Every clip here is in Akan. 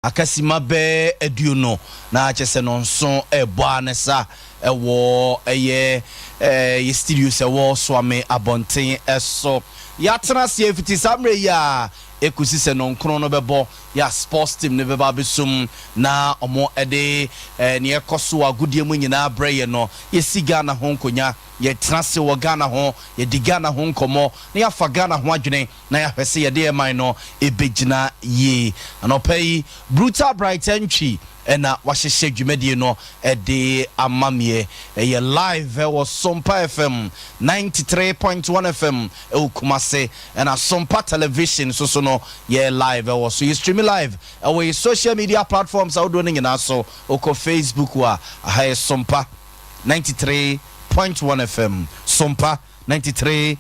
Aka simma bɛɛ 20 na kyerɛ sɛ nɔnson ɛrebɔ ara ne sa ɛwɔ ɛyɛ yɛ studios ɛwɔ Soame abɔnten so. Yɛatena ase fiti saa mmerɛ yi a ɛkɔsi sɛ nɔnkron no bɛbɔ, yɛ sports team no bɛba abɛsum na ɔmo ɛde nea ɛkɔ so wɔ agodie mu nyinaa brɛ yɛ no. Yɛsi Ghana ho nkonnwa, yɛtena ase wɔ Ghana ho, yɛdi Ghana ho nkɔmmɔ na yɛafa Ghana ho adwene na yɛahwɛ sɛ yɛde ɛman no ɛbɛgyina yie. Anɔpa yi, Brutal Bright Entry ɛna wahyehyɛ dwumadie no ɛde ama meɛ. Ɛyɛ live ɛwɔ Sompa FM 93.1 FM ɛwɔ Kumase, ɛna Sompa Television so so no yɛ live ɛwɔ so. Yɛ stream live ɛwɔ yɛ social media platforms ahodoɔ no nyinaa so. Wokɔ Facebook a, aha yɛ Sompa 93.1 FM, Sompa 93.1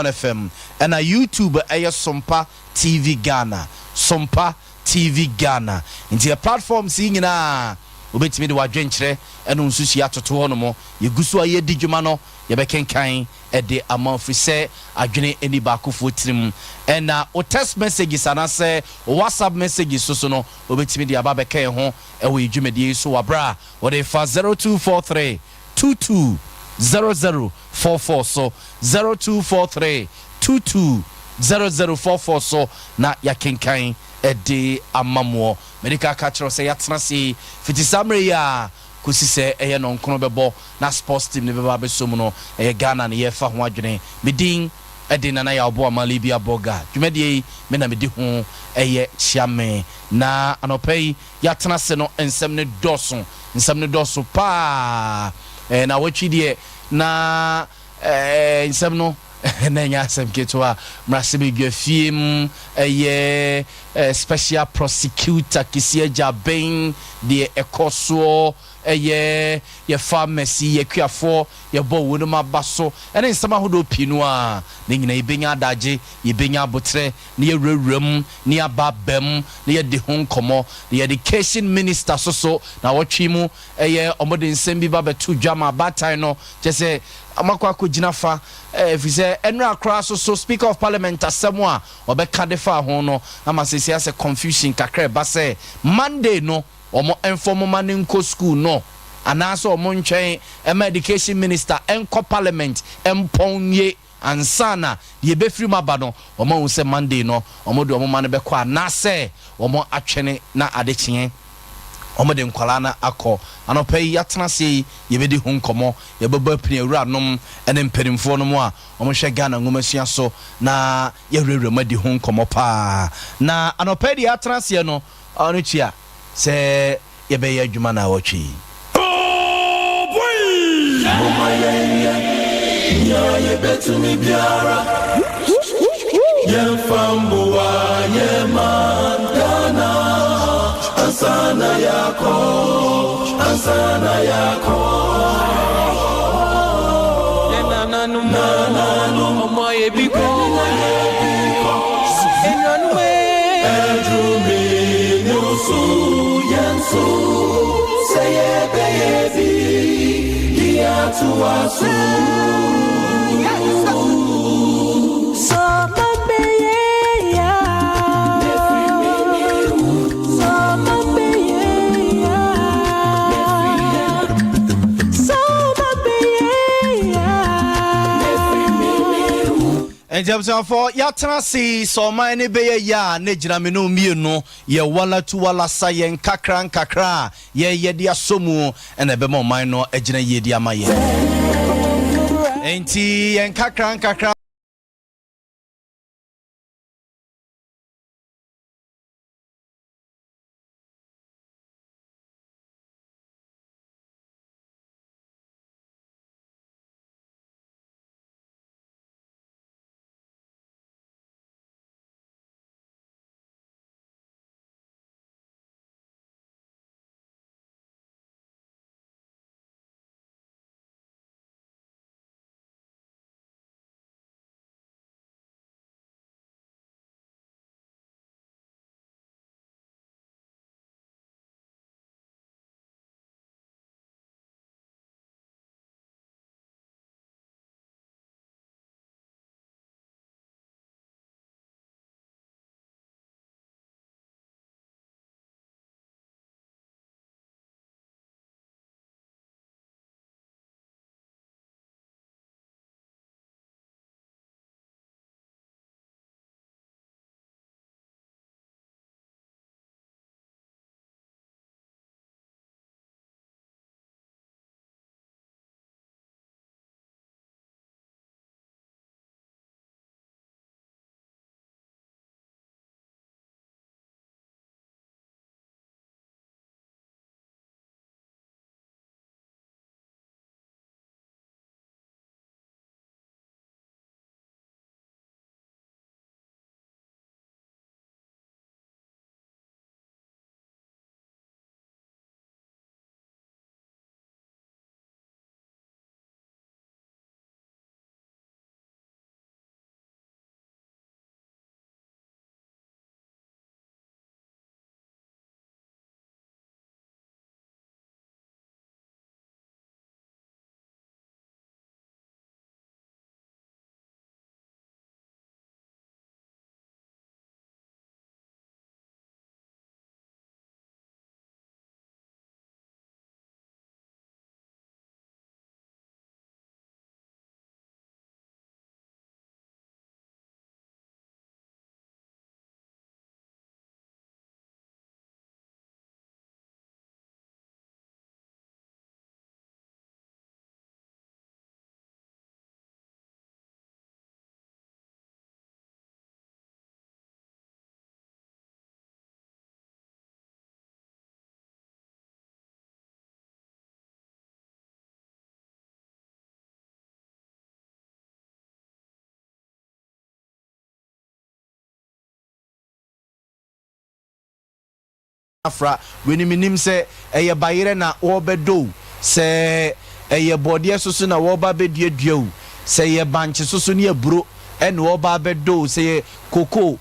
FM, ɛna YouTube ɛyɛ Sompa TV Ghana, Sompa TV Ghana. Nti yɛ platforms yi nyinaa, wobɛtumi de wadwenkyerɛ ɛno nso si atoto hɔ nom. Yɛgu so a yɛdi dwuma no, yɛbɛkenkan ɛde ama, firi sɛ adwene ani baakofoɔ tirim. Ɛna wo text messages anaasɛ wo WhatsApp messages so so no, wobɛtumi de aba bɛka yɛn ho ɛwɔ yɛ dwumadie yi so wɔ aberɛ a wɔde fa 0243 22 0044 so, 0243 22 0044 so, na yɛakenkan ɛde ama moɔ. Mede ka ka kyerɛw sɛ yɛatena se fiti saa mmerɛ yi a kɔsi sɛ ɛyɛ nɔnkono bɛbɔ na sports team no bɛba abɛso mu no, ɛyɛ Ghana ne yɛfa ho adwene. Medin ɛde Nana yɛ ɔbo ama Libia Bɔga. Dwumadie yi, me na medi ho ɛyɛ kyiame. Na anɔpa yi yɛatena se no, nsɛm no dɔso, nsɛm no dɔso paa. Na wɔtwi deɛ na nsɛm no na ɛnyɛ asɛm ketewa. Mmarahyɛbadwa fie mu, ɛyɛ special prosecutor Kissi Agyebeng deɛ ɛkɔ soɔ, ɛyɛ yɛfa mmɛsi yɛkuafoɔ yɛbɔ wo no aba so, ɛne nsɛm ahodoɔ pii no a ne nyinaa yɛbɛnya adagye, yɛbɛnya abotrɛ na yɛwurawura mu na yɛaba bam na yɛde ho nkɔmmɔ. Na education minister so so na wɔtwe mu, ɛyɛ ɔmode nsɛm bi ba bɛto dwa ma abaatan no kyɛ sɛ ɔmakɔ akɔgyina fa, ɛfiri sɛ ɛnora koraa so so Speaker of Parliament asɛm a ɔbɛka de fa ho no ama sɛsi asɛ confusion kakra ɛba sɛ Monday no ɔmo mfa ma ne nkɔ school no anaasɛ ɔmo ntwɛn ɛma education minister ɛnkɔ parliament ɛmpɔn nie ansa na deɛ ɛbɛfiri mu aba no. Ɔmo ahu sɛ Monday no ɔmo de ɔmo ma no bɛkɔ anaasɛ ɔmo atwene na adekyeɛ ɔmo de nkwalaa no akɔ. Anɔpa yi yɛatena ase yi, yɛbɛdi ho nkɔmmɔ, yɛbɛbɔ apini awuranom ne mpanimfoɔ no mu a ɔmohwɛ Ghana nwomasua so na yɛwurawura mu adi ho nkɔmmɔ paa. Na anɔpa yi deɛ, yɛatena aseɛ no, ɔno kyia sɛ yɛbɛyɛ adwuma na awɔtwe yi. Mama yɛnyɛ nea yɛbɛtumi biara, yɛmfa mboa yɛma Ghana ansa na yɛakɔ, ansa na yɛakɔ. Nananom, ọmọ ebi kọ enuanom. Ɛdurumi ne so yɛn so sɛ yɛbɛyɛ bi de atoa so. Soma beye soma beye soma beye. Nti abusuafoɔ, yɛatena ase sɛ ɔman no bɛyɛ yie a, ne gyina me no mmienu yɛ wala tu wala sa yɛn nkakra nkakra a yɛyɛ de asɔ mu ɛna ɛbɛma ɔman no agyina yie de ama yɛn. Nti yɛn nkakra nkakra. Afra wei no menim sɛ ɛyɛ bayerɛ na wɔrebɛdɔ o, sɛ ɛyɛ bɔɔdeɛ soso na wɔreba abɛduadua o, sɛ ɛyɛ bankye soso ne aburo na wɔreba abɛdɔ o, sɛ ɛyɛ koko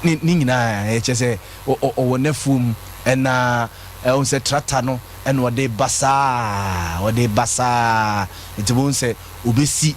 ne ne nyinaa kyerɛ sɛ ɔwɔ n'afuom na wohu sɛ tractor no na ɔde ba saa, ɔde ba saa nti wobɛhu sɛ ɔbɛsi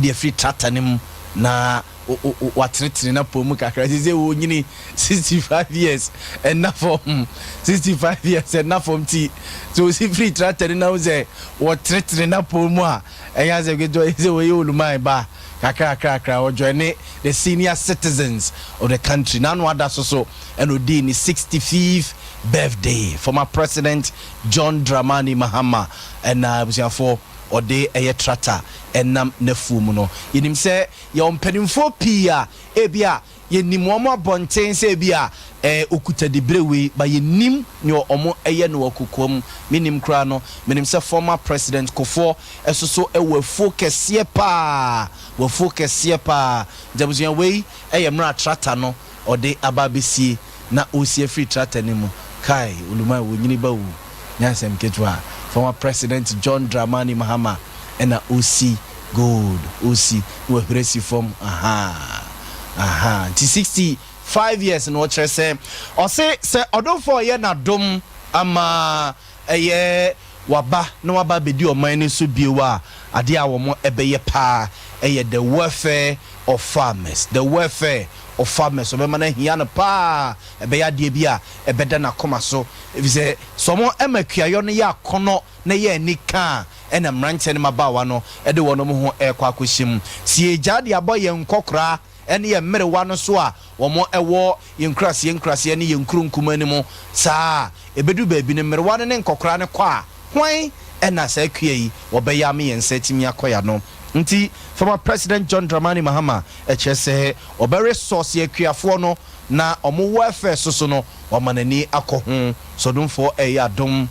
de afiri tractor no mu na watenetene n'apɔw mu kakra. Sɛ wɔnyini 65 years ɛnna fam, 65 years ɛnna fam, ti sɛ osi firi tractor no na wo sɛ wɔtenetene n'apɔw mu a, ɛnyɛ asɛ ketewa sɛ wɔyɛ oluman ba kakra kakra. Wɔjoin ne the senior citizens of the country. N'ano ada so ɛna ɔdii ne 65th birthday, former President John Dramani Mahama. Ɛna abusuafoɔ, ɔde ɛyɛ tractor ɛnam n'afuo mu no, yɛnim sɛ yɛwɔ mpanimfoɔ pii a ebi a yɛnim wɔn abɔnten sɛ ebi a okuta dibere wei ba, yɛnim nea wɔn ɛyɛ no wɔ kokoam. Menim koraa no, menim sɛ former President Kufuor ɛso so ɛwɔ afuo kɛseɛ paa, wɔ afuo kɛseɛ paa. Nti abusua, wei ɛyɛ mmerɛ tractor no ɔde aba abɛsie na ɔsi afiri tractor no mu. Kai, oluma wɔnyini ba wu nyansɛm ketewa. Former President John Dramani Mahama ɛna ɔsi gold, ɔsi na wahwere si fam. Aha aha, nti 65 years na ɔkyerɛ sɛ ɔse sɛ ɔdomfoɔ ɔyɛ n'adom ama ɛyɛ waba na waba abɛdi ɔman no so bio a, adeɛ a wɔn ɛbɛyɛ paa ɛyɛ the welfare of farmers, the welfare of farmers. Ɔbɛma no ahia no paa, ɛbɛyɛ adeɛ bi a ɛbɛda n'akoma so, efisɛ sɛ ɔmo ɛma kuayɔ no yɛ akɔnɔ na yɛ ani ka a, ɛna mmeranteɛ no mmabaawa no ɛde wɔn ho ɛrekɔ akɔhyɛ mu. Sie gya de abɔ yɛn nkɔkoraa ɛne yɛn mmerewa no so a wɔn ɛwɔ yɛn nkuraseɛ nkuraseɛ ne yɛn nkuro nkuma no mu saa, ɛbɛdu baabi no, mmerewa no ne nkɔkoraa no kɔ a, hwan ɛna saa kua yi wɔbɛyɛ ame yɛn nsa atumi akɔ ya no? Nti former President John Dramani Mahama ɛkyerɛ sɛ ɔbɛre sɔɔse akuafoɔ no na ɔmo welfare so no, wama n'ani akɔ ho. Sɔdomfoɔ ɛyɛ adom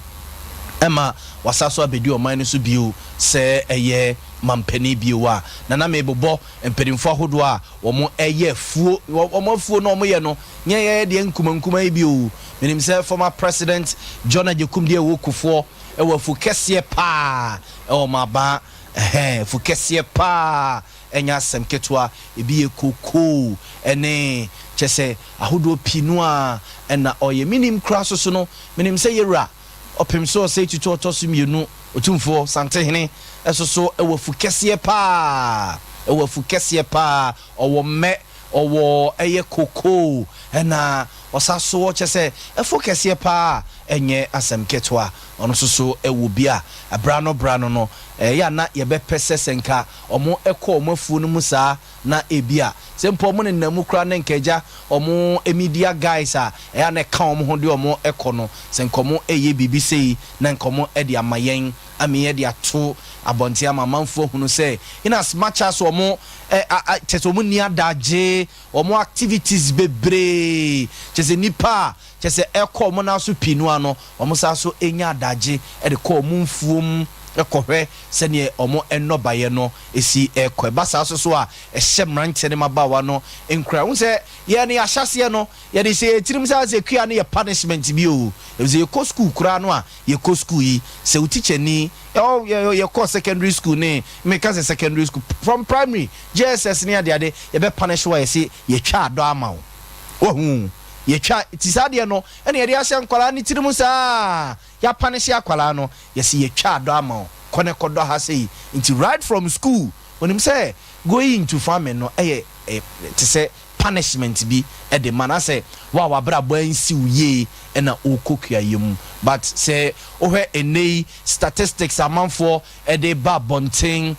ɛma wasa so abɛdi ɔman no so bio sɛ ɛyɛ mampanin bio a, nana mebobɔ mpanimfoɔ ahodoɔ a wɔn ɛyɛ afuo, wɔn afuo na wɔn yɛ no nyɛ yɛ deɛ nkuma nkuma yi bio. Menim sɛ former President John Agyekum deɛ, ɛwɔ Kufuɔ, ɛwɔ afu kɛseɛ paa ɛwɔ Maba. Ɛhɛn, afu kɛseɛ paa, ɛnyɛ asɛm ketewa. Ebi yɛ kokoo ɛne kyɛ sɛ ahodoɔ pii no a ɛna ɔyɛ. Menim kora so no, menim sɛ yɛwura ɔpem so ɔsɛ tutu ɔtɔ so mmienu, Otumfoɔ Santehene, ɛso so ɛwɔ afu kɛseɛ paa, ɛwɔ afu kɛseɛ paa. Ɔwɔ mmɛ, ɔwɔ ɛyɛ kokoo, ɛna ɔsa so kyɛ sɛ ɛfo kɛseɛ paa, ɛnyɛ asɛm ketewa. Ɔno nso so ɛwɔ bi a ɛbra no bra no, ɛyɛ a na yɛbɛpɛ sɛ nka ɔmo ɛkɔ ɔmo afuo no mu saa, na ebi a sɛ mpo ɔmo nenam mu koraa ne nkagya ɔmo media guys a ɛyɛ a na ɛka ɔmo ho de ɔmo ɛkɔ no, sɛ nka ɔmo ɛyɛ biribi sei na nka ɔmo ɛde ama yɛn ama yɛn de ato abɔnten ama amanfoɔ hunu sɛ in as much as ɔmo ɛ a kyɛ sɛ ɔmo ni adagye, ɔmo activities bebree kyɛ sɛ nipa a kyɛ sɛ ɛkɔ ɔmo nan so pii no ano, ɔmo san so enya adagye ɛde kɔ ɔmo mfuom ɛkɔhwɛ sɛneɛ ɔmo nnɔbaeɛ no esi ɛkɔ. Ɛba saa so a, ɛhyɛ mmeranteɛ ne mmabaawa no nkura ho sɛ yɛn no yɛahyɛseɛ no, yɛde sɛ yɛtirim sɛ sɛ kua no yɛ punishment bi o. Ɛfisɛ yɛkɔ school koraa no a, yɛkɔ school yi sɛ wo teacher ni yɛkɔ secondary school ne meka sɛ secondary school from primary, JSS ne adeade, yɛbɛ punish wa, yɛsɛ yɛtwa adɔ ama wo, wahu yɛtwa ti saa deɛ no, ɛna yɛde ahyɛ nkwaraa ne tirim saa, yɛapunish akwaraa no, yɛsɛ yɛtwa adɔ ama wo, kɔ ne kɔdɔ ha sɛ yi. Nti right from school, onim sɛ going into farming no ɛyɛ te sɛ punishment bi ɛde ma na sɛ wa wabrabɔ ansi wo yie ɛna ɔrekɔ kuayɛ mu. But sɛ wohwɛ ɛnɛ yi statistics amanfoɔ ɛde ba abɔnten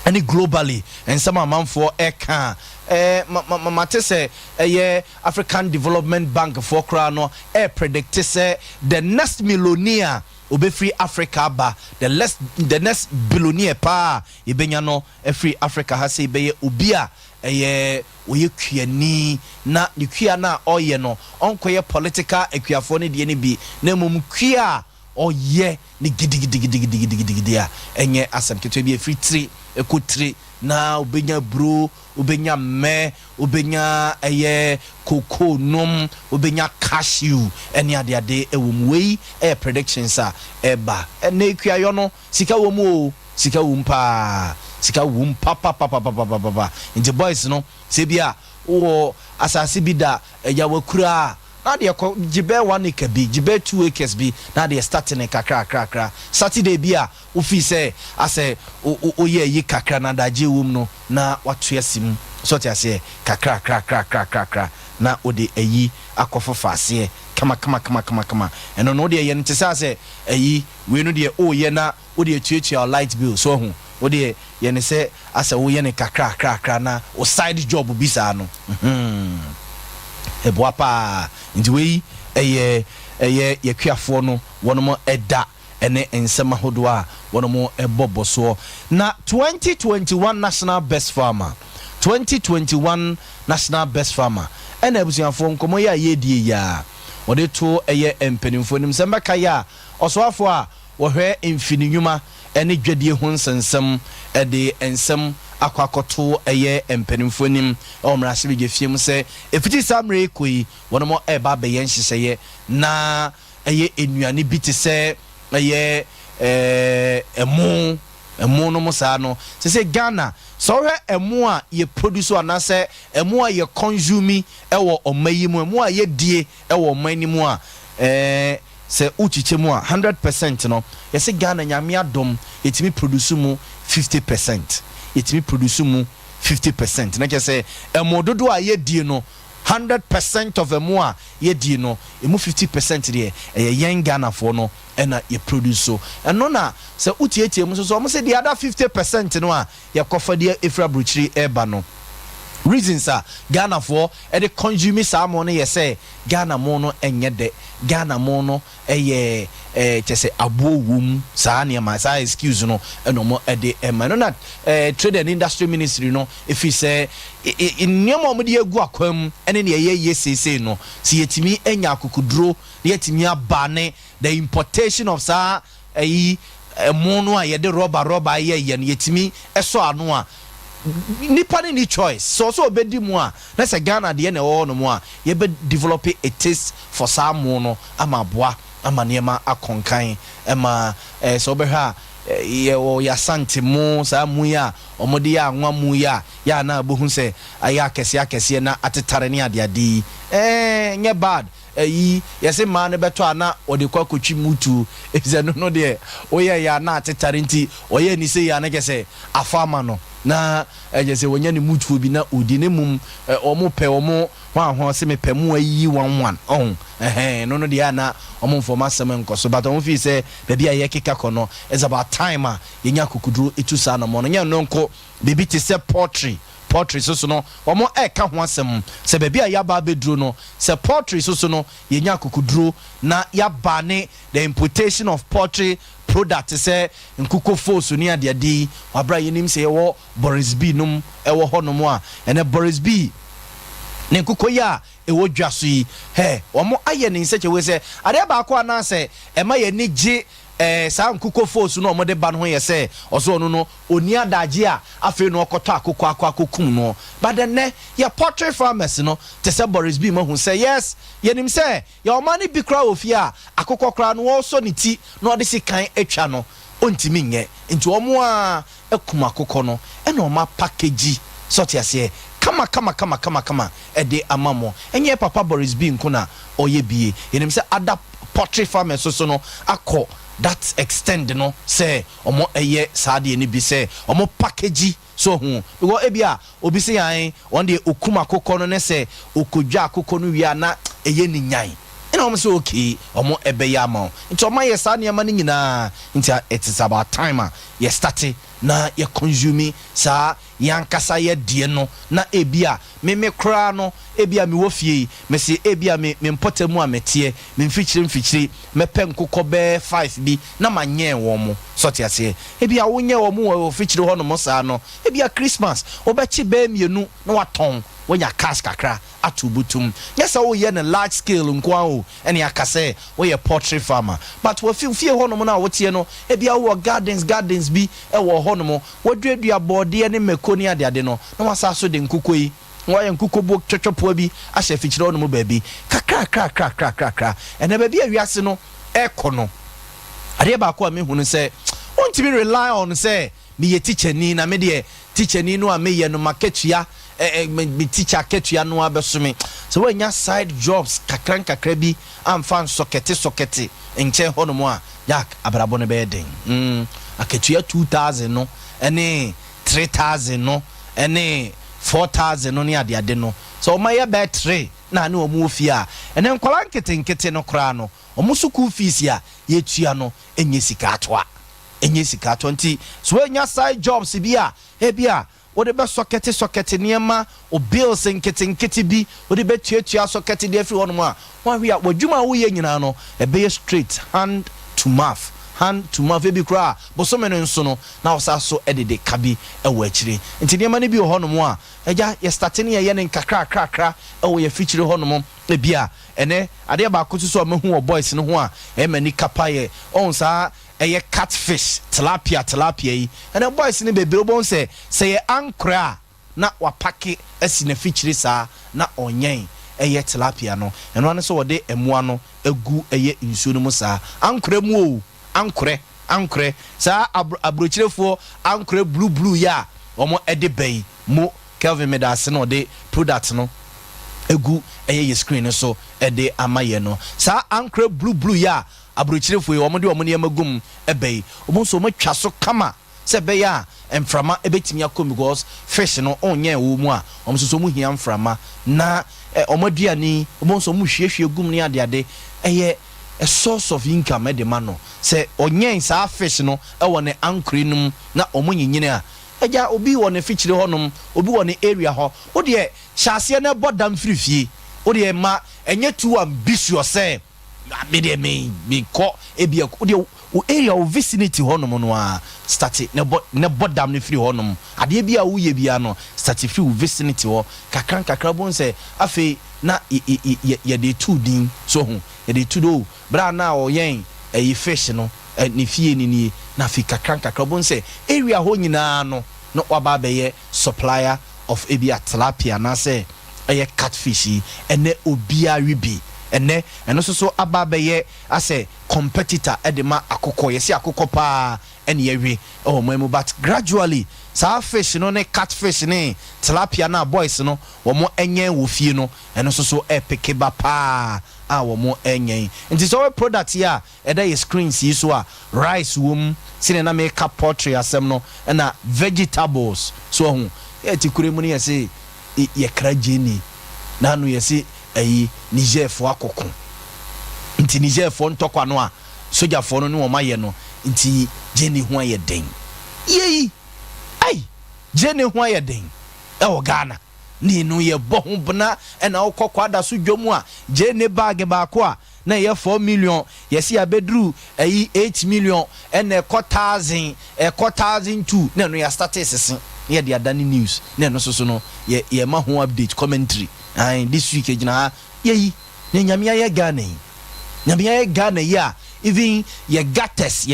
ɛne globally nsɛm amanfoɔ ɛka, ɛɛ ma ma mate sɛ ɛyɛ African Development Bank foɔ koraa no ɛɛ predict sɛ the next millionaire obɛfiri Africa aba, the next billionaire paa yɛbɛnya no ɛfiri Africa ha sɛ yɛbɛyɛ obi a ɛyɛ ɔyɛ kuani, na ne kua no a ɔyɛ no, ɔnkɔyɛ political akuafoɔ no deɛ no bi, na mmom kua a ɔyɛ ne gidigidigidigidigidi a ɛnyɛ asɛm ketewa bi, ɛfiri tire ɛkɔ tire. Na wobɛnya buro, wobɛnya mmɛ, wobɛnya ɛyɛ cocoa nom, wobɛnya cashew ɛne adeade ɛwɔ mu. Wei ɛyɛ predictions a ɛba. Ɛnɛ ekuayɔ no, sika wɔ mu o, sika wɔ mu paa, sika wɔ mu papapapapapapa. Nti boys no, sɛ bi a wowɔ asase bi da ɛgya wakura a, na adeɛ kɔ gye bɛɛ 1 acre bi, gye bɛɛ 2 acres bi, na adeɛ start ne kakra kakra. Saturday bi a wofii sɛ asɛ woyɛ ayi kakra na adagye wɔ mu no, na wato asi mu so, ɔte aseɛ, kakra kakra kakra kakra, na wode ayi akɔ fofa aseɛ kama kama kama kama kama. Ɛno no, wode ɛyɛ no te sɛ asɛ ayi wei no deɛ woyɛ na wode atuatua light bill so ɔho. Wode yɛ ne sɛ asɛ woyɛ ne kakra kakra na wo side job bi saa no, ɛboa paa. Nti wei ɛyɛ yɛkuafoɔ no wɔnom ɛda ɛne nsɛm ahodoɔ a wɔnom ɛbɔ bɔ soɔ. Na 2021 National Best Farmer, 2021 National Best Farmer, ɛna abusuafoɔ, nkɔmmɔ yi a yɛredie yi a wɔde to ɛyɛ mpanimfoɔ anim sɛ mbɛka yi a, ɔsoafoɔ a wɔhwɛ mfini nnwuma ɛne dwadie ho nsɛnsɛm ɛde nsɛm akɔ akɔto ɛyɛ mpanimfoɔ anim ɛwɔ mmarahyɛbadwa fie mu sɛ ɛfiti saa mmerɛ kɔ yi, wɔnom ɛreba abɛyɛ nhyehyɛeɛ na ɛyɛ nnuane bi te sɛ ɛyɛ ɛmo, ɛmo no mu saa no sɛ Ghana, sɛ wohwɛ ɛmo a yɛ produce anaasɛ ɛmo a yɛ consume ɛwɔ ɔma yi mu, ɛmo a yɛdie ɛwɔ ɔma yi mu a, sɛ wokyikyɛ mu a, 100% no, yɛsɛ Ghana, Nyame adom, yɛtumi produce mu 50%. Yɛtumi produce mu 50%, na kyerɛ sɛ ɛmo dodoɔ a yɛdie no, 100% of ɛmo a yɛdie no, ɛmu 50% deɛ, ɛyɛ yɛn Ghanafoɔ no ɛna yɛ produce. So ɛno na sɛ wotietie mu nso so, ɔmo sɛ the other 50% no a yɛkɔfa deɛ ɛfiri aburokyiri ɛreba no, reasons a Ghanafoɔ ɛde consume saa mo no yɛ sɛ Ghana mo no ɛnyɛ dɛ, Ghana mo no ɛyɛ kyɛ sɛ aboɔ wom, saa nneɛma, saa excuse no ɛna ɔmo ɛde ɛma no. Na Trade and Industry Ministry no efi sɛ nneɛma a wɔde agu akwan mu ɛne nea ɛyɛ yie seesei no, sɛ yɛtumi anya akokoduro na yɛtumi aba ne the importation of saa ɛyi ɛmo no a yɛde rɔba rɔba ayɛ yɛ no, yɛtumi ɛsɔ ano a, nipa ne ni choice sɛ ɔsɛ ɔbɛdi mu a, na sɛ Ghana deɛ na ɛwɔ hɔ nom a, yɛbɛ develop a taste for saa mo no ama aboa ama nneɛma akɔnkan. Ɛma sɛ ɔbɛhwɛ a, yɛwɔ yɛasante mo saa mu yi a ɔmode yɛ anwa mu yi a, yɛ a na abohu sɛ ayɛ akɛseɛ akɛseɛ na atetare ne adeade yi, nyɛ bad. Ɛyi yɛsɛ mmaa no bɛtɔ a, na wɔde kɔ akɔtwi mutu, efisɛ no deɛ woyɛ yɛ a na atetare, nti ɔyɛ ni sɛ yɛ a na kyɛ sɛ afa ama no na ɛkyɛ sɛ wɔnya ne mutuo bi na odi ne mum. Wɔn pɛ wɔn ho ahoɔ sɛ mepɛ mu ayi one one ɔho ɛhɛn no deɛ a na wɔn mfɔm asɛm nkɔ so, but wɔn fi sɛ baabi a yɛkeka kɔ no, it's about time a yɛnya akokoduro etu saa na mo no nyɛ no nko. Biribi te sɛ poultry soso no, wɔn ɛka ho asɛm sɛ baabi a yaba abɛduro no, sɛ poultry soso no yɛnya akokoduro na yaba ne the importation of poultry product sɛ nkokɔ fooso ne adeade yi, wabra yɛnim sɛ yɛwɔ Boris B nom ɛwɔ hɔnom a, ɛnɛ Boris B ne nkokɔ yi a ɛwɔ dwa so yi, hɛ, wɔn ayɛ ne nsɛkyɛwé sɛ adeɛ baako anaasɛ ɛma yɛn ani gye saa nkokɔ fooso no a wɔde ba no ho yɛ sɛ ɔso ɔno no oni adagye a afei na ɔkɔtɔ akokɔ akɔ akɔkum no. But ɛnɛ yɛ poultry farmers no te sɛ Boris B mahu sɛ yes, yɛnim sɛ yɛ ɔman no bi koraa wɔ fie a akokɔ koraa no wɔresɔ ne ti na ɔde sikan atwa no, ɔntumi nyɛ, nti wɔn a akum akokɔ no ɛna wɔn apackage sɔte aseɛ kama kama kama kama kama ɛde ama mo. Ɛnyɛ papa Boris B nko na ɔyɛ bie. Yɛnim sɛ other poultry farmers soso no akɔ that extend no sɛ ɔmo ɛyɛ saa adeɛ no bi sɛ ɔmo package so ho, because ebi a obi sɛ yan wɔn deɛ okum akokɔ no ne sɛ okodwa akokɔ no wie a na ɛyɛ ne nyan, ɛna wɔn sɛ okay, ɔmo ɛbɛyɛ ama wo, nti ɔmo ayɛ saa nneɛma no nyinaa. Nti it is about time a yɛ start na yɛ consume saa yɛn ankasa yɛ deɛ no. Na ebi a meme koraa no, ebi a mewɔ fie yi, mesi ebi a me mpɔta mu a meteɛ me mfikyire mfikyire, mɛpɛ nkokɔ bɛɛ five bi na ma nyɛn wɔn mo sɔte aseɛ. Ebi a wonyɛ wɔn mo wɔ fikyire hɔ nom saa no, ebi a Christmas wobɛkye bɛɛ mmienu na watɔn, wonya cash kakra ato butum. Nyɛ sɛ woyɛ no large scale nko ara o, ɛne aka sɛ woyɛ poultry farmer, but wɔ fie hɔ nom no a woteɛ no, ebi a wowɔ gardens bi ɛwɔ hɔ. hɔnom, waduadua bɔɔdeɛ ne mako ne adeade no, na wasa so de nkokɔ yi, na wayɛ nkokɔbuo twɛtwɛpoa bi ahyɛ afikyire hɔnom baabi kakrakrakrakrakrakra. Ɛnɛ baabi a wiase no ɛkɔ no, adeɛ baako a mehu no sɛ wontumi rely on sɛ meyɛ tikyani na medeɛ tikyani no a meyɛ no, makatua me teacher akatua no abɛso me. Sɛ woanya side jobs kakra nkakra bi amfa nsɔkɛte sɔkɛte nkyɛn hɔnom a, Jack, abrabɔ no bɛyɛ den. Akatua 2000 no ɛne 3000 no ɛne 4000 no ne adeade no, sɛ ɔma yɛ bɛɛ 3 na ne ɔmo wɔ fie a, ɛnɛ nkwadaa nketenkete no koraa no, ɔmo sukuu fees a yɛtua no ɛnyɛ sika atoa, ɛnyɛ sika atoa. Nti so woanya side jobs bi a, ebi a wode bɛ sɔkɛte sɔkɛte nneɛma o, bills nketenkete bi wode bɛtuatua sɔkɛte deɛ afiri hɔnom a, woahwe a w'adwuma a woyɛ nyinaa no ɛbɛyɛ straight hand to mouth, hand to mouth. Ebi koraa bosome no nso no na wɔsa so ɛdede ka bi ɛwɔ akyire. Nti nneɛma no bi wɔ hɔnom a, agya, yɛ start ne yɛyɛ ne nkakrakrakra ɛwɔ yɛ fikyire hɔnom. Ebi a ɛnɛ adeɛ baako nso so a mahu wɔ boys no ho a ɛma ni kapa yɛ ɔn saa ɛyɛ catfish, tilapia. Tilapia yi, ɛnɛ boys no bebree wobɛhu sɛ yɛ ankorɛ a na wapake asi n'afikyire saa na ɔnyɛn ɛyɛ tilapia no. Ɛno ano sɛ wɔde mmoa no agu ɛyɛ nsuo no mu saa ankorɛ mu o, ankorɛ ankorɛ saa aburokyerefoɔ ankorɛ blue blue yi a wɔn ɛde bɛyi mo. Kelvin Medase na ɔde product no egu ɛyɛ yɛ screen no so ɛde ama yɛ no. Saa ankorɛ blue blue yi a aburokyerefoɔ yi wɔn de wɔn nneɛma gum ɛbɛ yi, wɔn nso wɔn atwa so kama sɛ ɛbɛyɛ a mframa ɛbɛtumi akɔ, because fish no ɔnyɛ ɛwɔ mu a, wɔn nso so wɔn hia mframa na wɔn aduane. Wɔn nso wɔn hwiehwie gum ne adeade, ɛyɛ a source of income ɛde ma no sɛ ɔnyɛn saa fish no ɛwɔ ne ankorɛ no mu na wɔn nyinyini a, ɛgya obi wɔ ne fikyire hɔnom, obi wɔ ne area hɔ. Wodeɛ hyɛ aseɛ na ɛbɔ dam firi fie. Wodeɛ ma ɛnyɛ too ambitious sɛ me deɛ me kɔ ebi. Wodeɛ wo area, wo vicinity hɔnom no a, start ne bɔ dam no firi hɔnom. Adeɛ bi a woyɛ bia no, start firi wo vicinity hɔ kakra nkakra bɔ sɛ afei na yɛde tu din so ho, yɛde tu do bere a na ɔyɛn ɛyi fish no ne fie ni nie. Na afei kakra nkakra bɔ sɛ area hɔ nyinaa no na waba abɛyɛ supplier of ebi a tilapia anaasɛ ɛyɛ catfish yi. Ɛnɛ obiara wi bi. Ɛnɛ ɛno nso so aba abɛyɛ asɛ competitor ɛde ma akokɔ. Yɛsi akokɔ paa ɛne yɛwe ɛwɔ ɔman mu, but gradually saa fish no ne catfish ne tilapia na boys no wɔn ɛnyɛn wɔ fie no, ɛno nso so ɛpeke ba paa a wɔn ɛnyɛn. Nti sɛ ɔyɛ product yi a ɛda yɛ screens yi so a, rice wɔ mu sɛnea na meka poultry asɛm no, ɛna vegetables so. Ɔho yɛ kure mu no, yɛsɛ yɛkra gyeene n'ano, yɛsɛ ɛyi Nigerfoɔ akɔko, nti Nigerfoɔ ntɔkwa no a sogyafoɔ no ne wɔn ayɛ no nti gyeene ho ayɛ den. Yei ai, gyeene ho ayɛ den ɛwɔ Ghana ne no yɛbɔ ho bena. Ɛna wokɔ kwada so dwom a, gyeene bag baako a na ɛyɛ 4 million, yɛsi abɛduru ɛyi 8 million, ɛna ɛkɔ 1,000, ɛkɔ 1,200, na ɛno yɛa start sese na yɛde adane news, na ɛno soso no yɛ yɛma ho update, commentary. Ayi this week gyina ha yɛyi na Nyame ayɛ Ghana yi, Nyame ayɛ Ghana yi a, even yɛ gutters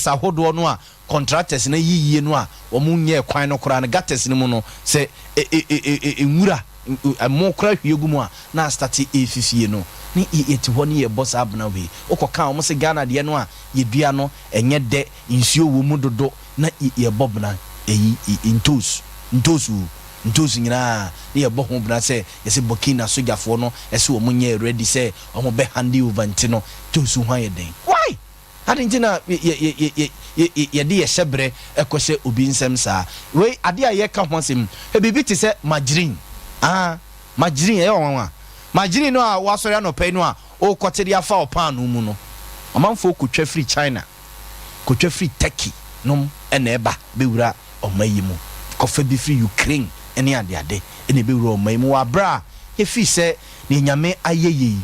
ahodoɔ no a contractors na yiyie no a wɔn nyɛ kwan no koraa no, gutters no mu no sɛ e e e e nwura ɛmo koraa hwie gu mu a na a start efifie no ne yɛte hɔ ne yɛbɔ saa abena wei. Wokɔ kan wɔn sɛ Ghana deɛ no a yɛdua no ɛnyɛ dɛ, nsuo wɔ mu dodo, na yɛbɔ bena ɛyi ntos ntos o ntos nyinaa ne yɛbɔ ho bena sɛ yɛsɛ Burkina sogyafoɔ no ɛsɛ wɔn nyɛ ready sɛ wɔn bɛ hand over, nti no ntos ho ayɛ den. Why ade nti na yɛde yɛhyɛ berɛ ɛkɔhyɛ obi nsɛm saa wei? Ade a yɛka ho asɛm, biribi te sɛ margarine, ah, margarine ɛyɛ ɔwanwa. Margarine no a wasɔre anɔpɛ yi no a ɔrekɔte de afa ɔpaano mu no, ɔmanfoɔ kotwa firi China, kotwa firi Turkey nom, ɛna ɛba bɛwura ɔma yi mu, kɔfa bi firi Ukraine ɛne adeade ɛna ɛbɛwura ɔma yi mu wɔ aberɛ a yɛfiri sɛ ne Nyame ayɛ yɛ yi,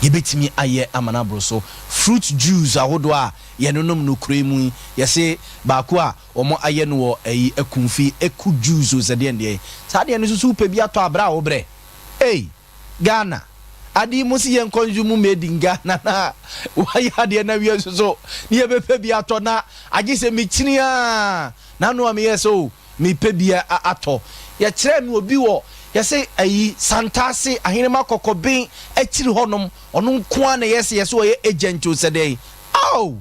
yɛbɛtumi ayɛ ama no aboro so. Fruit juice ahodoɔ a yɛnonom no kuro yi mu yi, yɛse baako a wɔn ayɛ no wɔ ɛyi Akumfi eku juice o, sɛ deɛ deɛ saa deɛ no nso so wopɛ bi atɔ abrɛ a wobrɛ. Ei, Ghana. Ade mo si yɛn consume made in Ghana na wayɛ adeɛ na wie nso so ne yɛbɛpɛ bi atɔ na agye sɛ mekyini a n'ano a meyɛ sɛ o mepɛ bi atɔ. Yɛkyerɛɛ me obi wɔ yɛse ayi Santase Ahenema Kɔkɔben akyiri hɔnom, ɔno nko ara na yɛse yɛse ɔyɛ agent o sɛ dɛn. Ao!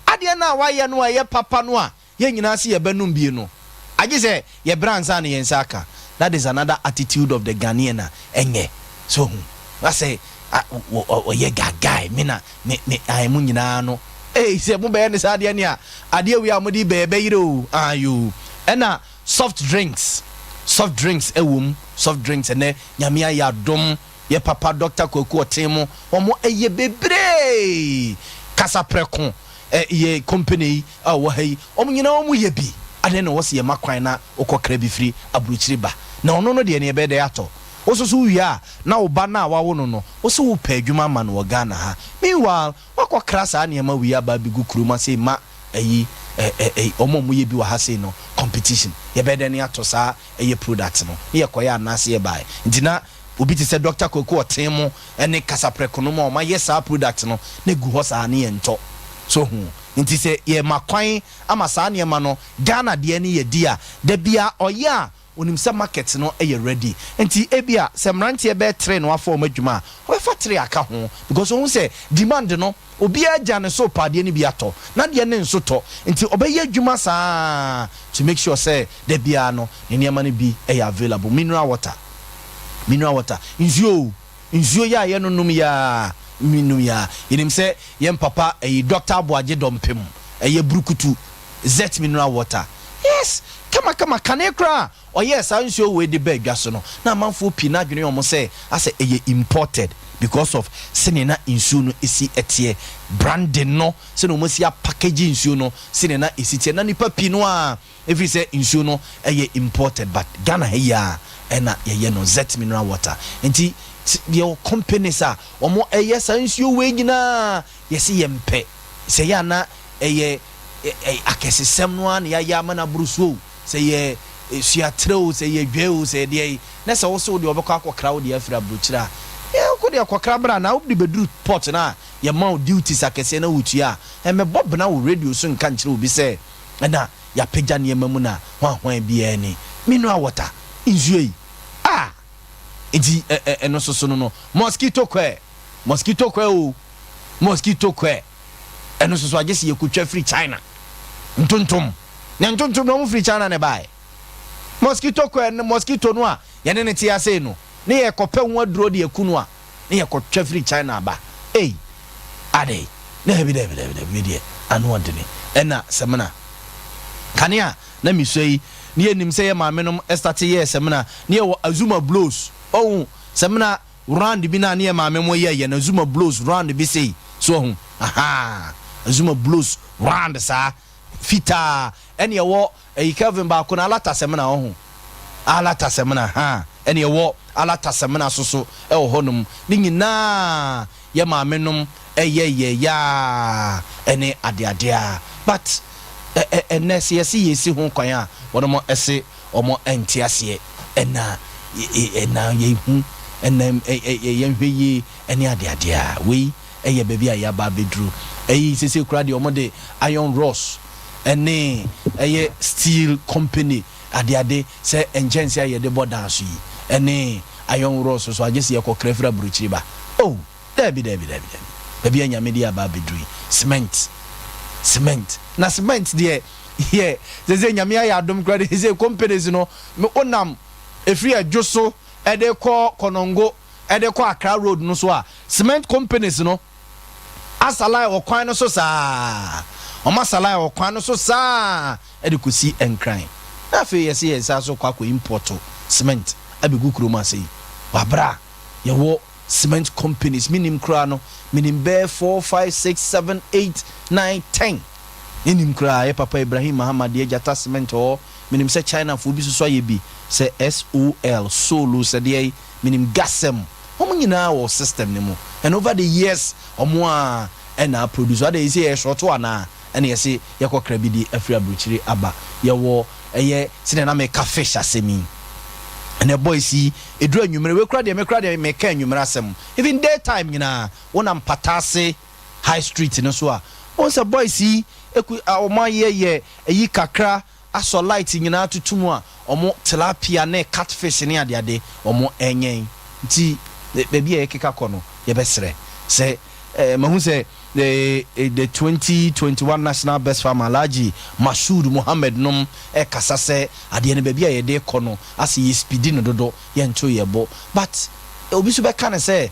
Adeɛ no a wayɛ no a ɛyɛ papa no a yɛn nyinaa se yɛbɛnom bie no, agye sɛ yɛbrɛ ansa na yɛn nsa aka. That is another attitude of the Ghanaian a ɛnyɛ. So hu? Asɛ ɔyɛ guy, me na me me ae mo nyinaa no. Ei sɛ mobɛyɛ no saa deɛ nea adeɛ wei a mode bɛyɛ bɛyere o ae o. Ɛna soft drinks, soft drinks ɛwɔ mu, soft drinks ɛnɛ Nyame ayɛ adom yɛ papa Doctor Kwaku Ɔten mo wɔn ɛyɛ bebree kasa prɛko ɛ yɛ company yi a ɔwɔ ha yi wɔn nyinaa wɔn yɛ bi adɛn na wɔsi yɛ ma kwan na wokɔ kra bi firi aburokyiri ba na ɔno no deɛ ne ɛbɛyɛ dɛ atɔ. Wo nso so wowie a na wo ba no a woawo no no wo se wopɛ adwuma ama no wɔ Ghana ha meanwhile woakɔ kra saa nneɛma wei aba abɛgu kurom ha sei ma ayi ɛ ɛ ɛ wɔn a wɔyɛ bi wɔ ha sei no competition yɛbɛyɛ dɛn ne atɔ saa ɛyɛ product no ne yɛkɔyɛ anaase yɛbaeɛ nti na obi te sɛ Doctor Kwaku Ɔtee mo ne Kasaprɛko nom a wɔayɛ saa product no na egu hɔ saa ne yɛntɔ so ho nti sɛ yɛma kwan ama saa nneɛma no Ghana deɛ ne yɛdi a da biara ɔyɛ a Onim sɛ market no yɛ ready nti ebia sɛ mmeranteɛ bɛyɛ tre na wafa wɔn adwuma a, ɔbɛfa tre aka ho because ohu sɛ demand no obiara gya ne so repɛ adeɛ no bi atɔ, n'adeɛ no nso tɔ nti ɔbɛyɛ adwuma saa ara to make sure sɛ da biara no ne nneɛma no bi yɛ available. Mineral water, mineral water, nsuo o, nsuo yi a yɛnonom yi ara, nom yi ara, yɛnim sɛ yɛn papa ɛyi Doctor Aboagye Dɔmpem ɛyɛ burukutu Zet mineral water. Yes! Kama kama, kane koraa a ɔyɛɛ saa nsuo wei de baa dwa so no, na amanfoɔ pii no adwene yɛ wɔn sɛ asɛ ɛyɛ imported because of sɛdeɛ na nsuo no si teɛ, branding no, sɛdeɛ wɔasi apackage nsuo no, sɛdeɛ na ɛsi teɛ, na nnipa pii no ara ɛfiri sɛ nsuo no yɛ imported but Ghana ha yi ara na yɛyɛ no, Zet mineral water. Nti yɛwɔ companies a wɔyɛ saa nsuo wei nyinaa, yɛse yɛmpɛ, sɛ ɛyɛ a na ɛyɛ akɛsesɛm no ara na yɛayɛ ama no aboro so o, sɛ ɛyɛ suaterɛ o, sɛ ɛyɛ dwɛɛ o, sɛ ɛyɛ deɛn, na sɛ wo se wo deɛ wɔbɛkɔ akɔkra wo deɛ afiri aburokyire a, yɛ wo deɛ kɔkra bra na wode bɛduru port no a yɛma wo duties akɛseɛ na wotua a, ɛmmɛbɔ bena wɔ radio so nka nkyerɛ obi sɛ ɛna yɛapagya nneɛma mu na hwanhwan biara ni. Mineral water, nsuo yi, ah! Nti ɛno nso so no no, mosquito coil, mosquito coil o, mosquito coil. Ɛno nso so agye sɛ yɛkɔtwa firi China. Ntontom. Na ntontom no, wɔn firi China na ɛbaeɛ. Mosquito coil no, mosquito no a yɛne no te ase no, ne yɛkɔpɛ ho aduro de aku no a, ne yɛkɔtwa firi China aba. Ei, adɛn? Daabi, daabi, daabi, daabi, wei deɛ ano ɔdene. Ɛna samina. Kane a na mesua yi, ne yɛnim sɛ yɛ maamenom starte yɛɛ samina, ne yɛwɔ Azuma blows. Wahu, samina Round bi na ne yɛ maame mo yɛ yɛ no azuma blows round bi sei so wahu ahaa azuma blows round saa fitaa ɛne ɛwɔ ɛyi Kelvin baako no alata sɛmina wahu alata sɛmina haa ɛne ɛwɔ alata sɛmina soso ɛwɔ hɔ nom ne nyinaa yɛ maame nom ɛyɛ yɛ yaa ɛne adeadeɛ but ɛ ɛ ɛnɛ sɛ yɛse yɛsi ho kwan a wɔnom ɛse Wɔn nte aseɛ ɛna ɛna yɛhu ɛna yɛnhwɛ yie ɛne adeadeɛ a wei ɛyɛ baabi a yɛaba abɛduru ɛyi sese koraa deɛ wɔn de iron rods ɛne ɛyɛ steel company adeade sɛ nkyɛnse a yɛde bɔ dan so yi ɛne iron rods so agye sɛ yɛkɔ kra firi aburokyiri ba oh daabi daabi daabi daabi baabi a nyame de aba abɛduru yi cement cement na cement deɛ Yɛ sese Nyame ayɛ adom koraa de sese companies no me wonam ɛfiri Adwo so ɛde kɔ Konongo ɛde kɔ Accra road no so a cement companies no asa line wɔ kwan no so saa wɔn asa line wɔ kwan no so saa ɛde kɔsi Nkran na afei yɛse yɛn nsa so kɔ akɔ import cement abɛgu kurom ase yi wɔ abere a yɛwɔ cement companies menim koraa no menim bɛyɛ 4 5 6 7 8 9 10 Mennim koraa, yɛ papa Ibrahim Mahama deɛ gyata cement hɔ, menim sɛ China foɔ bi soso ayɛ bi, sɛ SOL, Sol o sɛ deɛn, menim Gasem, wɔn nyinaa wɔ system no mu and over the years wɔn a ɛna a produce, adɛn yɛse yɛyɛ short anaa, ɛna yɛse yɛkɔ kra bi de afiri abrokyire aba, yɛwɔ ɛyɛ sɛdeɛ na meka fish asɛm yi, Ɛnɛ boys yi, ɛduru anwummere, wei koraa deɛ, me koraa deɛ meka anwummere asɛm, even day time nyinaa, wonam Pataase High Street no so a, wohu sɛ boys yi ku a wɔn ayɛ yɛ ayi kakra, asɔ light nyinaa tutu mu a, wɔn tilapia ne catfish ne adeade wɔn ɛnyɛn. Nti baabi a yɛkeka kɔ no, yɛbɛsrɛ sɛ eh, mahu sɛ the the 2021 National Best Farmer Alhaji Mashood Mohammed nom ɛkasa sɛ adeɛ no baabi a yɛde kɔ no asɛ yɛ speedi no dodo, yɛnto yɛ bo. But obi nso bɛka no sɛ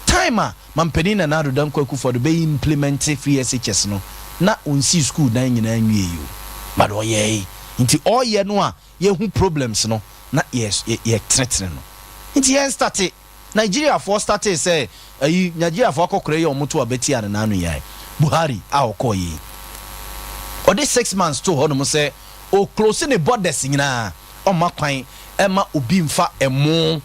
time a Mampanin Nana Addo Dankwa Akufo-Addo bɛ implement free SHS no na ɔnsii school dan nyinaa nwiei o, but ɔyɛɛe. Nti ɔɔyɛ no a yɛhu problems no na yɛ yɛtenetene no. Nti yɛn starte. Nigeriafoɔ startee sɛ ayi Nigeriafoɔ akɔkora yi a wɔn to aba tia no n'ano yi ae, Buhari a ɔkɔɔ yi. Ɔde 6 months too hɔnom sɛ ɔ close ne borders nyinaa, ɔmma kwan ɛma obi mfa ɛmo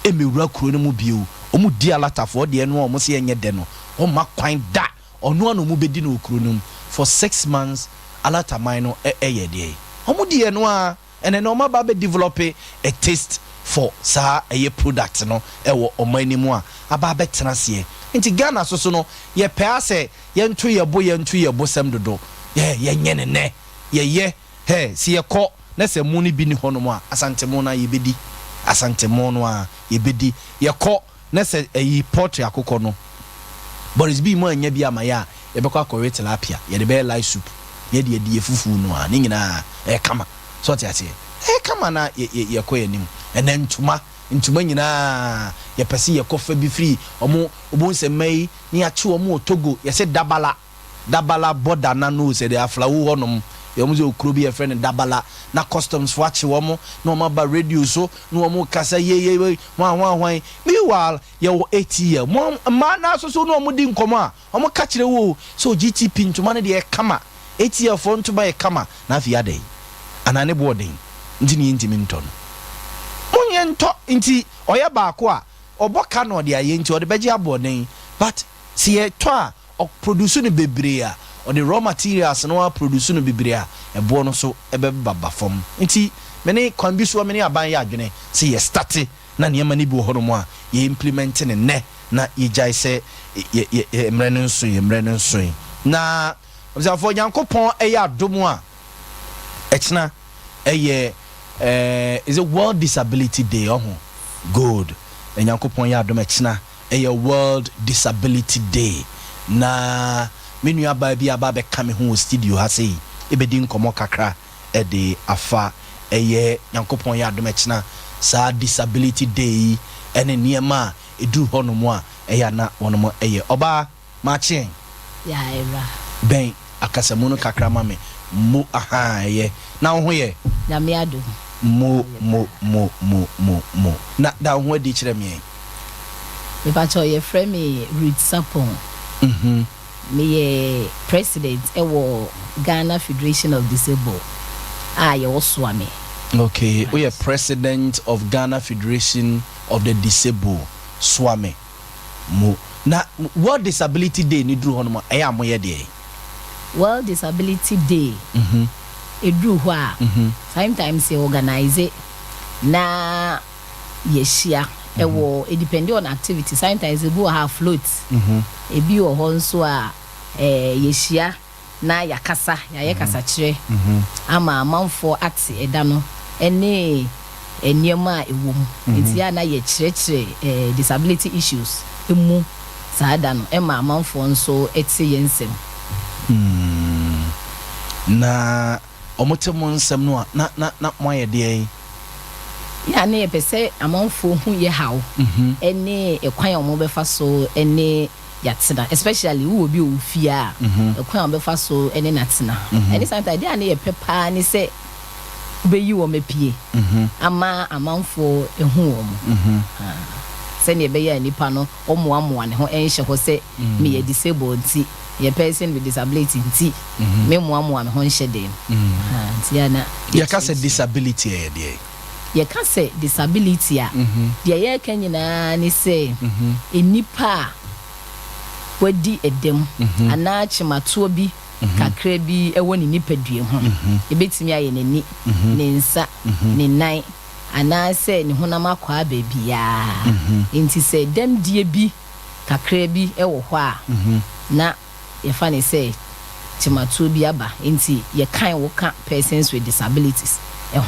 mmɛwura kuro no mu bio. Wɔn di alatafoɔ deɛ no a wɔn se ɛnyɛ dɛ no, ɔmma kwan da. Ɔno a na wɔn bɛdi no wɔ kuro no mu for 6 months. Alataman no ɛyɛ deɛ wɔn di ɛno ara. Ɛnɛ na wɔn aba abɛ develop a taste for saa ɛyɛ product no ɛwɔ ɔman no mu a aba abɛtena aseɛ. Nti Ghana so so no, yɛpɛ asɛ yɛnto yɛ bo yɛnto yɛ bo sɛm dodo, yɛ yɛnyɛ ne nɛ yɛyɛ hɛ sɛ yɛkɔ na sɛ mo no bi ni hɔnom a, Asante mo no a yɛbɛdi, Asante mo no a yɛbɛdi. Yɛkɔ na sɛ ɛyi poultry akokɔ no Boris B mu annya bi ama yɛ a, yɛbɛkɔ akɔwe tilapia, yɛde bɛyɛ light soup na yɛde adi yɛ fufuo no a, ne nyinaa ɛyɛ kama. So ɔte aseɛ? Ɛyɛ kama na yɛkɔ yɛn anim. Ɛnɛ ntoma, ntoma nyinaa yɛpɛ sɛ yɛkɔfa bi firi ɔmo, wobɛhu sɛ mma yi na yɛakye wɔn wɔ Togo, yɛse Dabala, Dabala border no ano sɛ de Aflao hɔnom, wɔn sɛ okuro bi yɛfrɛ no Dabala, na customs foɔ akye wɔn, na wɔn aba radio so, na wɔn rekasa yeyeye, hwan hwan hwan. Meanwhile, yɛwɔ ATL. Mo mmaa no ara nso so ne wɔn di nkɔmmɔ a, wɔka kyerɛ wo o, sɛ o GTP ntoma no deɛ ɛyɛ kama, ATL foɔ ntoma yɛ kama, na afei adɛn? Anaa ne bo ɔden nti na yɛntumi ntɔ no? Monyɛ ntɔ nti ɔyɛ baako a, ɔbɔ ka na ɔde ayɛ nti ɔde bɛgye aboɔden, but sɛ yɛtɔ a, ɔ produce no bebree a, ɔde raw materials no ara produce no bebree a, ɛboɔ no so bɛba ba fam. Nti me ne kwan bi soɔ me ne aban yɛ adwene sɛ yɛ starte na nneɛma no bi wɔ hɔnom a yɛ implement no nnɛ na yɛgyae sɛ yɛ yɛ yɛ mmerɛ no nsoe, mmerɛ no nsoe. Na abusuafoɔ, Nyankopɔn yɛ adom a, ɛkyena ɛyɛ eh, is it World Disability Day ɔho? Good. Nyankopɔn yɛ adom ɛkyena ɛyɛ World Disability Day na me nua baa bi aba abɛka me ho wɔ studio ha sei ɛbɛdi nkɔmmɔ kakra ɛde afa ɛyɛ Nyankopɔn yɛ adom ɛkyena saa Disability Day yi ɛne nneɛma a ɛduru hɔ nom a ɛyɛ a na wɔnom ɛyɛ. Ɔbaa, makye ɛn? Ya awura. Bɛn akasamu no kakra ma me. Mo, ahaa, ɛyɛ. Na wo ho yɛ? Nyame adom. Mo, mo, mo, mo, mo, mo. Na da wo ho adi kyerɛ me ɛ. Mepakyɛw, yɛfrɛ me Ruth Sarpong. Meyɛ president wɔ Ghana Federation of Disabled a yɛwɔ Suame. Okay, woyɛ president of Ghana Federation of the Disabled, Suame. Mo. Na World Disability Day no duru hɔnom a, ɛyɛ a moyɛ deɛn? World Disability Day ɛduru hɔ a, sometimes yɛ organise na yɛahyia ɛwɔ, ɛdepende on activity, sometimes ebi wɔ hɔ a float, ebi wɔ hɔ nso a yɛhyia na yɛakasa, yɛayɛ kasakyerɛ ama amanfoɔ ate ɛda no ne nneɛma a ɛwɔ mu. Nti yɛ a na yɛkyerɛkyerɛ disability issues mu saa da no ma amanfoɔ nso te yɛn nsɛm. Na wɔte mo nsɛm no a, na na na moayɛ deɛn? Yɛ a na yɛpɛ sɛ amanfoɔ hu yɛ haw ne ɛkwan a wɔbɛfa so ne yɛatena, especially wowɔ bi wɔ wo fie a, ɛkwan a wɔbɛfa so ne no atena. Ɛne sometimes adeɛ a na yɛpɛ paa ne sɛ wobɛyi wɔn apue ama amanfoɔ ahu wɔn, sɛdeɛ ɛbɛyɛ a nipa no ɔmmoamoa ne ho nhyɛ hɔ sɛ meyɛ disabled nti, meyɛ person with disability nti memmoamoa me ho nhyɛ dɛm. Nti a na Yɛka sɛ disability ɛyɛ deɛn? Yɛka sɛ disability a, deɛ yɛreka nyinaa ne sɛ nnipa a wadi dɛm anaa kyematoɔ bi kakra bi wɔ ne nipadua ho. Ɛbɛtumi ayɛ n'ani, ne nsa, ne nan. Anaasɛ ne honam akwaa baabiara. Enti sɛ dɛmdie bi kakra bi wɔ hɔ a, na yɛfa no sɛ kyematoɔ bi aba. Enti yɛkan wo ka persons with disabilities ho.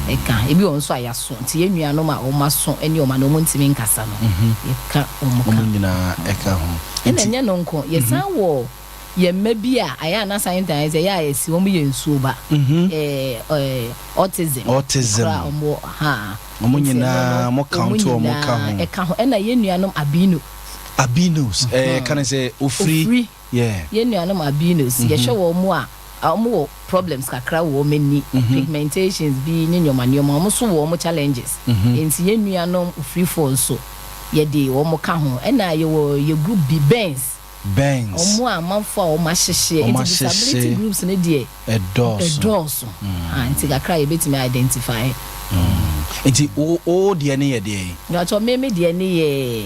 Ɛka. Ebi wɔ hɔ nso a yɛaso. Nti yɛn nuanom a wɔaso ne wɔn a wɔntumi nkasa no, yɛka wɔn ka. Wɔn nyinaa ka ho. Ɛna ɛnyɛ no nko, yɛsan wɔ yɛn mma bi a ayɛ a na sometimes ɛyɛ a yɛsi wɔn yɛ nsuo ba. Ɛɛ autism. Autism. Kora wɔn wɔ ha. Wɔn nyinaa mo count wɔn ka ho. Ɛka ho. Ɛna yɛn nuanom albino. Albinos ɛɛ ka ne sɛ ofiri. Ofiri. Yeah. Yɛn nuanom albinos yɛhwɛ wɔn mu a wɔn wɔ problems kakra wɔ wɔn ani, pigmentations bi ne nneɛma nneɛma, wɔn nso wɔ wɔn challenges. Nti yɛn nuanom ofirifoɔ nso yɛde wɔn ka ho. Ɛna yɛwɔ yɛ group bi, burns. Burns. Wɔn a amanfoɔ a wɔn ahyehye. Wɔn Nti disability ahyehye. groups no deɛ. Ɛdɔɔso. Ɛdɔɔso. Ah, nti kakra a yɛbɛtumi identify. Nti wo deɛ ne yɛ deɛ? Mpakyɛw, me deɛ ne yɛ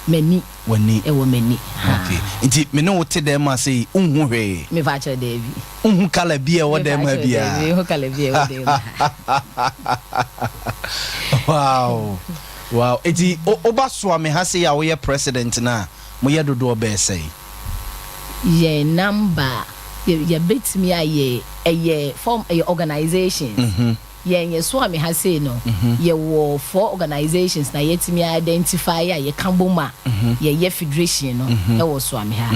m'ani. W'ani. Ɛwɔ m'ani. Okay. Nti me ne wo te dɛm ase yi, wonhu hwee? Mepakyɛw, daabi. Wonhu colour bi a ɛwɔ dɛm ha biara? Mepakyɛw, daabi, mehu colour bi a ɛwɔ dɛm ha. Wow. Nti woba Suame ha sei a woyɛ president no a, moyɛ dodoɔ bɛyɛ sɛn? Yɛn number yɛbɛtumi ayɛ, ɛyɛ form, ɛyɛ organizations. Yɛn yɛ Suame ha sei no, yɛwɔ four organizations na yɛtumi identify a yɛka bom a yɛyɛ federation no ɛwɔ Suame ha.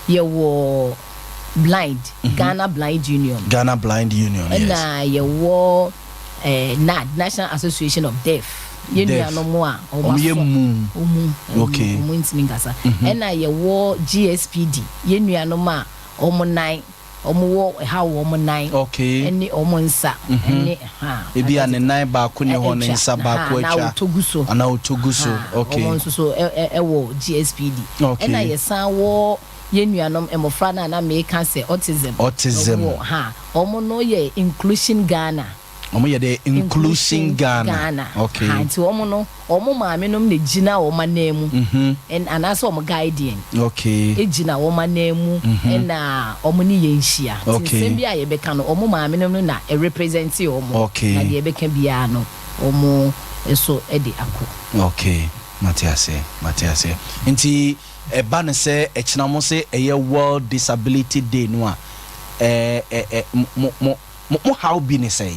Yɛwɔ Blind, Ghana Blind Union. Ghana Blind Union, yes. Ɛna yɛwɔ NAD, National Association of Deaf. Yɛn Deaf. nuanom a wɔn Wɔn yɛ aso. mum. Wɔn wɔn ntumi nkasa. Ɛna yɛwɔ GSPD, yɛn nuanom a wɔn nan, wɔn wɔ ɛha wɔ wɔn nan. Ɛne wɔn nsa. Ɛne ha. Ebi a ne nan baako ne hɔ, ne Atwa. nsa baako Na atwa. ɔtɔ gu so. Anaa ɔtɔ gu so. Ha, wɔn nso so ɛwɔ GSPD. Ɛna yɛsan wɔ yɛn nuanom mmɔfra no a na meka sɛ autism. Autism. Wɔ ha. Wɔn no yɛ Inclusion Ghana. Wɔn yɛ de Inclusion Ghana. Ha, nti wɔn no, wɔn maame nom na gyina wɔn anan mu. Anaasɛ wɔn guardian. Gyina wɔn anan mu ɛna wɔn ne yɛn hyia. Nti nsɛm bi a yɛbɛka no, wɔn maame nom na ɛrepresent wɔn. Na deɛ yɛbɛka biara no, wɔn nso de akɔ. Okay. Mate ase. Mate ase. Nti ɛba ne sɛ ɛkyena mo sɛ ɛyɛ World Disability Day no a, ɛɛ ɛ ɛ mo haw bi ne sɛn?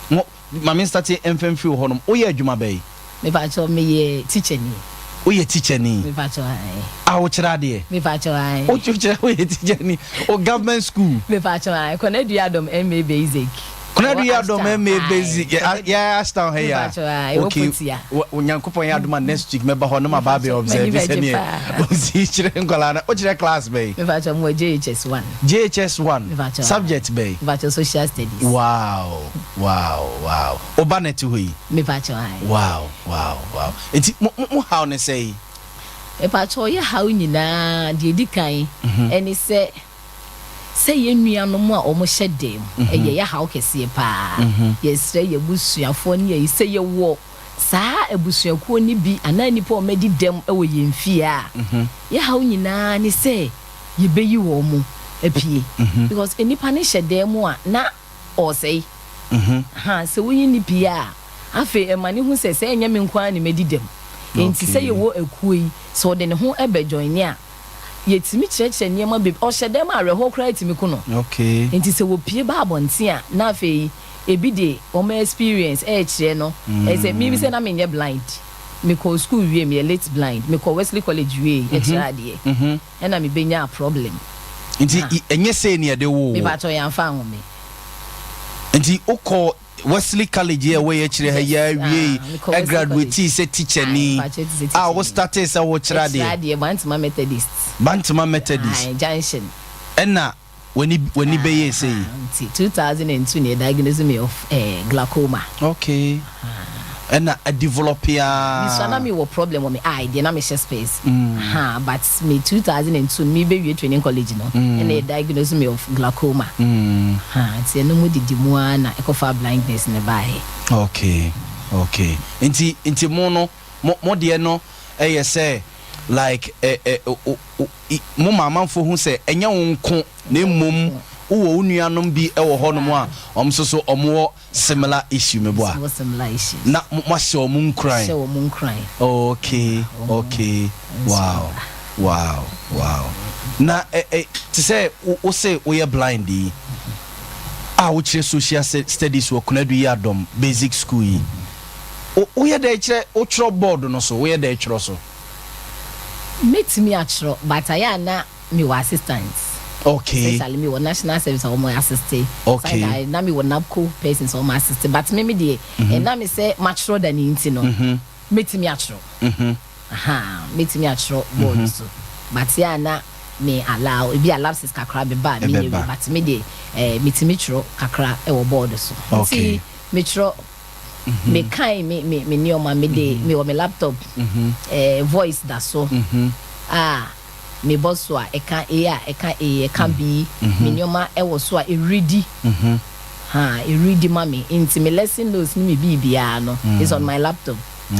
Mo maame start mfɛmfiri wɔ hɔnom. Woyɛ adwuma bɛyi? Mepakyɛw, meyɛ teacher ni. Woyɛ teacher ni? Mepakyɛw, ae. A wokyerɛ adeɛ? Mepakyɛw, ae. Wokyerɛ, woyɛ teacher ni o government school? Mepakyɛw, ae. Konadu Adom MA Basic. Konadu Adom MA Basic. Yɛ Ashtown ha yi a? Mepakyɛw, ae. Ɛwɔ Potia. Onyankopɔn yɛ adom a next week mɛba hɔ na maba abɛ observe sɛneɛ osi kyerɛ nkwadaa no. Wokyerɛ class bɛyi? Mepakyɛw, mewɔ JHS 1. JHS 1. Mepakyɛw, ae. Subject bɛyi? Mepakyɛw, social studies. Wow. Woba na ɛte hɔ yi? Mepakyɛw, ae. Wow. Nti mo haw ne sɛ yi? Mepakyɛw, yɛ haw nyinaa deɛ edi kan ɛne sɛ yɛn nuanom a wɔn hyɛ dɛm, ɛyɛ yɛ haw kɛseɛ paa. Yɛsrɛ yɛn abusuafoɔ ne yɛn sɛ yɛwɔ saa abusuakuo no bi anaa nnipa a wɔadi dɛm wɔ yɛn fie a, yɛ haw nyinaa ne sɛ yɛbɛyi wɔn mo apue. Because nnipa no hyɛ dɛm mu a na ɔresɛe. Ha, sɛ woyi ne pie a, afei ɛma ne hu sɛ ɛnyɛ me nko ara na madi dɛm. Enti sɛ yɛwɔ akuo yi, sɛ ɔde ne ho bɛ join a, yɛtumi kyerɛkyerɛ nneɛma bebree. Ɔhyɛ dɛm a, awerɛhoɔ koraa tumi ku no. Enti sɛ wɔpie ba abɔnten a, na afei ebi de wɔn experience ɛrekyerɛ no. Ɛyɛ sɛ me sɛ na menyɛ blind. Mekɔɔ school wie, meyɛ late blind. Mekɔɔ Wesley College wie, ɛkyerɛ adeɛ. Ɛna mebɛnyaa problem. Nti ɛnyɛ sei ne yɛde woo wo? Mepakyɛw, yɛamfa anwo me. Nti wokɔ Wesley College yɛ ɛwɔ yɛ akyire ha yi Yes, awie ah, mekɔ Wesley graduate College. sɛ teacher Aye, ni mepakyɛw, te sɛ teacher a wo ni. startee sɛ wokyerɛ Ɛkyerɛ adeɛ? adeɛ, Bantama Methodist. Bantama Methodist. Aye, Junction. Ɛna w'ani bɛyɛɛ sei? Nti 2002 na yɛ diagnose me of glaucoma. Okay. Ɛna adevelop Me so na a. me wɔ problem wɔ me eye deɛ, na me hyɛ specs. Ha, but me 2002 me bɛwie training college no, ɛna yɛ diagnose me of glaucoma. Ha, nti ɛno mu didi mu ara na ɛkɔfa blindness ne baeɛ. Okay. Nti mo no mo deɛ no ɛyɛ sɛ like ɛ ɛ o o mo ma amanfoɔ hu sɛ ɛnyɛ wo nko na mmom. Wowɔ wo nuanom bi wɔ hɔnom a ɔmo nso so ɔmo wɔ similar issue, meboa? Wɔ similar issues. Na mo ahyɛ ɔmo nkuran? Hyɛ wɔn nkuran. Okay, wow. Na ɛ te sɛ wo sɛ woyɛ blind yi a wokyerɛ social studies wɔ Konadu Yiadom Basic School yi, woyɛ dɛ kyerɛ, wotwerɛ board no so, woyɛ dɛ twerɛ so? Mɛtumi atwerɛ, but ayɛ a na mewɔ assistant. Especially mewɔ national service a wɔn assist. Sometimes na mewɔ NABCO persons a wɔn assist, but me deɛ, ɛna me sɛ matwerɛ da ne nti no, mɛtumi atwerɛ. Aha, mɛtumi atwerɛ board so, but yɛ a na me allow ebi a lapses kakra bɛba a menyɛ Ɛbɛba. wei, but me deɛ, metumi twerɛ kakra ɛwɔ board so. Nti metwerɛ, mekan me nneɛma, me de mewɔ me laptop, voice da so a mebɔ so a ɛka A a ɛka A, ɛka B. Me nneɛma ɛwɔ so a ɛredi ha, ɛredi ma me. Nti me lesson notes ne me biribiara no is on my laptop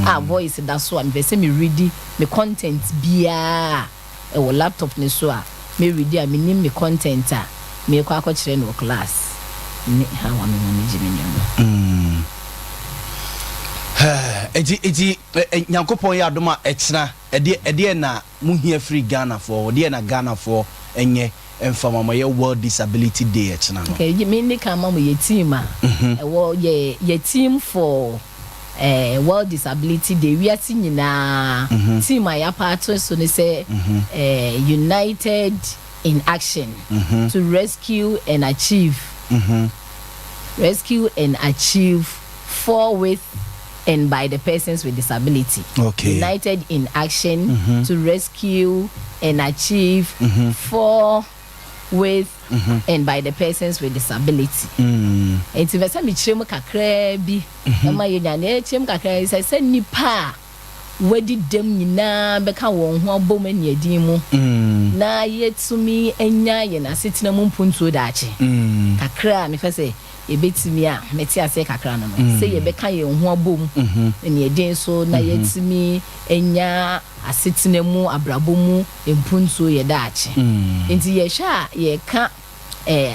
a voice da so a mepɛ sɛ me read me content biara ɛwɔ laptop ne so a me read a menim me content a meekɔ akɔkyerɛ no wɔ class ne how a me manage me nneɛma. Eti Nyankopɔn yɛ adom a, ɛkyena ɛdeɛ na mohia firi Ghanafoɔ? Ɛdeɛ na Ghanafoɔ ɛnyɛ mfa ma yɛ World Disability Day ɛkyena no? Okay, me ne kan ma mo yɛ team a ɛwɔ yɛ team for World Disability Day, wiase nyinaa team a yɛapaato so ne sɛ "United in Action to rescue and achieve, rescue and achieve for, with and by the persons with disability." "United in action to rescue and achieve for, with and by the persons with disability." Nti bɛ sɛ mekyerɛ mu kakraa bi ɛma yɛ nya na ɛkyerɛ mu kakraa bi sɛ nipa a wadi dɛm nyinaa bɛka wɔn ho abom aniadin mu na yɛtumi anya yɛn asetena mu mpuntuo daakye. Kakra a mefɛ sɛ yɛbɛtumi a mete aseɛ kakra no, sɛ yɛbɛka yɛn ho abom aniadin so na yɛtumi anya asetena mu, abrabɔ mu mpuntuo yɛ daakye. Nti yɛhwɛ a, yɛka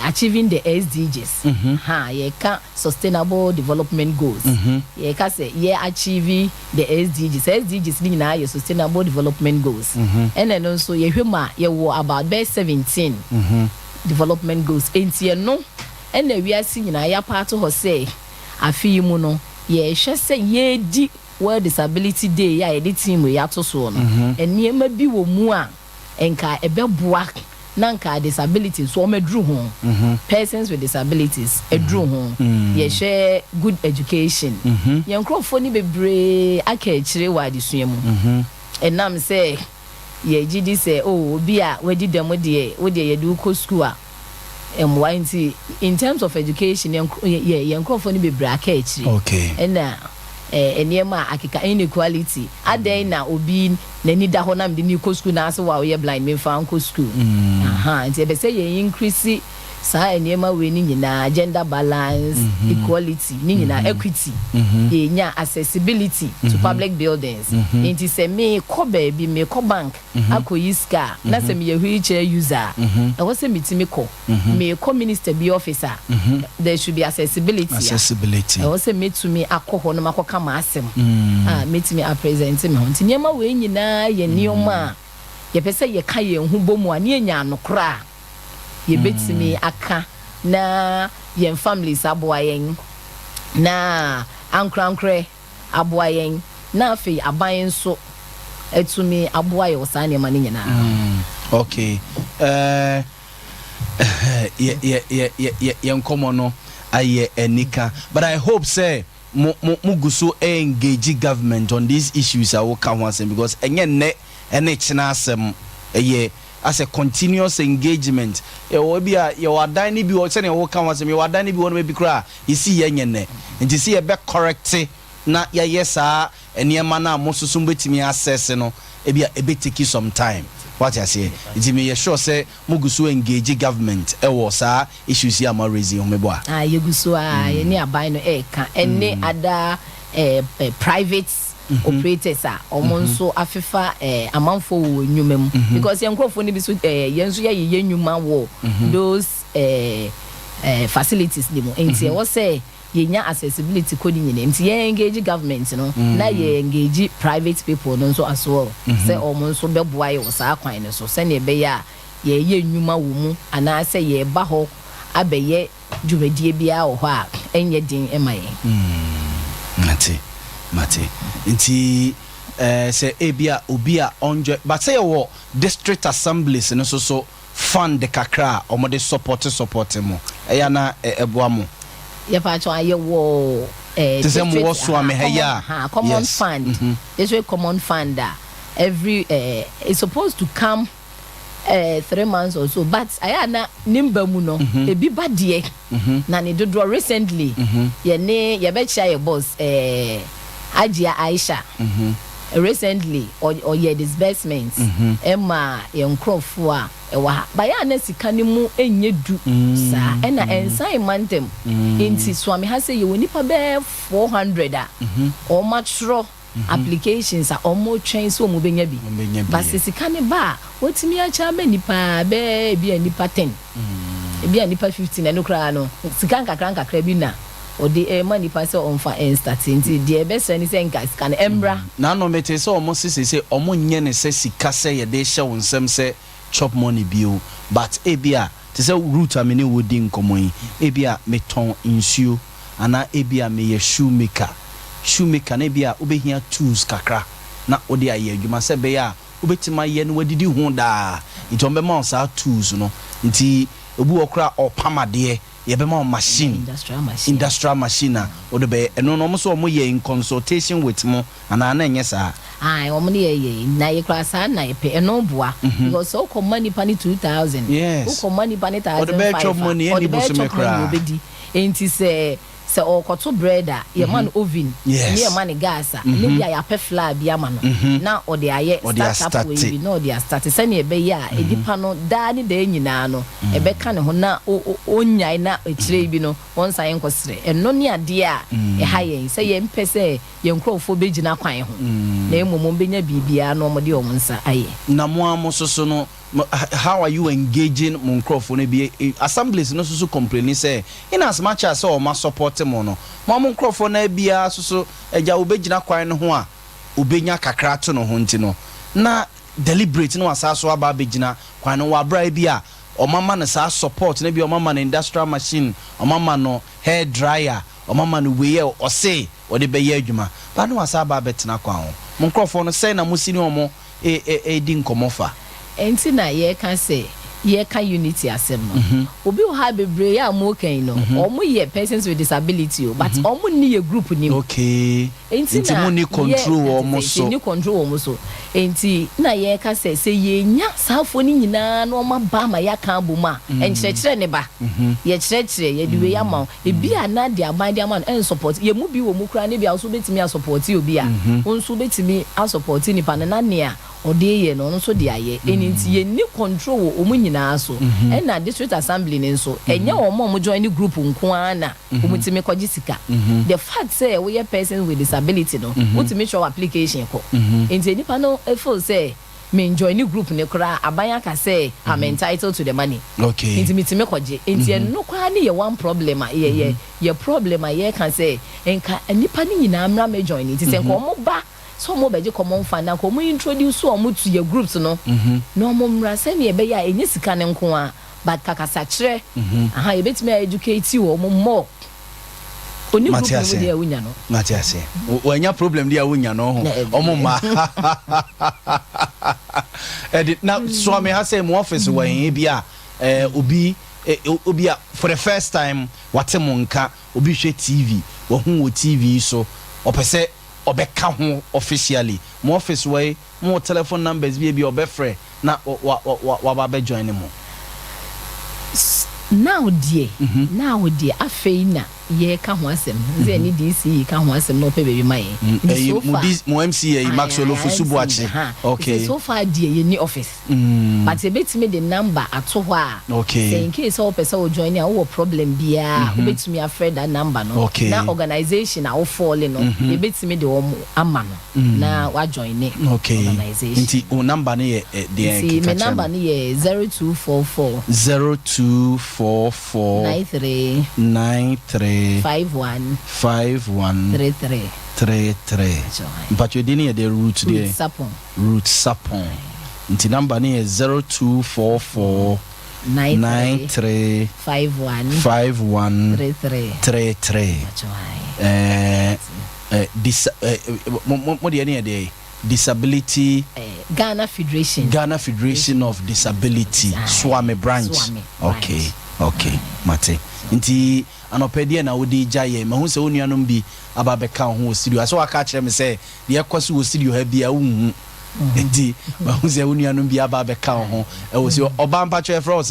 achieving the SDGs, ha yɛka Sustainable Development Goals, yɛka sɛ yɛ achieve the SDGs. SDGs ne nyinaa yɛ Sustainable Development Goals. Ɛna ɛno nso yɛhwɛ mu a, yɛwɔ about bɛyɛ 17 development goals. Nti ɛno ɛna wiase nyinaa yɛapaato hɔ sɛ afe yi mu no, yɛhwɛ sɛ yɛredi World Disability Day a yɛde team yi ato soɔ no, nneɛma bi wɔ mu a nka ɛbɛboa na nka disability nso wɔn aduru ho, persons with disabilities aduru ho. Yɛhwɛ good education, yɛn nkurɔfoɔ no bebree aka akyire wɔ adesua mu, ɛnam sɛ yɛgye di sɛ, oh, obi a wadi dɛm deɛ, wo deɛ yɛde wokɔ school a mmoa. Nti in terms of education, yɛn nkurɔfoɔ no bebree aka akyire. Ɛna nneɛma a akeka, inequality, adan na obi n'ani da hɔ na mede ne kɔ school na ase wa ɔyɛ blind, memfa nkɔ school. Aha, nti ɛbɛ sɛ yɛn increase saa nneɛma wei ne nyinaa, gender balance, equality ne nyinaa, equity, yɛnya accessibility to public buildings. Nti sɛ meekɔ baabi, meekɔ bank akɔyi sika a, na sɛ meyɛ wheelchair user a, ɛwɔ sɛ metumi kɔ. Meekɔ minister bi office a, there should be accessibility a Accessibility. ɛwɔ sɛ mɛtumi akɔ hɔ no, makɔka m'asɛm a, mɛtumi apresent me ho. Nti nneɛma wei nyinaa yɛ nneɛma a yɛpɛ sɛ yɛka yɛn ho bɔ mu a ne yɛnya anokorɔ a yɛbɛtumi aka na yɛn families aboa yɛn, na ankorankorɛ aboa yɛn, na afei aban nso atumi aboa yɛ wɔ saa nneɛma no nyinaa. Okay, yɛ yɛ yɛ yɛ yɛ yɛn nkɔmɔ no ayɛ anika, but I hope sɛ mo gu so engage government on these issues a woka ho asɛm, because ɛnyɛ nnɛ ɛne kyena asɛm, ɛyɛ as a continuous engagement. Yɛwɔ bi a yɛwɔ adan ne bi wɔ sɛnea wɔka ho asɛm, yɛwɔ adan ne bi wɔ no bi koraa yɛsi yɛ nyɛ nnɛ, nti sɛ yɛbɛ correct na yɛyɛ saa nneɛma no a mo soso bɛtumi assess no, ebi a ebe take some time, wate aseɛ? Nti meyɛ sure sɛ mo gu so engage government ɛwɔ saa issues yi a mo raise ho, mebɔ a. A yɛgu so a yɛne aban no ɛɛka, ɛne ada private operators a ɔmo nso afefa amanfoɔ wɔ nnwuma mu, because yɛn nkurɔfoɔ no bi so yɛn nso yɛyɛ yɛn nnwuma wɔ those facilities ne mu. Nti ɛwɔ sɛ yɛnya accessibility kɔ ne nyinaa. Nti yɛn engage government no na yɛ engage private people no nso as well sɛ ɔmo nso bɛboa yɛ wɔ saa kwan no so, sɛnea ɛbɛyɛ a yɛyɛ nnwuma wɔ mu anaasɛ yɛba hɔ abɛyɛ dwumadie biara wɔ hɔ a, ɛnyɛ den ma yɛn. Mate. Nti sɛ ebi a obi a ɔnjɔ but sɛ yɛwɔ district assemblies no so fund kakra a ɔmode support mo, ɛyɛ na ɛboa mo? Yɛfa atwɔn a yɛwɔ Te sɛ mowɔ Suame ha yi a, common fund, district common fund a every it's supposed to come 3 months or so, but ayɛ ana ne mba mu no, ebi ba deɛ na ne dodoɔ. Recently yɛne yɛbɛkyia yɛ boss Ajia Aisha. Recently ɔyɛ disbursement ɛma yɛn nkurɔfoɔ a ɛwɔ ha bayɛ ana sika no mu nyɛ du saa, ɛna ɛnsan mma ntɛm. Nti Suame ha sɛ yɛwɔ nipa bɛyɛ 400 a wɔn atwerɛ applications a wɔn twɛn sɛ wɔn bɛnya bi. Wɔn bɛnya bi. Basi sika ne ba a, wɔtumi akyɛ ama nipa bɛɛ ebi a nipa 10, ebi a nipa 15. Ɛno koraa no, sika nkakra nkakra bi na ɔde ɛma nipa sɛ ɔnfa ɛnstart. Nti deɛ ɛbɛsrɛ ne sɛ nka sika no ɛmra. Naano mete sɛ ɔmo sese sɛ ɔmo nyɛ ne sɛ sika sɛ yɛde hyɛ wo nsɛm sɛ chop money bio, but ebi a te sɛ route a me ne wo di nkɔmmɔ yi, ebi a metɔn nsuo anaa ebi a meyɛ shoemaker. Shoemaker na ebi a wobɛhia tools kakra na wode ayɛ adwuma sɛ ɛbɛyɛ a wobɛtumi ayɛ no wadidi ho daa. Nti ɔmo bɛma wo saa tools no. Nti obi wɔ koraa ɔpam adeɛ, yɛbɛma wo machine. Industrial machine. Industrial machine a wode bɛyɛ ɛno no, ɔmo sɛ ɔmo yɛ in consultation with mo anaa na ɛnyɛ saa? Ayi, wɔn ne yɛ yɛ na yɛ kura saa na yɛ pɛ. Ɛno boa because sɛ wokɔ ma nipa ne 2,000, wokɔ ma nipa ne Ɔde thousand bɛyɛ five chop a, money, ɛnni ɔde bɛyɛ bosome chop money. koraa. Obedi. Nti sɛ ɔkɔto bread a, yɛma no oven ne yɛma no gas a, ne bi a yɛapɛ flour bi ama no na ɔde ayɛ Ɔde start up wei astart. bi na ɔde astart, sɛnea ɛbɛyɛ a nipa no daa ne daa nyinaa no ɛbɛka ne ho na ɔnyae na akyire bi no wɔnsan nkɔsrɛ. Ɛno ne adeɛ a ɛha yɛn sɛ yɛmpɛ sɛ yɛn nkurɔfoɔ bɛgyina kwan ho, na mmom wɔn bɛnya biribiara na wɔde wɔn nsa ayɛ. Na mo a mo soso no, how are you engaging mo nkurɔfoɔ no bi? Assemblies no soso complain sɛ in as much as sɛ ɔma support mo no, mo a mo nkurɔfoɔ no biara soso agya wobɛgyina kwan no ho a obɛnya kakra to no ho. Nti no na deliberate na wasa so aba abɛgyina kwan no wɔ abera bi a ɔmama no saa support no bi, ɔmama no industrial machine, ɔmama no hair dryer, ɔmama no wei a ɔse ɔde bɛyɛ adwuma ba, na wasa aba abɛtena kwan ho. Mo nkurɔfoɔ no, sɛn na mo si ne ɔmo ɛdi nkɔmmɔ fa? Nti na yɛka sɛ yɛka unity asɛm no. Obi wɔ ha bebree a mo kan no, ɔmo yɛ persons with disability o, but ɔmo ni yɛ group ni mu. Nti Nti na mo ni control wɔ ɔmo so. Ni control wɔ mo so. Nti na yɛka sɛ yɛnya saafoɔ no nyinaa na ɔmo aba ama yɛaka abɔ mu a, nkyerɛkyerɛ ne ba, yɛkyerɛkyerɛ, yɛde wei ama wo. Ebi a na de aban de ama no ɛn support yɛn mu bi wɔ mu koraa ne bi a nso bɛtumi asupport obi a wo nso bɛtumi asupport nipa no na nea ɔde yɛ no, ɔno nso de ayɛ ɛni. Nti yɛnni control wɔ ɔmo nyinaa so. Ɛna district assembly ne nso, ɛnyɛ wɔn a wɔn join ne group nko ara na wɔn tumi kɔgye sika. The fact sɛ woyɛ person with disability no, wotumi twerɛ application kɔ. Nti nipa no feel sɛ me join ne group ne koraa, aban aka sɛ I'm entitled to the money, nti mitumi kɔgye. Nti ɛno koraa ne yɛ one problem a yɛ problem a yɛka sɛ nka nipa ne nyinaa mmra mɛ join. Nti sɛ nka ɔmo ba sɛ ɔmo bɛgye common fund na nka ɔmo introduce ɔmo to yɛ groups no na ɔmo mmra, sɛnea ɛbɛyɛ a ɛnyɛ sika ne nko a, but kakasakyerɛ aha yɛbɛtumi a educate wɔ ɔmo more. Oni group Mate no mu ase. deɛ wonya no. Mate ase. Wanya problem deɛ a wonya no ho. Na ɔmo ma ɛde na Suame ha sɛ mo office wɔ hɛn bi a obi a for the first time wate mo nka, obi hwɛ TV, wahu wɔ TV so, ɔpɛ sɛ ɔbɛka ho officially, mo office wɔ yi, mo wɔ telephone numbers bi a ɔbɛfrɛ na wa wa wa waba abɛjoin ne mo? Now deɛ, now deɛ, afei na Yɛka ho asɛm sɛ ɛne DCE ka ho asɛm na ɔpɛ baabi ma yɛn. Nti so far, mo MC yɛ Maxwell Ofosu Boakye. Okay. So far deɛ, yɛnni office. But yɛbɛtumi de number ato hɔ a, sɛ in case sɛ wopɛ sɛ wo join a, wowɔ problem biara, wobɛtumi afrɛ that number no. Na organisation a wofɔle no, yɛbɛtumi de wɔn ama no na wajoin ne organisation. Nti wo number no yɛ deɛ? Nti me number no yɛ 0244 0244 93 93 51 51 33. 33. Mpatwa din no yɛ deɛ, Ruth deɛ? Ruth Sapon. Ruth Sapon. Nti number no yɛ 0244 93 93 51 51 33. 33. Mo deɛ ne yɛ deɛ, disability Ghana Federation. Ghana Federation of Disability, Suame branch. Suame. Okay, mate. Nti anɔpɛ deɛ na wode gya yɛ, mahu sɛ wo nuanom bi aba bɛka wo ho wɔ studio asɛ waka kyerɛ me sɛ deɛ ɛkɔ so wɔ studio ha bia wonhu. Nti mahu sɛ wo nuanom bi aba bɛka wo ho ɛwɔ studio. Ɔba, mpatwɛ, yɛfrɛ wo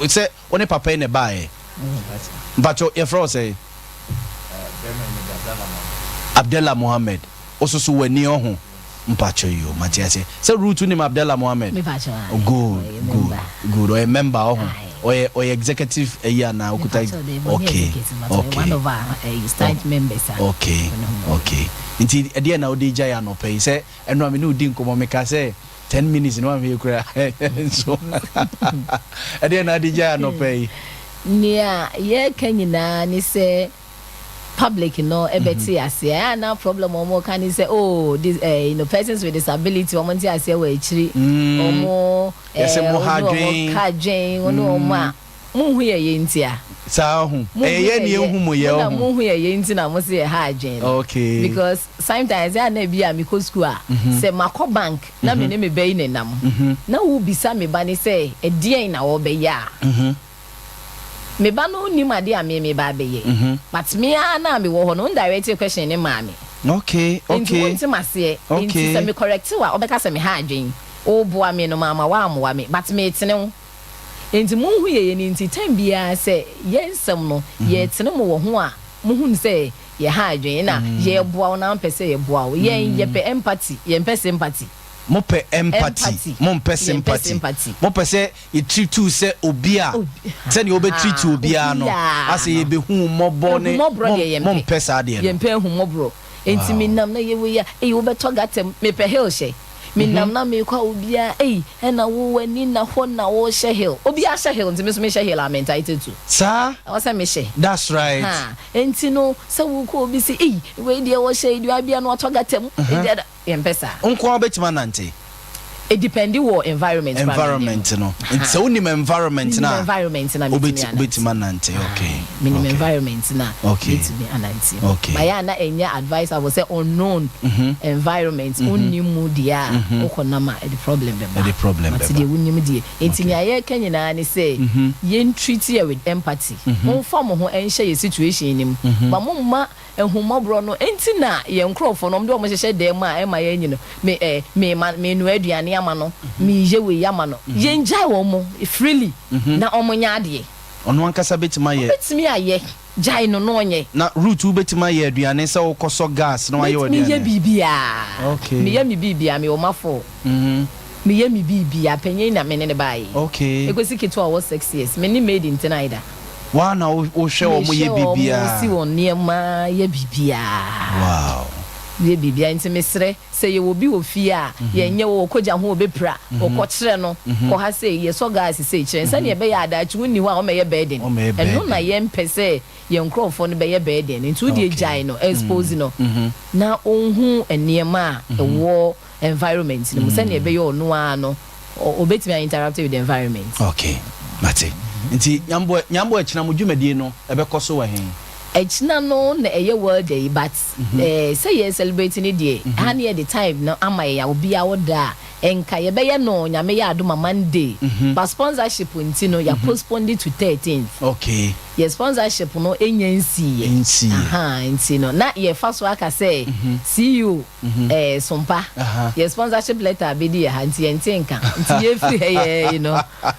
sɛ wo ne papa yi ne baeɛ? Mpatwɛ, yɛfrɛ wo sɛ? Abdallah Mohammed. Wo soso w'ani ɔho. Mpatwɛ yi o, mate ase sɛ Ruth nim Abdallah Mohammed. Oh, good, ɔyɛ member ɔho. Ɔyɛ executive ɛyi anaa okuta? Okay. One of our staff members. Okay, nti ɛdeɛ na wode gya yɛ anɔpɛ yi, sɛ ɛno a me ne wodi nkɔmmɔ, meka sɛ 10 minutes ne wahwɛ kura nso, ɛdeɛ na wode gya yɛ anɔpɛ yi? Nea yɛreka nyinaa ne sɛ public no ɛbɛte aseɛ. Ɛyɛ na problem a wɔn ka ne sɛ, oh, this persons with disability, wɔn nte aseɛ wɔ akyiri. Wɔn Yɛsɛ mo ha wɔn adwen. Ka adwen wɔn ne wɔn a muhu yɛ yɛ ntia. Saa ho ɛyɛ ne ehu mo yɛ na ho. Muhu yɛ yɛ nti na mo se yɛ ha adwen no. Because sometimes ɛyɛ na ebi a mekɔ school a, sɛ makɔ bank na me ne me bɛyi ne nam na wo bisa me ba ne sɛ ɛdeɛn na wɔbɛyɛ a, me ba no nim adeɛ a me ba abɛyɛ, but me ara na me wɔ hɔ no, ndirect question ne maame. Nti wonte maseɛ. Nti sɛ me correct wa, ɔbɛka sɛ me ha adwen, woboa me no maama woammoa me, but metene wo. Nti monhu yɛyɛ no. Nti time biara sɛ yɛn nsɛm no yɛtene mo wɔ ho a, mohu sɛ yɛha adwen na yɛboa wo na mpɛ sɛ yɛboa wo. Yɛn yɛpɛ empathy, yɛmpɛ sympathy. Mopɛ empathy. Empathy. Mompɛ Yɛmpɛ sympathy. Sympathy. Mopɛ sɛ yɛtreat sɛ obi a sɛdeɛ wobɛtreat obiara no, Obiara asɛ no. yɛbɛhu mmɔbɔ ne Ahummɔborɔ deɛ, yɛmpɛ. Mompɛ saa deɛ no. Yɛmpɛ ahummɔborɔ. Nti menam na yɛwɔ yi a, eyi wobɛtɔ gutter, mepɛ heel hyɛ. Menam na mekɔ a, obiara eyi ɛna wo w'ani na hɔ na wɔhyɛ heel. Obiara hyɛ heel, nti me nso mehyɛ heel, I'm entitled to. Ɛwɔ sɛ mehyɛ. That's right. Ha, nti no sɛ wokɔ, obi si eyi wei deɛ wɔhyɛ dua bia na ɔtɔ gutter mu, yɛmpɛ saa. Nko a wobɛtumi anante? It depend wɔ environment koraa. Environment no. Nti sɛ wonim environment no Menim a, environment na metumi anante. Wobɛtumi anante, okay. Menim environment na metumi anante. Mayɛ a na ɛnyɛ advisable sɛ unknown environment, wonnim mu deɛ a, wokɔ nam a, ɛde problem bɛba. Ɛde problem But bɛba. deɛ wonim deɛ, nti nea yɛreka nyinaa ne sɛ yɛn treat yɛ with empathy. Momfa mo ho ɛnhyɛ yɛ situation no mu, ma momma ahummɔborɔ no. Nti na yɛn nkurɔfoɔ no, ɔmo de ɔmo hyehyɛ dan mu a, ɛma yɛn nyi no me ɛ me ma me nua aduane ama no, me yɛ wei ama no. Yɛn gyae wɔn mo freely na ɔmo nyɛ adeɛ. Ɔno ankasa bɛtumi ayɛ. Ɔbɛtumi ayɛ, gyae no na ɔnyɛ. Na Ruth, wobɛtumi ayɛ aduane sɛ wokɔsɔ gas na wayɛ meyɛ aduane? Biribiaa. Meyɛ me biribiaa. Meyɛ ɔmafo. Meyɛ me biribiaa. Panyin na me ne ne baayɛ. Ekosi ketewa a ɔwɔ 6 years, me ne maid ntena yi da. Waa na wohwɛ wɔ mo yɛ Mehwɛ wɔn, biribiaa? Si wɔn nneɛma, yɛ biribiaa. Yɛ biribiaa. Nti mesrɛ sɛ yɛwɔ bi wɔ fie a, yɛnyɛ wɔ kɔgya ho, wɔbɛpira wɔkɔkyerɛ no kɔ ha sɛ yɛsɔ gas sɛ kyerɛ sɛneɛ ɛbɛyɛ adakye wonni hɔ a, wɔmɛyɛ burden. Wɔmmɛyɛ Ɛno na burden. yɛmpɛ sɛ yɛn nkurɔfoɔ no bɛyɛ burden. Nti wodeɛ gyae no, expose no na ɔnhu nneɛma a ɛwɔ environment no mu, sɛneɛ ɛbɛyɛ ɔno ara no ɔbɛtumi a interact with the environment. Okay, mate. Nti Nyamboa, Nyamboa, akyina mo dwumadie no ɛbɛkɔ so wɔ he? Ɛkyina no na ɛyɛ World Day, but sɛ yɛ celebrate ne deɛ ha ne yɛ de time no ama yɛ a, obiara wɔda a Nka yɛbɛyɛ no Nyame yɛ adom a Monday, but sponsorship nti no yɛ postponed it to 13th. Yɛ sponsorship no nnya nsiiɛ. Nsiiɛ. Ahaa, nti no na yɛfa so aka sɛ CEO eh, Sompa, yɛ sponsorship letter abɛdi yɛ ha nti yɛnte nka. Nti yɛfiri ha yɛ yi no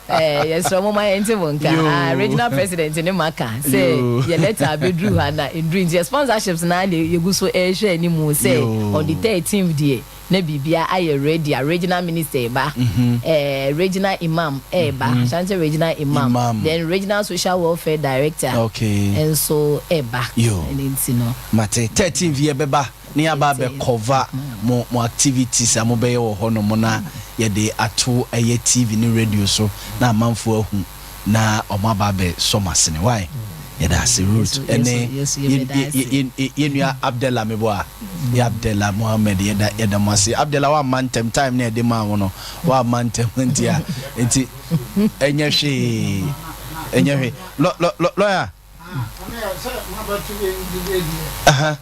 eh, yɛsrɛ mo ma yɛnte mo nka. Ah, regional president ne maka sɛ yɛ letter abɛduru ha na ɛnduru nti yɛ sponsorships no ara na yɛgu so rehwɛ anim sɛ on the 13th deɛ na biribia ayɛ ready a regional minister reba, eh, regional imam reba, Ashanti regional imam, Imam. then regional social welfare director nso reba. Ɛno nti no. Mate. 13th yɛbɛba na yɛaba abɛ cover mo mo activities a mobɛyɛ wɔ hɔ nom na yɛde ato ɛyɛ TV ne radio so na amanfoɔ ahu na ɔmo aba abɛ sɔ mo asene. Wai? Yɛda ase Ruth ɛne yɛn nua Abdella meboa yɛ Abdella Mohammed yɛda yɛda mo ase. Abdella wamma ntɛm time na yɛde maa wo no wamma ntɛm nti a nti ɛnyɛ hwee ɛnyɛ hwee lɔ lɔ lɔ lɔya. Aha.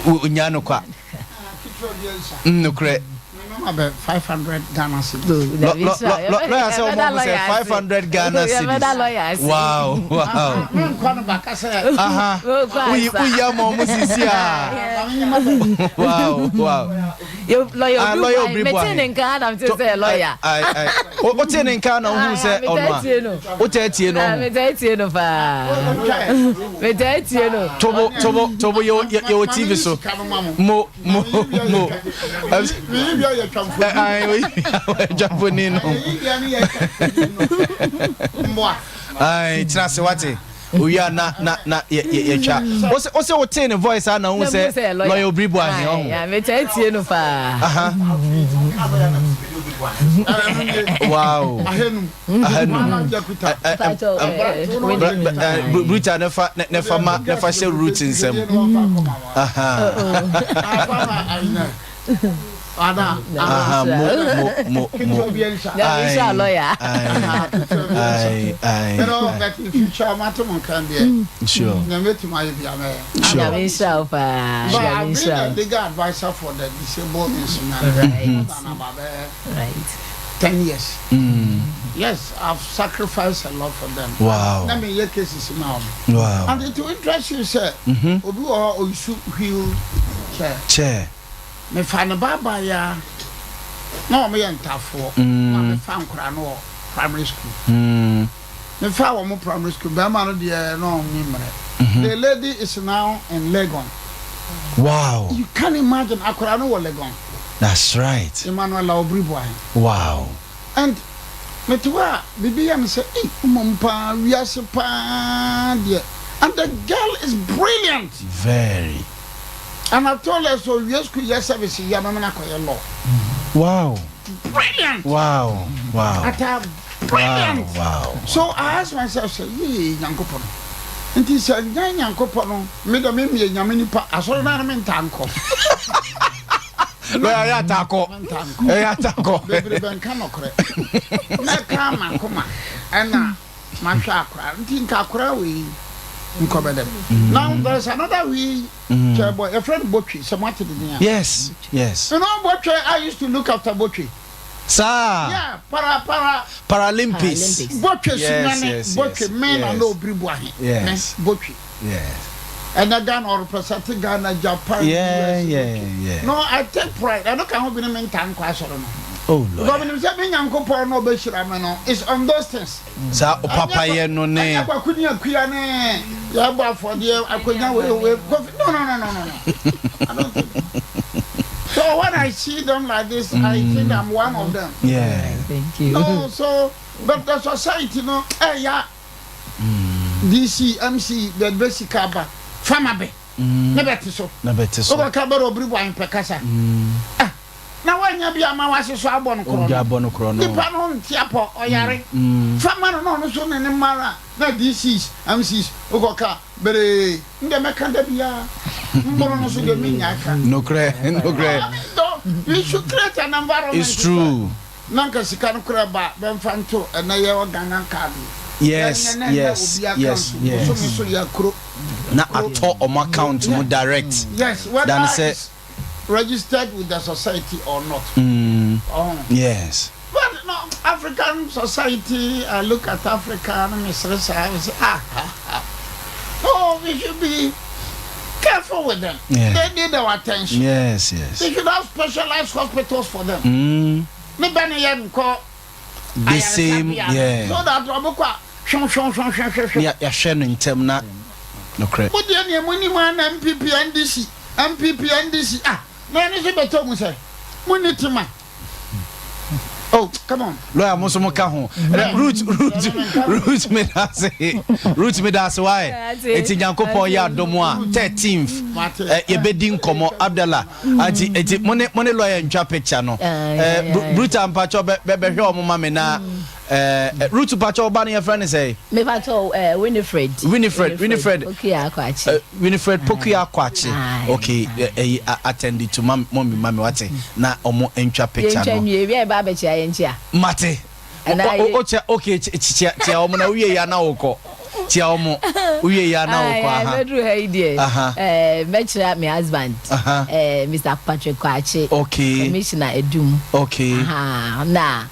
Onyaa no kwa. Nokorɛ. Lɔya sɛ wɔn mo sɛ 500 Ghana cedis. Wow wow. Aha. Woyi woyi ama wɔn sisi a. Wow wow. Lɔya Obiri Boahe. Mete ne nka na mete sɛ lɔya. Wote ne nka na wohu sɛ ɔno a. Wotaa tie no ɔho. Metaa tie no paa. Metaa tie no. Tobo tobo tobo yɛ wɔ TV so. Mo mo mo. Twamfoni no. Ayi tena ase wate. Owia na na na yɛ yɛ yɛtwa. Wose wose wotee ne voice a na wohu sɛ lɔya Obiri Boahe ɔho. Yeah, metaa tie no paa. Aha. Wow. Ahanum. Bruta ne fa ne fa ma ne fa hyɛ root nsɛm. Aha. Aha mo mo mo mo. Aye aye aye. Sure. Sure. But I've been a legal adviser for the disabled in Sunyani. Right. 10 years. Yes, I've sacrificed a lot for them. Let me hear cases now. And it will interest you, sir. Obi wɔ hɔ oyisu wheel chair. Chair. Mefa ne baaba ya na wɔn yɛ ntafoɔ. Na mefa nkora no wɔ primary school. Mefa wɔn primary school. Bɛrima no deɛ na ɔnni mmerɛ. The lady is now in Legon. You can imagine akora no wɔ Legon. That's right. Emmanuel Obiri Boahen. And mete hɔ a biribi yɛ me sɛ ei mmom paa wiase paa deɛ, and the girl is brilliant. Very. And I told her so wie school yɛ service yi a mɛma no akɔyɛ law. Brilliant. Ata brilliant. So I ask myself sɛ yee Nyankopɔn nti sɛ nya Nyankopɔn no me dɛ me meyɛ Nyame nipa asɔre no ara mentaa nkɔ. Lawyer yɛ atakɔ. Ɛyɛ atakɔ. Bebree bɛnka nɔkorɛ. Mɛka makoma ɛna mahwɛ akora nti nka akora wei nkɔ bɛ dɛm. Now there is another wei kyɛ bɔ yɛfrɛ no Botwe sɛ moate ne din a. Yes. You know Botwe, I used to look after Botwe. Saa. Yeah, para para. Paralympics. Botwe Sunyani Botwe me na na Obiri Boahe. Me Botwe. Ɛnɛ Ghana ɔrepresent Ghana, Japan, US. No, I take pride. Ɛno ka ho bi ne me ntaa nkɔ asɔre no. Oh Lord. Because menim sɛ me Nyankopɔn na ɔbɛhyira me no is on those things. Saa ɔpapayɛ no ne. Ɛnyɛ kwaku ne akuya ne yɛbɔ afɔdeɛ akonya wei wei kofi no no no no no no. I don't think. So when I see them like this, I think I'm one of them. Thank you. No, so but the society no, eh yeah. DC, MC, bɛ sika aba, fama bɛ, ne bɛ te so. Na bɛ te so. Wobɛka bɛrɛ obiri bɔ ahempɛ kasa. Ah, na woanya bi ama wase so abɔ no korɔ no. Abɔ no korɔ no. Nipa no nte apɔ, ɔyare. Fama no na ɔno so ne ne mma na DCs, MCs, wokɔka beree, ndɛ mɛka da biara. Mbono no so deɛ menya ka. Nokorɛ, nokorɛ. I mean, though, we should create an environment. It's true. Na nka sika no koraa ba bɛmfa nto ɛnɛ yɛwɔ Ghana card yi. Yes. Bosome so yɛ kuro. Na atɔ ɔmo account mu direct. Yes, whether Dan sɛ it's registered with the society or not. Yes. But no, African society, I look at Africa and I say, ah, ah, ah. No, we should be careful with them. They need our attention. They should have specialized hospitals for them. Me bɛ ne yɛ nkɔ The same, yeah. So that ɔmo kɔ a hwɛn hwɛn hwɛn hwɛn hwɛn hwɛn. Yɛahwɛ no ntɛm na nokorɛ. Mo deɛ nea mo nim ana NPP NDC NPP NDC, ah, na ɛno nso bɛtɔ mu sɛ mo ni tema. Oh, come on. Lawyer, mo nso mo ka ho. Ruth, Ruth, Ruth, me da ase. Ruth, me da ase wae. Eti Nyankopɔn yɛ adom a, 13th yɛbɛdi nkɔmmɔ. Abdallah ati, eti mo ne lawyer ntwa picture no. Bruta, mpakyɛw, bɛ bɛhwɛ ɔmo ma me na Ruth, mpakyɛw, ɔba no yɛfrɛ ne sɛ? Mepakyɛw, Winifred. Winifred, Winifred. Pokuya Kwakye. Winifred Pokuya Kwakye. Okay, ɛyi attend to mam mɔmi mami wate na ɔmo ntwa picture yɛntwa no. Nwie wia ɛba abɛkyia yɛnkyia. Mate. O kyɛ, okay, kyia kyia ɔmo na wowie ya na wokɔ. Kyia ɔmo, wowie ya na wokɔ aha. Mɛduru ha yi deɛ, mɛkyerɛ me husband, Mr Patrick Kwakye, Commissioner Edum. Na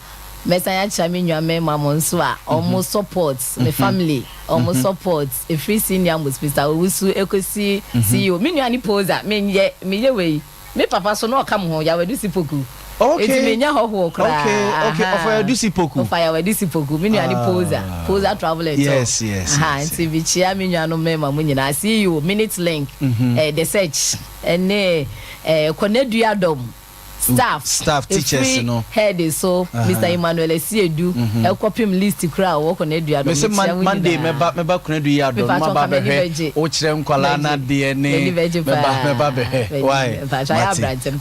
mɛsan akyerɛ me nua mmarima mo nso a ɔmo support me, family ɔmo support, efiri senior most Mr Owusu ekosi CEO, me nua ni Posa, me yɛ me yɛ wei, me papa so na ɔka mo ho, Yawadu Sipoku. Eti me nya hɔhoɔ koraa. Okay, ɔfa Yawadu Sipoku. Ɔfa Yawadu Sipoku, me nua ni Posa, Posa Travel and Tour. Nti bikyia me nua no mmarima mo nyinaa, CEO Minute Link, the search ɛne Kɔnɛdua dɔm staff. Staff, teachers no. Head so Mr Emmanuel Esiedu ɛkɔpem list kura a wɔwɔ Kɔnɛdua dɔm. Mese Monday mɛba Kɔnɛdua yi adɔm, maba bɛhwɛ wokyerɛ nkwalaa na deɛ ne mɛba mɛba bɛhwɛ why.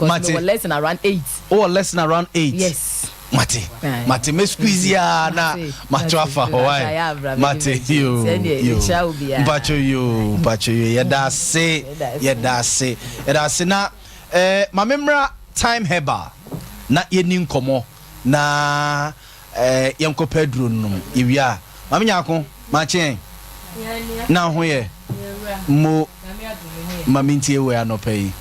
Mate, mate, lesson around 8. Oh, lesson around 8. Yes. Mate, mate, me squeeze ya na mato afa hɔ why. Mate yo yo, mpacho yo, mpacho yo, yɛda ase, yɛda ase, yɛda ase. Na maame mmra Time Herbal na yɛni nkɔmmɔ na yɛnkɔpɛ aduro no nom. Yɛwie a, maame Nyaako makyeɛn na ho yɛ mo ma mentie wɔ anɔpa yi.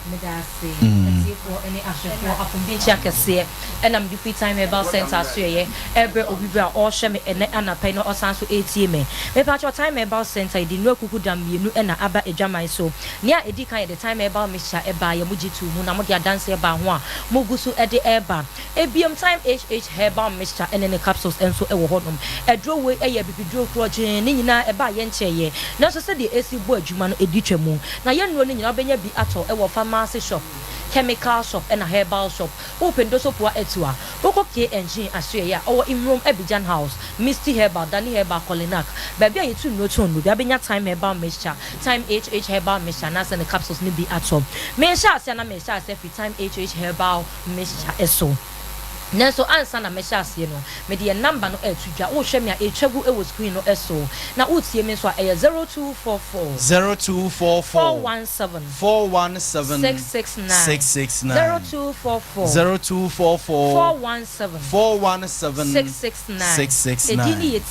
Nkyia kɛseɛ ɛna mede firi Time Herbal Center so yɛyɛ ɛbrɛ obi berɛ a ɔrehwɛ me ɛnɛ anapa yi na ɔsan so ɛretie me. Mepakyɛw, Time Herbal Center yɛde nnuro kuku dam mmienu ɛna aba adwaman so. Nea ɛdi kan, yɛde Time Herbal Mixture ɛbaa yɛ, mo gye too mu na mode adanseɛ baa ho a mogu so ɛde ɛreba. Ebiom, Time HH Herbal Mixture ɛne ne capsules nso ɛwɔ hɔnom. Ɛduro wei ɛyɛ bibiduro korɔgyee ne nyinaa ɛbaa yɛn nkyɛn, nanso sɛdeɛ esi bɔ adwuma no ɛdi twɛ mu. Na yɛn nnuro no nyinaa wobɛnya bi atɔ ɛwɔ pharmacy shop, chemical shop ɛna herbal shop. Wopɛ ndosopoa etu a, wokɔ KNG asoɛyɛ a ɔwɔ Imrom Abidjan House, Misty Herbal, Dani Herbal, Colinac, baabi a yɛtu nnuro tɔn no bi abɛnya Time Herbal Mixture, Time HH Herbal Mixture anaasɛ ne capsules no bi atɔ. Mehyɛ aseɛ na mehyɛ aseɛ firi Time HH Herbal Mixture ɛso, nanso ansa na mɛhyɛ aseɛ no, mede yɛn number no ɛɛto dwa. Wohwɛ me a, ɛtwa gu ɛwɔ screen no ɛso, na wotie me nso a, ɛyɛ 0244 0244 417 417 669. 669. 0244 0244 417 417 669. 669. Ɛdin ne yɛ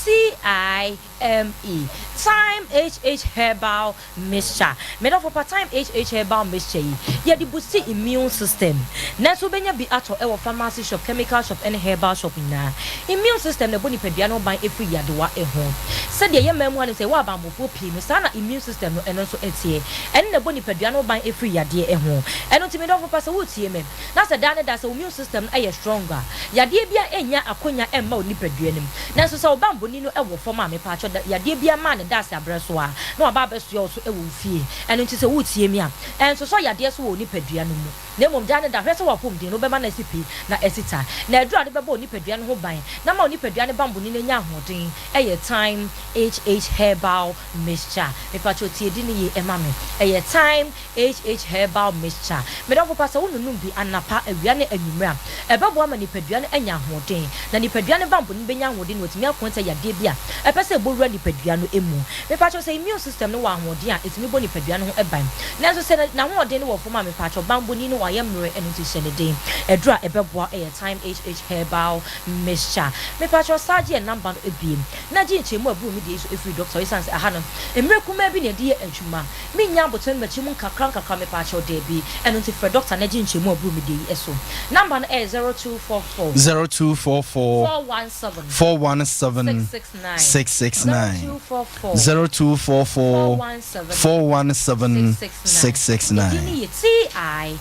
TIME, Time HH Herbal Mixture. Medɔfo pa, Time HH Herbal Mixture yi yɛde boost immune system, nanso wobɛnya bi atɔ ɛwɔ pharmacy shop, chemical shop ɛne herbal shop nyinaa. Immune system na ɛbɔ nipadua no ban ɛfiri yadewa ɛho. Sɛdeɛ yɛ mmaa mu hanom sɛ ɛwɔ abanbɔfoɔ pii no, saa na immune system no ɛno nso ɛteɛ, ɛne na ɛbɔ nipadua no ban ɛfiri yadeɛ ɛho. Ɛno nti, medɔfo pa, sɛ wotie me na sɛ daa ne da sɛ immune system no ɛyɛ strong a, yadeɛ bi a ɛnya akonya ɛmma wo nipadua no mu. Nanso sɛ wo bambɔni no ɛwɔ fam a, mepaakyɛ da yadeɛ bi ama ne da ase abrɛ so a, na waba abɛsoa wo so ɛwɔ wo fie. Ɛno nti sɛ wotie mi a, ɛnsosɔ yadeɛ so wɔ wo nipadua no mu, na mmom daa ne da hwɛ sɛ wapɔmuden no wobɛma no asi pi na asi ta. Na aduru a de bɛbɔ wo nipadua no ho ban na ma wo nipadua no bambɔni no anya ahoɔden ɛyɛ Time HH Herbal Mixture. Mepaakyɛ, tie di no yie ɛma me. Ɛyɛ Time HH Herbal Mixture. Medɔfo pa, sɛ wononum bi anapa, awia ne anwummerɛ a, ɛbɛboa ma nipadua no anya ahoɔden, na nipadua no bambɔ no bɛnya ahoɔden na watumi ako sɛ yadeɛ bi a ɛpɛ sɛ ɛbɔwura nipadua no mu. Mepaakyɛw, sɛ immune system no wɔ ahoɔden a, ɛtumi bɔ nipadua no ho ban, nanso sɛ n'ahoɔden no wɔ fam a, mepaakyɛw, bambɔni no wayɛ mmerɛ. Ɛno nti hyɛ ne den. Ɛduru a ɛbɛboa ɛyɛ Time HH Herbal Mixture. Mepakyɛw saa gye yɛn number no abiem na gye nkyerɛmu a ɛboro me deɛ yi so firi dɔkta hɔ esiane sɛ aha no mmerɛ kumaa bi na yɛde yɛ adwuma. Mennya aboterɛ no makyi mu nkakra nkakra mepakyɛw daabi. Ɛno nti frɛ dɔkta na gye nkyerɛmu a ɛboro me deɛ yi so. Number no ɛyɛ 0244. 0244. 417. 417. 669. 669. 0244. 0244. 417. 417. 669. 669. Edin no yɛ TIME.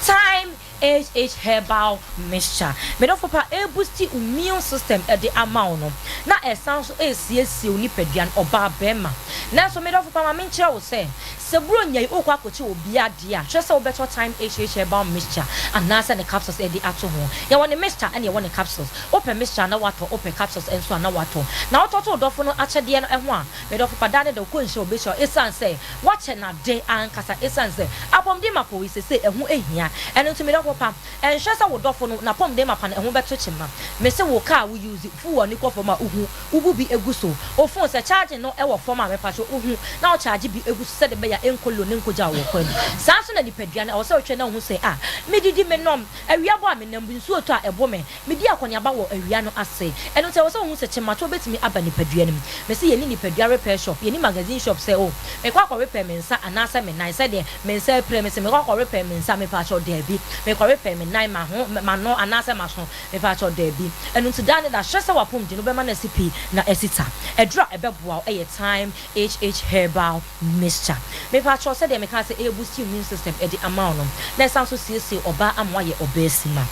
Thyme HH Herbal Mixture. Me dɔfo pa, ɛreboosti wo immune system de ama wo no, na ɛsan nso resiesie wo nipadua no, ɔbaa, barima. Nanso me dɔfo pa, ma menkyerɛ wo sɛ, sɛ Buronya yi worekɔ akɔkyɛ obi adeɛ a, hwɛ sɛ wobɛtɔ Thyme HH Herbal Mixture anaasɛ ne capsules de ato ho. Yɛwɔ ne mixture ɛna yɛwɔ ne capsules. Wopɛ mixture a na woatɔ, wopɛ capsules nso a na woatɔ. Na wotɔ to wo dɔfo no akyɛdeɛ no ho a, Me dɔfo pa, daa ne da wokɔ nhyira obehyira wo esiane sɛ woakyɛ no ade ankasa esiane sɛ apɔmuden mapa wɔ yi sesei ɛho hia. Ɛno nti me dɔfo pa, ɛnhwɛ sɛ wo dɔfo no n'apɔmuden mapa no ɛho bɛto kyema. Mese wo car a wo use fuel no kɔ fam a wohu, wobu bi gu so. Wo phone sɛ charging no wɔ fam a mepakyɛw wohu na wo charge bi gu so sɛde ɛbɛyɛ a ɛnkɔ low na ɛnkɔgya wo wɔ kwan mu. Saa nso na nipadua no ɛwɔ sɛ wohwɛ na wohu sɛ ah medidi menom, awia bɔ a menam, nsuo tɔ a ɛbo me, Medi akɔneaba wɔ awia no ase. Ɛno nti ɛwɔ sɛ wohu sɛ kyematoɔ bɛtumi aba nipadua no mu. Mese yɛnni nipadua repair shop, yɛnni magazine shop sɛ oh mekɔ akɔ repair me nsa anaasɛ me nan sɛdeɛ me nsa apira mese mekɔ akɔ repair me nsa mepaakyɛw daabi, mekɔ repair me nan, maho, m'ano anaasɛ m'aso mepaakyɛw daabi. Ɛno nti daa ne da hwɛ sɛ w'apɔmuden no wobɛma no asi pi na asi ta. Aduro a ɛbɛboa wo yɛ Thyme HH Herbal Mixture. Mepaakyɛw sɛdeɛ mekaa sɛ ɛyɛ boost immune system de ama wo no na ɛsan nso siesie ɔbaa ama wayɛ ɔbaasima.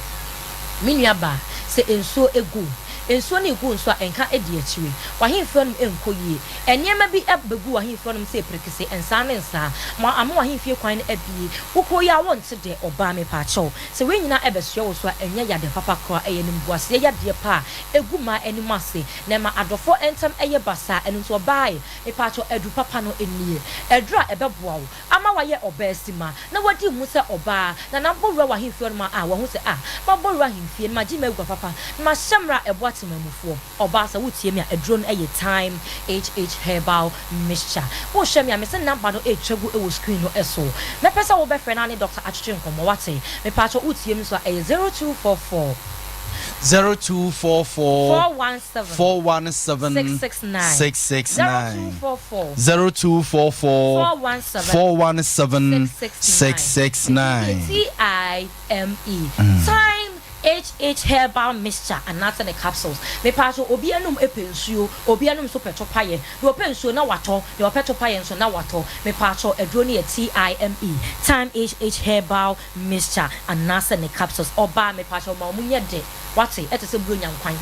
Me nua baa, sɛ nsuo gu wo, nsuo no regu nso a, nka di akyire. W'ahemfie hɔnom nkɔ yie. Nneɛma bi bɛgu w'ahemfie hɔnom sɛ prekese, nsaa ne nsaa, ma ama w'ahemfie kwan no abue. Wokɔ yi ara wonte dɛ, ɔbaa mepaakyɛw. Sɛ wei nyinaa bɛsoɛ wo so a, ɛnyɛ yadeɛ papa koraa, ɛyɛ animguaseɛ yadeɛ pa a ɛgu mmaa anim ase, na ɛma adɔfoɔ ntam yɛ basaa. Ɛno nti ɔbaa e, mepaakyɛw aduru papa no nie. Aduru a ɛbɛboa wo ama wayɛ ɔbaasima, na wadi mu sɛ ɔbaa, na na mabɔ wura w'ahemfie hɔ nom a, wahu sɛ, ah, mabɔ wura ahemfie, na magye m'agua papa, na mahyɛ mmara a ɛboa temanmufoɔ. Ɔbaa, sɛ wotie me a, aduro no yɛ Thyme HH Herbal Mixture. Wohwɛ me a, mese number no retwa gu wɔ screen no so. Mɛpɛ sɛ wobɛfrɛ na ne doctor atwetwe nkɔmmɔ, wate? Mepaakyɛw wotie me nso a, ɛyɛ 0244. 0244 417 417 669 669 0244 0244 417 417 669 669. TIME Thyme HH Herbal Mixture anaasɛ ne capsules. Mepaakyɛw obi anum pɛ nsuo, obi anum nso pɛ topayɛ. Deɛ ɔpɛ nsuo na watɔ, deɛ ɔpɛ topayɛ nso na watɔ. Mepaakyɛw aduro no yɛ TIME Thyme HH Herbal Mixture anaasɛ ne capsules. Ɔbaa mepaakyɛw ma ɔmo nyɛ dɛ wate, ɛte sɛ buronya nkwan,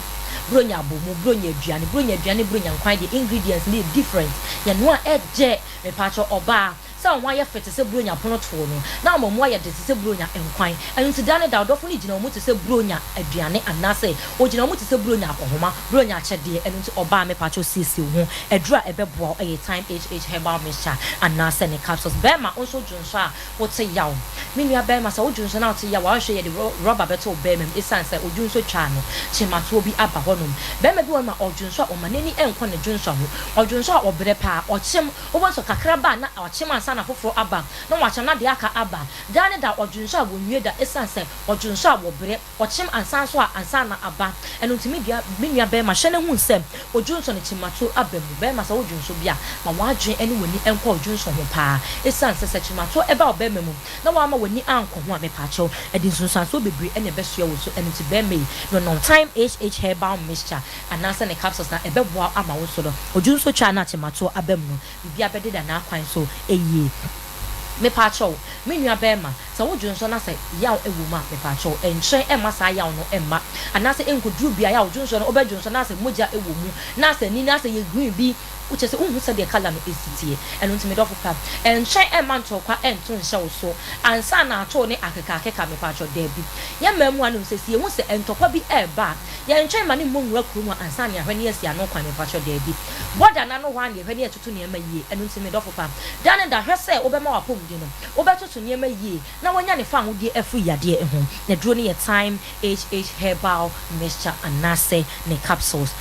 buronya abomu, buronya aduane, buronya aduane ne buronya nkwan deɛ ingredients no yɛ different, yɛnoa a ɛdɛ. Mepaakyɛw ɔbaa, sɛ wo ho ayɛ fɛ te sɛ buronya pono toɔ no, na ama mu ayɛ dɛ te sɛ buronya nkwan. Ɛno nti da ne da ɔdɔfo no gyina wo mu te sɛ buronya aduane anaasɛ ɔgyina wo mu te sɛ buronya akɔnhoma, buronya akyɛdeɛ. Ɛno nti ɔbaa mepaakyɛw siesie wo ho, aduru a ɛbɛboa wo ɛyɛ Thyme HH Herbal Mixture anaasɛ ne capsules. Bɛɛma wo nso dwonsɔ a wote yaw. Me nua barima, sɛ wodwo nso na wote yaw a, woanhwɛ yie a yɛde rɔba bɛto wo barima mu esiane sɛ odwo nso twaa no kyematoɔ bi aba hɔnom. Barima bi wɔ hɔnom a, ɔdwo nso a, ɔma n'ani nkɔ ne dwonsɔ ho. Ɔdwo nso a, ɔbrɛ paa. Ɔkyem, wobɛhu sɛ kakra ba a na wakyem ansa na foforɔ aba, na wakyem na deɛ aka aba. Daa ne da, ɔdwo nso a, wɔnwie da esiane sɛ ɔdwo nso a, wɔbrɛ. Ɔkyem ansa nso a ansa na aba. Ɛno nti me dua, me nua barima, hwɛ na hu sɛ odwonsɔ no kyimatow aba mu. Barima, sɛ wodwonsɔ bi a, ma w'adwene ne w'ani nkɔ odwonsɔ ho paa. Esiane sɛ sɛ kyimatow ba ɔbarima mu na wamma w'ani ankɔ ho a, mepaakyɛw, ɛde nsunsuansoɔ bebree na ɛbɛsoɛ wo so. Ɛno nti barima yi, nonom Thyme HH Herbal Mixture anaasɛ ne capsules na ɛbɛboa wo ama wo nso no, odwonsɔ twa na kyimatow aba mu no, biribiara bɛdeda n'akwan so yie. Mepaakyɛw, me nua barima, sɛ wo dwonsɔ na sɛ yaw wɔ mu a, mepaakyɛw, nkyerɛ mma saa yaw no mma, anaasɛ ɛnkɔduru beaeɛ a wo dwonsɔ no, wobɛdwonsɔ na sɛ mogya wɔ mu, na sɛ ani no asɛ yɛ green bi, kyerɛ sɛ wonhu sɛdeɛ colour no si teɛ. Ɛno nti me dɔfo pa, nkyerɛ mma ntɔkwa nto nhyɛ wo so ansa na ato wo ne akekaakeka, mepaakyɛw, daabi. Yɛn mmaamua no, sɛ yɛhu sɛ ntɔkwa bi reba a, yɛntwɛn mma no mmɔ nwura kurom hɔ ansa na yɛahwɛ na yɛasi ano kwan, mepaakyɛw, daabi. Border no ano hɔ ara na yɛhwɛ na yɛtoto nneɛma yie. Ɛno nti me dɔfo pa, da ne da, hwɛ sɛ wobɛma w'apɔmuden no, wobɛtoto nneɛma yie na woanya ne fawohodie afiri yadeɛ ho. N'aduro no yɛ Thyme HH Herbal Mixture anaasɛ ne capsules.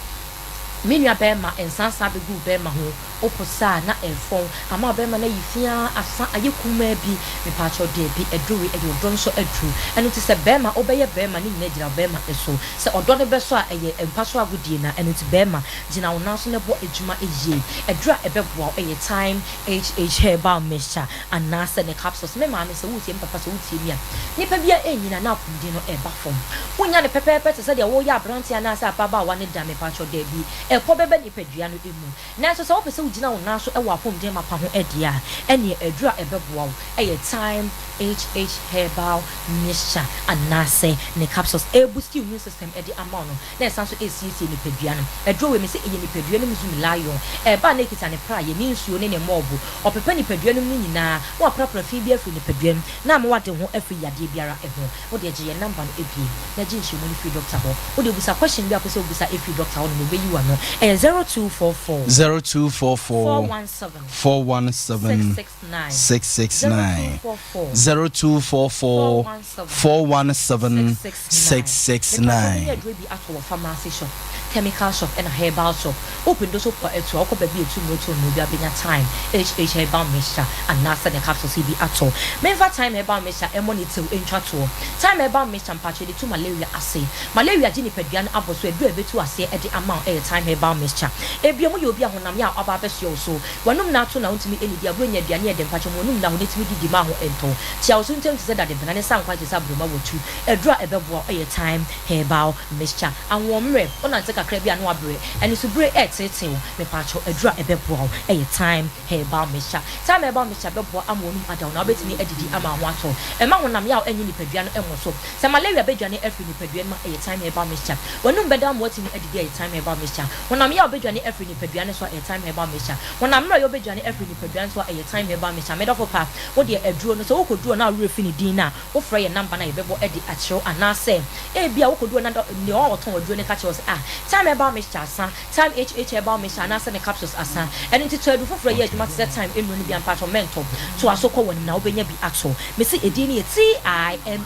Me nua bɛɛma, nsansa abɛgu wo bɛɛma ho, wo posa a na ɛrefɔn, ama wo bɛɛma no ayi fi ara asa ayɛ kumaa bi, mepaakyɛw daabi, aduru wei ɛyɛ ɔdɔ nso aduru, ɛno nti sɛ bɛɛma wobɛyɛ bɛɛma ne nyinaa gyina wo bɛɛma so, sɛ ɔdɔ no bɛsɔ a ɛyɛ mpa so agodie na, ɛno nti bɛɛma gyina wo nan so na bɔ adwuma yie, aduru a ɛbɛboa wo ɛyɛ Thyme HH Herbal Mixture anaasɛ ne capsules, me maame sɛ woretie me papa sɛ wotie me a, nipa biara ɛrenyini a na apɔmuden no ɛreba fam. Wonnya no pɛpɛɛpɛ te sɛ deɛ woreyɛ aberanteɛ anaasɛ ababaawa no da, mepakyɛw, dabi, ɛkɔ bɛba nipadua no mu. Nanso sɛ wopɛ sɛ wogyina wo nan so wɔ apɔmuden mapa ho deɛ a, ɛnneɛ aduro a ɛbɛboa wo yɛ Thyme HH Herbal Mixture anaasɛ ne capsules. Ɛreboosti immune system de ama wo no, na ɛsan nso resiesie nipadua no. Aduro wei, mese ɛyɛ nipadua no mu Zoom Lion. Ɛreba a na ɛkita ne praeɛ, ne nsuo ne ne mɔɔbo. Ɔpepa nipadua no mu no nyinaa, na waprapra fi bi afiri nipadua mu, na ama wade ho afiri yadeɛ biara ho. Wo deɛ gye yɛn number no abiem na gye nkyerɛmu no firi doctor hɔ. Wo deɛ busa question bi a wopɛ sɛ wobisa firi doctor hɔ nom ɔbɛyi w'ano. Ɛyɛ 0244. 0244 417 417 669 669 0244 0244 417 417 669. Mepatɔ 669. wobɛnya aduro bi atɔ wɔ pharmacy shop, chemical shop ɛna herbal shop. Wopɛ ndo so pɔ atu a wokɔ baabi a ɛtu nnuro to nnuro bi abɛnya Thyme HH Herbal Mixture anaasɛ ne capsules yi bi atɔ. Memfa Thyme Herbal Mixture mmɔ ne tew ntwa toɔ. Thyme Herbal Mixture mpakyɛ yɛde tu malaria ase. Malaria gye nipadua no abɔ so aduro a ɛbɛtu aseɛ de ama wo ɛyɛ Thyme Herbal Mixture. Ebia mu yɛ obi a honam yaw aba abɛsoɛ wo so. W'anum na ato na wontumi nnidi aburo nya aduane yɛ dɛ mpakyɛ ma w'anum nna hɔ na tumi didi ma ho ntɔ. Tia wo so ntɛm te sɛ dade bena ne sa nkwan te sɛ aburoma watu. Aduro a ɛbɛboa wo ɛyɛ Thyme Herbal Mixture. Ahoɔmmerɛ, wonante kakra bi a na wabrɛ, anisobire ɛreteetee wo, mepaakyɛw aduro a ɛbɛboa wo ɛyɛ Thyme Herbal Mixture. Thyme Herbal Mixture bɛboa ama w'anum ada wo na wobɛtumi adidi ama ho atɔ wo. Ɛmma honam yaw ɛnnye nipadua no mmɔ so. Sɛ malaria bɛdwane afiri nipadua no mu a, ɛyɛ Thyme Herbal Mixture. W'anum bɛda ama woatumi adidi a, ɛyɛ Thyme Herbal Mixture. Honam yaw bɛdwane afiri nipadua no so a, ɛyɛ Thyme Herbal Mixture. Honam mmerɛyɛ bɛdwane afiri nipadua no so a, ɛyɛ Thyme Herbal Mixture. Medɔfo pa, wo deɛ aduro no, sɛ wokɔduru hɔ na wo werɛ fi ne din no a, wofrɛ yɛn namba no a yɛbɛbɔ de akyerɛ wo anaasɛ ebia wokɔduru hɔ na nea ɔtɔn aduro no ka kyerɛ wo sɛ, ah, Thyme Herbal Mixture asa, Thyme HH Herbal Mixture anaasɛ ne capsules asa. Ɛno nti tɔ aduru foforɔ a ɛyɛ adwuma te sɛ Thyme nnuro no bi a mpakyɛw mɛntɔ. Toa so kɔ w'anim na wobɛnya bi atɔ. Mese edin no yɛ TIME.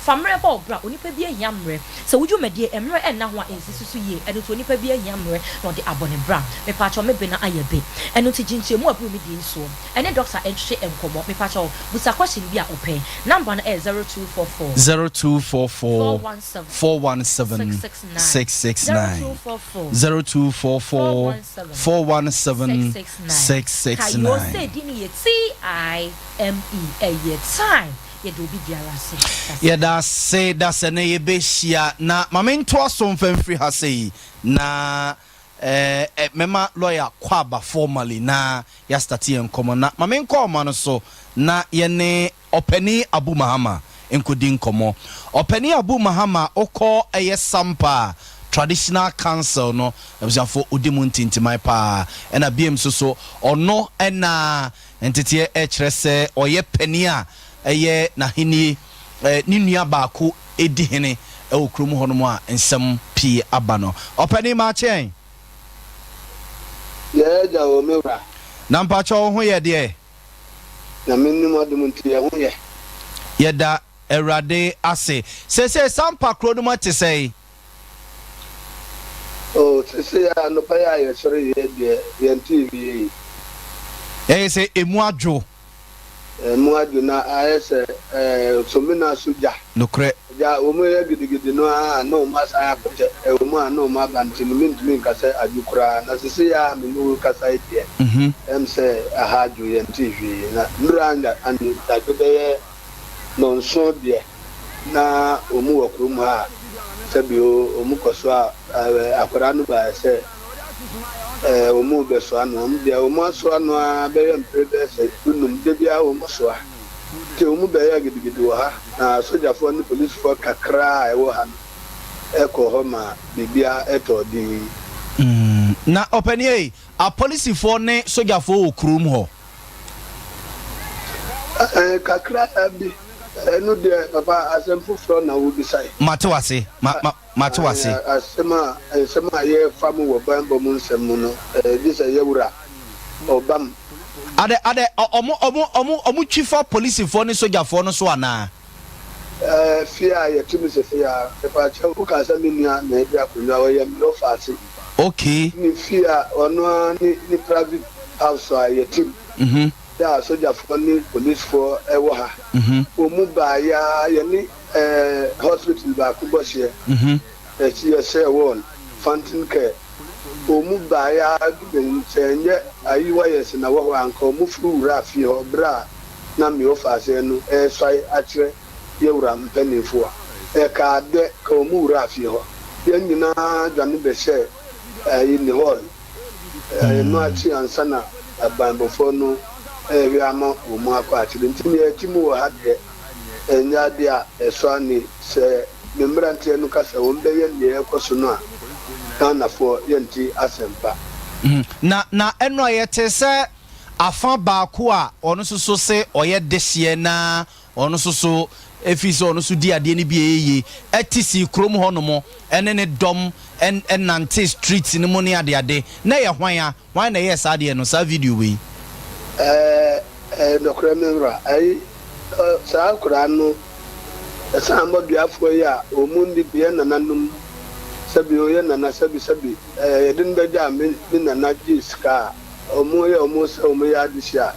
Fa mmerɛ bɔ wo bra. Onipa biara hia mmerɛ. Sɛ wo dwumadie mmerɛ nna ho a ɛnsisi so yie. Ɛno nti onipa biara hia mmerɛ na ɔde abɔ ne bra. Mepakyɛw me bena ayɛ be. Ɛno nti gye nkyerɛmu a ɛboro me deɛ yi soɔ. Ɛne doctor ntwetwe nkɔmmɔ. Mepakyɛw busa question bi a wopɛ. Number no ɛyɛ 0244. 0244 417 417 669 669 0244 0244 417 417 669. Kae o 669. sɛ din no yɛ TIME, ɛyɛ time. Yɛda obi biara ase. Dasɛ. Yɛda ase dasɛ ne yɛbɛhyia na ma mentoa so mfa mfiri ha sei na eh, eh, mɛma lawyer kɔ aba formally na yɛastart yɛn nkɔmmɔ na ma menkɔ ɔma no so na yɛne Ɔpanin Abu Mahama nkɔdi nkɔmmɔ. Ɔpanin Abu Mahama wokɔ ɛyɛ Sampa Traditional Council no abusuafoɔ ɔdi mu ntintiman paa ɛna biem nso so ɔno ɛna nteteɛ ɛkyerɛ sɛ ɔyɛ panin a ɛyɛ n'ahennie ne nua baako ɛdi hene ɛwɔ kurom hɔnom a nsɛm pii aba no. Ɔpanin maakyeɛn. Yɛɛ agya o me wura. Na mpakyɛ wo ho yɛ deɛ? Nyame nim adom nti yɛ ho yɛ. Yɛda Awurade ase. Seesei Sampa kuro no mu te sɛn? Oh, seesei a anɔpa yi a yɛsɔre yɛ deɛ yɛntee hwee. Ɛyɛ sɛ emu adwo. Emu adwo na ayɛ sɛ ɛɛ somina so gya. Nokorɛ. Gya, wɔn yɛ gidigidi no ara na wɔn asan akɔkyɛ, ɛwɔ mu a na wɔn aba nti no mentumi nka sɛ adwo koraa. Na seesei a me ne wo rekasa yi deɛ, ɛm sɛ aha adwo yɛntee hwee. Na nnora anadwo bɛyɛ nnɔnson deɛ na wɔn wɔ kurom ha a sɛbi o wɔn kɔ so a akwadaa no baeɛ sɛ wɔn rebɛsoa no. Wɔn deɛ wɔn asoa no ara bɛyɛ mpere bɛyɛ sɛ dunum, da biara wɔn soa. Nti wɔn bɛyɛɛ gidigidi wɔ ha, na asogyafoɔ ne polisifoɔ kakra a ɛwɔ ha no kɔɔ hɔ ma biribiara tɔɔ dinn. Na ɔpanin ei, apolisifoɔ ne sogyafoɔ wɔ kurom hɔ? Ɛɛ, kakra bi. Ɛno deɛ, papa, asɛm foforɔ na wobisae. Mate wo ase. Ma, ma, mate wo ase. Ɛɛ, asɛm a, nsɛm a yɛrefa mu wɔ banbɔ mu nsɛm mu no, ɛɛ, gye sɛ yɛwura ɔbam. Adɛ, adɛ, ɔ, ɔmo, ɔmo, ɔmo, ɔmo twi fa polisifoɔ ne sogyafoɔ no so anaa? Ɛɛ, fie a yɛte mu seesei ara. Mepaakyɛw, wokaa sɛ me nua na edi akonnwa, ɔyɛ me ɔfaase. Okay. Ne fie a ɔno ara ne ne private house a yɛte mu. Yɛ a sogyafoɔ ne policefoɔ wɔ ha. Wɔn baeɛ ara yɛne hospital baako bɔ hyeɛ. Yɛhyɛɛ wɔn Fountain Care. Wɔn baeɛ ara de bɛhu sɛ ɛnyɛ ayi wires na wɔ hɔ a anka wɔn foro wuraa fie hɔ berɛ a na me wɔfaaseɛ no resuae akyerɛ yɛwura mpaninfoɔ. Ɛkaa dɛ ka wɔn wuraa fie hɔ. Yɛn nyinaa dwane bɛhyɛɛ ayi ne hall. Ɛno akyi ansa na abanbɔfoɔ no rehwɛ ama wɔn akɔ akyire. Nti nea ɛte mu wɔ ha deɛ ɛnyɛ adeɛ a ɛsɔ ani. Sɛ me mmeranteɛ no ka sɛ wɔbɛyɛ nea ɛrekɔ so no a, Ghanafoɔ yɛnte asɛmpa. Na na ɛno a yɛte sɛ afa baako a ɔno nso so se ɔyɛ dehyeɛ na ɔno nso so ɛfiri sɛ ɔno nso di adeɛ no bi a ɛyɛ yie ɛte sii kurom hɔ nom ɛne ne dɔm ɛnante street no mu ne adeade na ɛyɛ hwan a? Hwan na ɛyɛɛ saa adeɛ no, saa video wei? Ɛɛ, ɛyɛ nɔkorɛ me wura. Ɛyi, ɔ, saa akwadaa no, ɛsan mmɔduafoɔ yi a wɔn nni bi, yɛn nananom, sɛbi o, yɛn nana, sɛbi, sɛbi, ɛɛ, yɛde no bɛgyaa me, me nana gyee sika a, wɔn yɛ wɔn sɛ wɔn yɛ adehye a,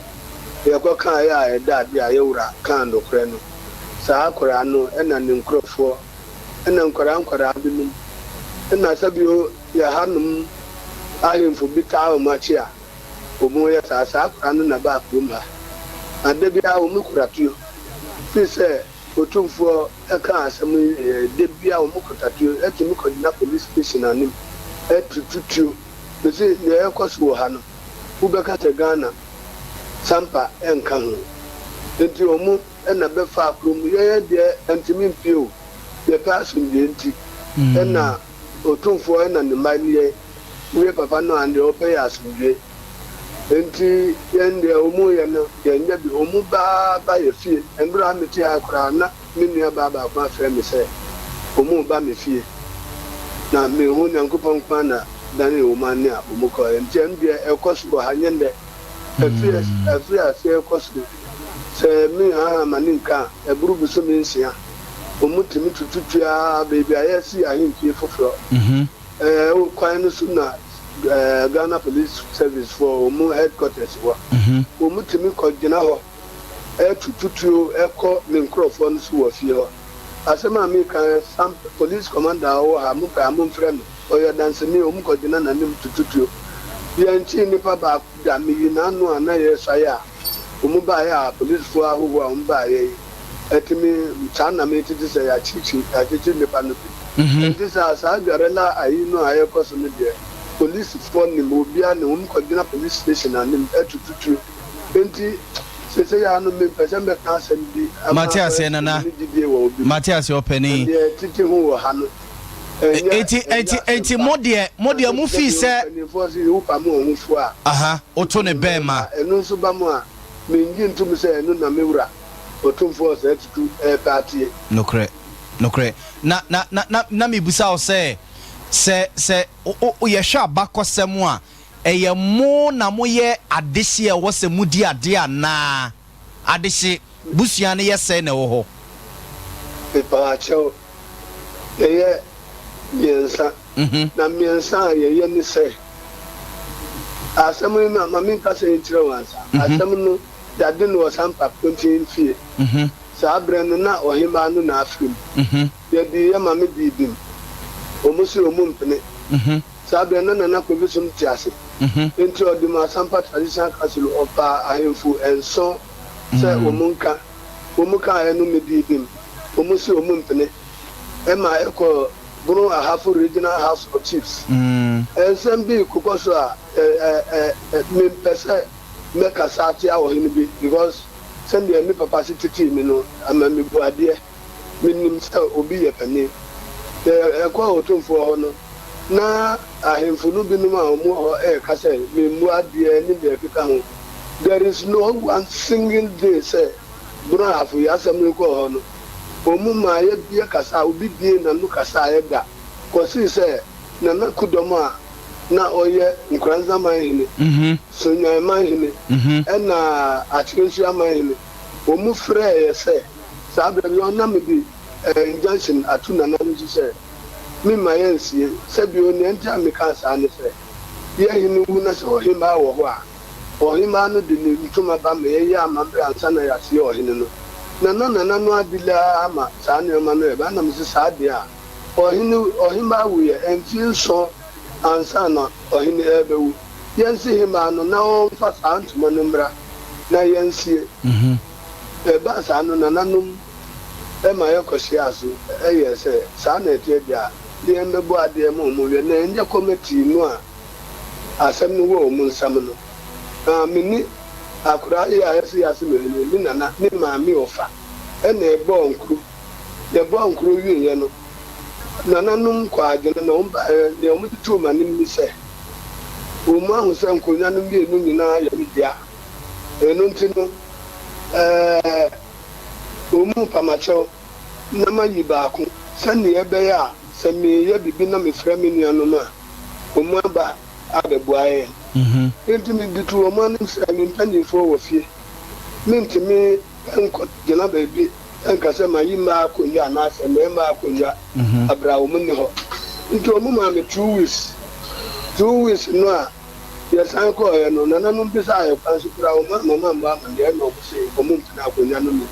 yɛkɔ kaeɛ a ɛda adeɛ a yɛn wura kaa nɔkorɛ no. Saa akwadaa no ɛna ne nkorɔfoɔ, ɛna nkwadaa nkwadaa binom, ɛna sɛbi o, Yɛ hanom ahemfo bi taa wɔn akyi a, wɔyɛ saa. Saa akwadaa no na baa kurom ha, na da biara wɔkura tuo. Firi sɛ Otumfoɔ kaa asɛm yi wieeɛ, da biara wɔkuta tuo, tumi kɔgyina police station anim tutu tuo. Mese deɛ ɛrekɔ so wɔ ha no, wobɛka sɛ Ghana sampa nka ho. Enti wɔn na bɛfaa kurom. Yɛn deɛ ɛntumi mpue o, yɛpɛ asomdwoeɛ nti na Otumfoɔ na ne mma ne yɛn. Woyɛ papa no a, deɛ wopɛ yɛ asomdwoe. Enti yɛn deɛ wɔn yɛ no, yɛnyɛ bi. Wɔn ba ba yɛ fie. Mmerɛ a mete ha koraa na me nua baa baako afrɛ me sɛ wɔn reba me fie. Na menhu Nyankopɔn nko ara na danee wɔn ani a wɔn kɔeɛ. Nti ɛno deɛ ɛkɔ so wɔ ha, nyɛ nnɛ. Ɛfiri ɛfiri aseɛ rekɔ so sɛ me haha m'ani nka a, ɛboro bosome nsia. Wɔtumi tutu tua baabi a yɛresi ahemfie foforɔ. Ɛɛ kwan no so na Ghana Police Service foɔ wɔn headquarters wɔ. Wɔtumi kɔgyina hɔ tutu tuo kɔ me nkorɔfoɔ no so wɔ fie hɔ. Asɛm a mereka yi, some police commander a ɔwɔ ha, mopɛ a momfrɛ no, ɔyɛ ɔdanseni, wɔkɔgyina n'anim tutu tuo. Yɛnkyee nipa baako da, meyi n'ano a na yɛresuae a wɔbaeɛ a polisifoɔ ahohoɔ a wɔbaeɛ yi atumi, saa na metete sɛ yɛakyekye yɛakyekye nnipa no bi. Ɛnte saa, saa guerrilla ayi no a ɛrekɔ so no deɛ, polisifoɔ nim, obiara nim, wɔkɔgyina police station anim tutu tuo. Enti seesei ara no mempɛ sɛ mɛka asɛm bi ama Mate akɔyɛ aseɛ sɛ Nana, menni gyidie wɔ obi mu. mate aseɛ Na ɔpanin. deɛ ɛtete ho wɔ ha no, ɛnyɛ Enti, ɛnyɛ enti, enti asɛmpa. mo deɛ, mo Na deɛ mo fii sɛbi sɛ. mpanimfoɔ se wopamo wo ho fo a, Aha, woto ne bɛn ma. Ɛno nso ba mu a, mennye ntom sɛ ɛno na me wura, Otumfoɔ Osei Tutu, repɛ atie. Nokorɛ, nokorɛ. Na, na, na, na, na mebisa wo sɛ, sɛ, sɛ wo, wo, yɛhwɛ abakɔsɛm a, ɛyɛ mo na moyɛ adehye a ɛwɔ sɛ modi adeɛ anaa? Adehye busua no yɛ sɛn na ɛwɔ hɔ? Mepaakyɛw, yɛyɛ mmiɛnsa. Na mmiɛnsa a yɛyɛ ne sɛ, asɛm yi ma ma menkasa yi nkyerɛ wo ansa. Asɛm no, yɛade no wɔ Sampa Pontin fie. Saa berɛ no na ɔhemmaa no na afiri mu. Yɛdii yɛ maame dii bem. Wɔn se wɔn mpene. Saa berɛ no na Nana Kofi Som te ase. Enti ɔde maa Sampa Traditional Council, ɔpaa ahemfo nson sɛ wɔn nka. Wɔn kaeɛ no medii bem. Wɔn se wɔn mpene. Ɛma ɛkɔɔ Bono Ahafo Regional House of Chiefs. Nsɛm bi rekokɔ so a mempɛ sɛ mɛkasa atia ɔhene bi because sɛdeɛ me papa se tetee me no ama mebu adeɛ. Menim sɛ obi yɛ panin. Sɛ yɛkɔɔ Otumfoɔ hɔ no, na ahemfo no binom a wɔwɔ hɔ reka sɛ memmu adeɛ ne deɛ ɛkeka ho. There is no one single day sɛ Bono Ahafo yi asɛm rekɔɔ hɔ no, Wɔn maa yɛbue kasa a obi buee n'ano kasaeɛ da kɔsii sɛ Nana Kudɔm a na ɔyɛ Nkoranza manhene, Sonyan manhene ɛna Akyerɛnsuo manhene, wɔn frɛɛ yɛ sɛ saa berɛ no na mede injunction ato Nana no so sɛ. Memma yɛnsie. Sɛ bio, nea enti a mekaa saa ne sɛ, yɛn hene wu na sɛ ɔhemmaa wɔ hɔ a, ɔhemmaa no de ne ntoma ba ma yɛyɛ amammerɛ ansa na yɛasie ɔhene no. Na na nana no adili ara ma saa nneɛma no reba. Ɛnna mise, Saa deɛ a, ɔhene, ɔhemmaa wuiɛ mfeɛ nson ansa na ɔhene rebɛwu. Yɛnsi hemmaa no na ɔmfa saa ntoma no mmra na yɛnsie. Ɛbaa saa no, nananom ma yɛkɔhyiaa so yɛɛ sɛ saa na ɛteɛ deɛ a, yɛmmɛbɔ adeɛ ma wɔn wɛ, na ɛnyɛ kɔmɛtii no a asɛm no wɔ wɔn nsam no. Na me ne akoraa yi a ɛse yɛase me no, me nana ne maame ɔfa na ɛbɔɔ nkuro. Yɛbɔɔ nkuro wieeɛ no, nananom kɔɔ adwene na wɔn baeɛ, deɛ wɔde too m'anim ne sɛ, wɔn ahu sɛ nkonnwa no mmienu nyinaa yɛ me dea. Ɛno nti no, ɛɛ. Wɔn mu mpamakyɛw na mayi baako sɛnea ɛbɛyɛ a sɛ mereyɛ biribi na mefrɛ me nuanom a, wɔaba abɛboa yɛn. Enti mede too wɔn anim sɛ, Me mpanimfoɔ wɔ fie. Merentumi nkɔgyina baabi nka sɛ mayi mmaa akonnwa anaasɛ mmarima akonnwa bere a wɔnni hɔ. Enti wɔmaa me 2 weeks. 2 weeks no a Yɛsan kɔeɛ no, nananom bisaa yɛn kwan so koraa, wɔn amma mammɔ amanneɛ na wɔse wɔmpene akonnwa no mu.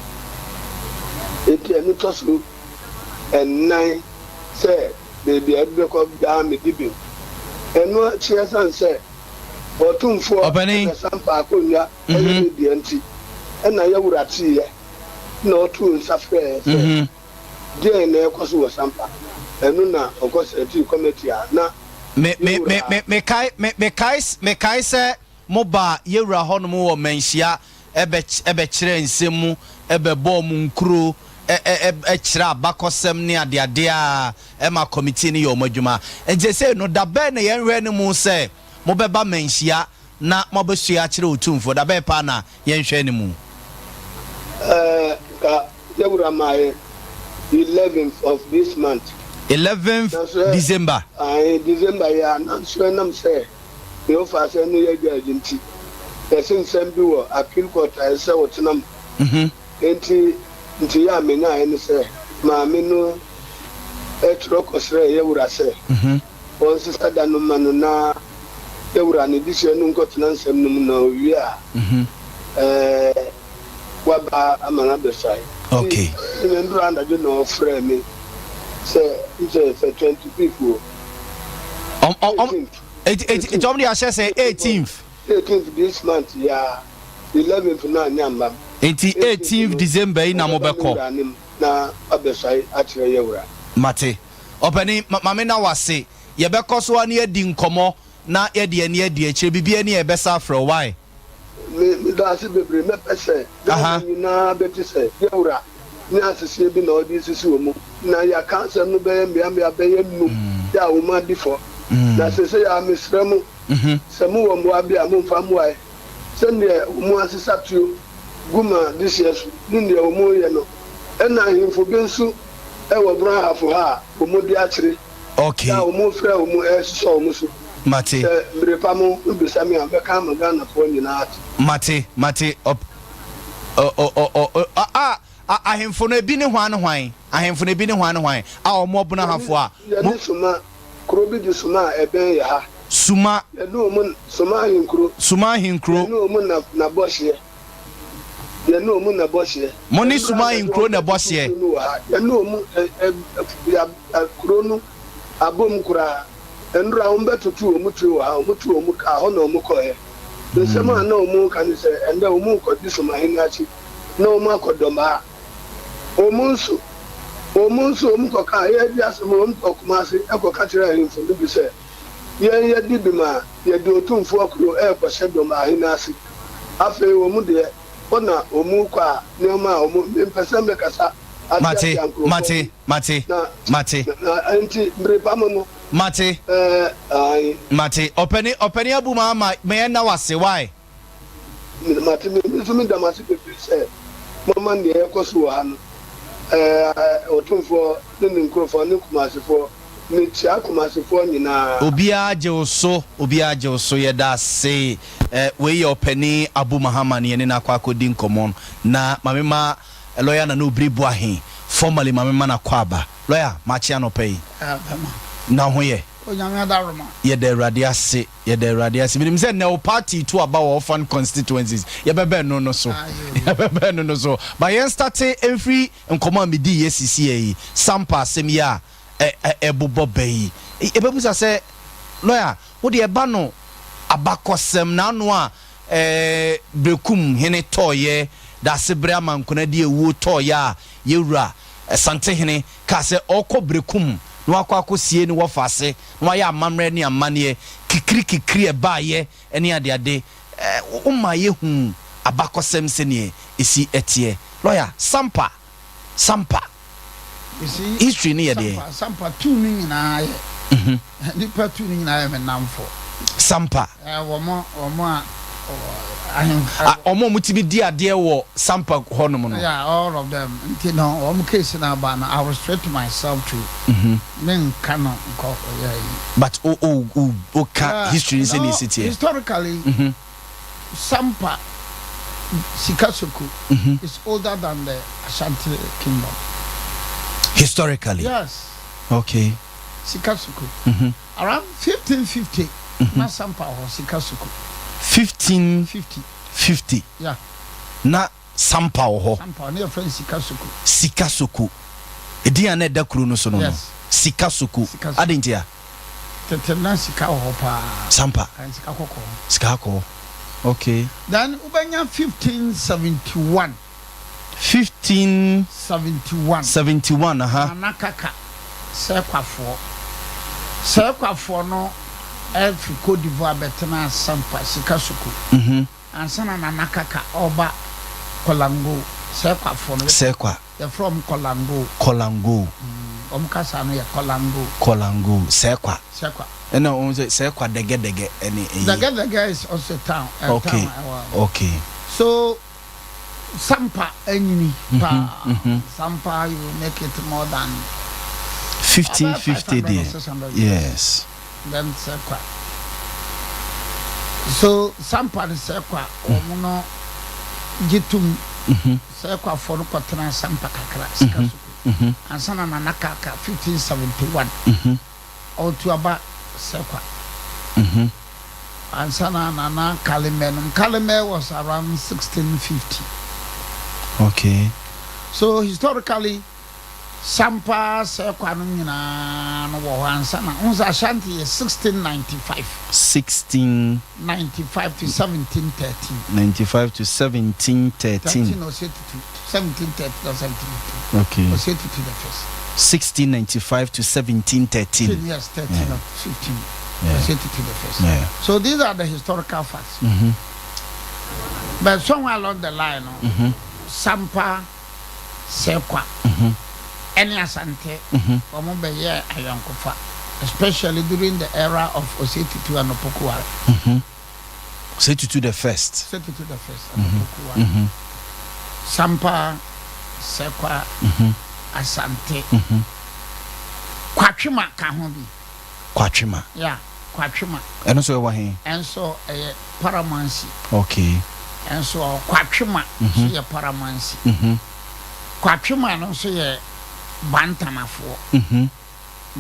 Enti ɛno tɔ so nnan sɛ baabi a ɛbɛkɔ biara medi bem. Ɛno akyi ɛsiane sɛ Ɔtumfoɔ Ɔpanin. Ɛbɛsampa akonnwa yɛ ne dea nti, ɛna yɛn wura teeɛ na ɔtoo nsa frɛɛ yɛn sɛ deɛn na ɛrekɔ so wɔ Sampa. Ɛno na ɔkɔsɛɛtee kɔmɛti a na Me, me, me, me, mekae, me, mekae, mekae sɛ mobaa yɛwura hɔnom wɔ manhyia ɛbɛ, ɛbɛkyerɛɛ nsɛm mu, ɛbɛbɔɔ mo nkuro, ɛ, ɛ, ɛ, ɛkyerɛ abakɔsɛm ne adeade a ɛma kɔmitii no yɛ wɔn adwuma. Nti seesei no, da bɛn na yɛnhwɛ no mu sɛ mobɛba manhyia na moabɛsua akyerɛ Otumfoɔ? Da bɛn paa na yɛnhwɛ no mu? Ɛɛ, nka Yɛwura maa yɛ eleventh of this month. Eleventh Nanso ɛ, December. ae, December yi ara, nanso ɛnam sɛ nea ɔfaa sɛ ɛno yɛ judge nti, yɛse nsɛm bi wɔ appeal court a ɛsɛ sɛ wotena mu. Enti nteyɛ a menyaeɛ ne sɛ maame no twerɛ kɔsrɛɛ yɛwura sɛ ɔnsesa da no mma no na yɛwura no dehyeɛ no nkɔtena nsɛm no mu na ɔwie a, ɛɛ, waba ama no abɛsae. Okay. Nti me ndura anadwo na ɔfrɛɛ me sɛ sɛ sɛ 25th o. Ɔm ɔm ɔm eti eti eti ɔm de ahyɛ sɛ 18th. 18th this month ya 11th na anya mma. Nti 18th December yi na mo bɛkɔ. Na abɛsae akyerɛ yɛ wura. Mate. Ɔpanin, ma ma me na wase. Yɛbɛkɔ so ara na yɛadi nkɔmmɔ na yɛde ani adi akyire. Biribiara ni a yɛbɛsa afrɛ wo. Why? Me meda ase bebree mɛpɛ sɛ Ghana nyinaa bɛte sɛ yɛwura ne aseseɛ bi na ɔde resisi wɔn na yɛaka asɛm no bɛyɛ mmeammea bɛyɛ num yɛ a wɔn adi fɔ na sesei ara mesrɛ mo sɛ mowɔ mmoa bi a momfa mmoaɛ sɛdeɛ wɔn asesa tuo gu ma dehyeɛ so ne deɛ wɔn reyɛ no ɛna ahemfo bi nso wɔ Brong Ahafo ha a wɔn de akyere Okay. A wɔn frɛ wɔn ɛresosɔ wɔn so. Mate. Sɛ mmere pa mo bisa me a mɛka ama Ghanafoɔ nyinaa ate. Mate, mate, ɔp, ɔ, ɔ, ɔ, ɔ, ɔ, a, a, ahemfo no ebi ne hwan ne hwan? Ahemfo no ebi ne hwan ne hwan? A wɔn ɔbono ahafo a. Yɛne Suma, kuro bi de Suma a ɛbɛn yɛ ha. Suma. Yɛne wɔn, Suma ahenkuro. Suma ahenkuro. Yɛne wɔn na, na bɔ hyeɛ. Yɛne wɔn na ɛbɔ hyeɛ. Mo ne Sumayi nkuro na ɛbɔ hyeɛ. Yɛne wɔn ɛ ɛ ya ɛ kuro no abom koraa. Nnora wɔbɛtoto wɔn tuo wɔ ha, wɔto wɔn kaa hɔ na wɔkɔeɛ. Nsɛm a na wɔreka ne sɛ ɛnnɛ wɔrekɔdi Somahene akyi na wɔakɔ Dɔmaa. Wɔn nso wɔn nso wɔkɔkaa yɛn asɛm, wɔkɔɔ Kumasi kɔka kyerɛɛ ahemfo no bi sɛ. Yɛn yɛde bi ma yɛde Otumfoɔ kuro rekɔhyɛ Dɔmahene ase. Afei wɔn deɛ, hɔ na wɔn rekɔ a nneɛma a wɔn, mempɛ sɛ mɛkasa Mate, atiatia nkurɔfoɔ mate, bi, mate, na, mate. na, enti bere pa mu no, Mate, ɛɛ, ae. mate. Ɔpani, Ɔpani Abu Mahama, ma yɛnna wo ase, why? Me, mate, me nso meda mo ase bebree sɛ moama nea ɛrekɔ so wɔ ha no, ɛɛ, Otumfoɔ ne ne nkurɔfoɔ ne Kumasefoɔ Mekyia Kumasefoɔ nyinaa. Obiara gye wo so, obiara gye wo so, yɛda ase. Eh, wei yɛ ɔpanin Abu Mahama ne yɛne no akɔ akɔdi nkɔmmɔ no. Na ma me ma lɔya Nana Obiri Boahen. Formally ma me ma no akwaaba. Lawyer, makye anɔpa yi. Na ho yɛ? Onyame adaworoma. Yɛda Awurade ase, yɛda Awurade ase. Menim sɛ nnɛ wo party to aba wɔ orphan constituencies. Yɛbɛba ɛno no so. Yɛbɛba ɛno no so. But yɛn starte mfiri nkɔmmɔ a medii yɛ sisiɛ yi, Sampa asɛm yi a ɛbobɔ ba yi. Yɛbɛbusa sɛ, lawyer, wo deɛ ɛba no abakɔsɛm, n'ano a Berekum hene tɔeɛ, Daasebrɛ Amankona de awuo tɔeɛ a Yɛwura Santehene kaa sɛ ɔrekɔ Berekum na wakɔ akɔsie ne wɔfa ase na wayɛ amammerɛ ne amanneɛ kikiri kikiri a ɛbaeɛ ne adeade. Womaa yɛhuu abakɔsɛm sɛdeɛ ɛsi teɛ. Lɔya, Sampa! Sampa. You see, History no yɛ deɛn? Sampa, Sampa tu no nyinaa yɛ. Mhm. Nipa tu no nyinaa yɛ me nnamfo. Sampa. Eh, wɔn, wɔn a, ahen. Ah, wɔn a wɔtumi di adeɛ wɔ Sampa hɔnom no. Yeah, all of them. Nti no, wɔn case no aba no, I restrict myself to. Mhm. Me nka no nkɔ yɛ yi. But o o o o ka Yeah, history no sɛnea no, ɛsi teɛ. historically, Mhm. Sampa Sikasoko is older than the Ashanti kingdom. Historically? Yes. Okay. Sikasoko. Around 1550, na Sampa wɔ Sikasoko. 1550. 50. Yeah. Na Sampa wɔ hɔ. Sampa, ne yɛfrɛ no Sikasoko. Sikasoko. Edin a na ɛda kuro no so no no. Yes. Sikasoko. Sikasoko. Adɛn ntia? Tete na sika wɔ hɔ paa. Sampa. Kan sika kɔkɔɔ. Sika kɔkɔɔ. Okay. Then wobɛnya 1571. 15. 71. 71, aha. Nana Kaka, Sɛkwafoɔ. Sɛkwafoɔ no firi Cote d'Ivoire bɛtenaa Sampa, Sikasoko. Mhm. Ansa na Nana Kaka ɔreba Kɔlango, Sɛkwafoɔ no. Sɛkwa. Yɛfrɛ wɔn Kɔlango. Kɔlango. Wɔn kasa no yɛ Kɔlango. Kɔlango, Sɛkwa. Sɛkwa. Ɛna wɔn sɛ Sɛkwa Dɛgɛdɛgɛ ɛne ɛyi. Dɛgɛdɛgɛ is also town. A Okay, town ɛwɔ. okay. So Sampa anyini paa. Sampa you make it more than. 1550 About 500 or deɛ. 600 years. Yes. Then Sɛkwa. So Sampa ne Sɛkwa wɔn no gye tum. Sɛkwafoɔ no kɔtenaa Sampa kakra, Sikasoko, ansa na Nana Kaka, 1571, ɔretu aba Sɛkwa. Ansa na Nana Kalemɛ no, Kalemɛ was around 1650. Okay. So historically, Sampa Sɛkwa no nyinaa no wɔ hɔ ansa na, wohu sɛ Ashanti yɛ 1695. 16. 95 to 1713. 95 to 1713. 13 Osei Tutu, 1713 or 1715. Okay. Osei Tutu the first. 1695 to 1713. 13, yes, 13 Yeah. or 15. Yeah. Osei Tutu the first. Yeah. So these are the historical facts. But somewhere along the line, no, Sampa, Sekwa, ɛne Asante, wɔn bɛyɛɛ ayɔnkofa, especially during the era of Osei Tutu and Opoku Ware. Osei Tutu the first. Osei Tutu the first and Opoku Ware. Sampa, Sekwa, Asante, Kwatwema ka ho bi. Kwatwema. Yeah, Kwatwema. Ɛno nso ɛwɔ he? Ɛnso ɛyɛ Paramansi. Okay. Ɛnso Kwatwema nso yɛ Paramansi. Kwatwema no nso yɛ Bantamafoɔ.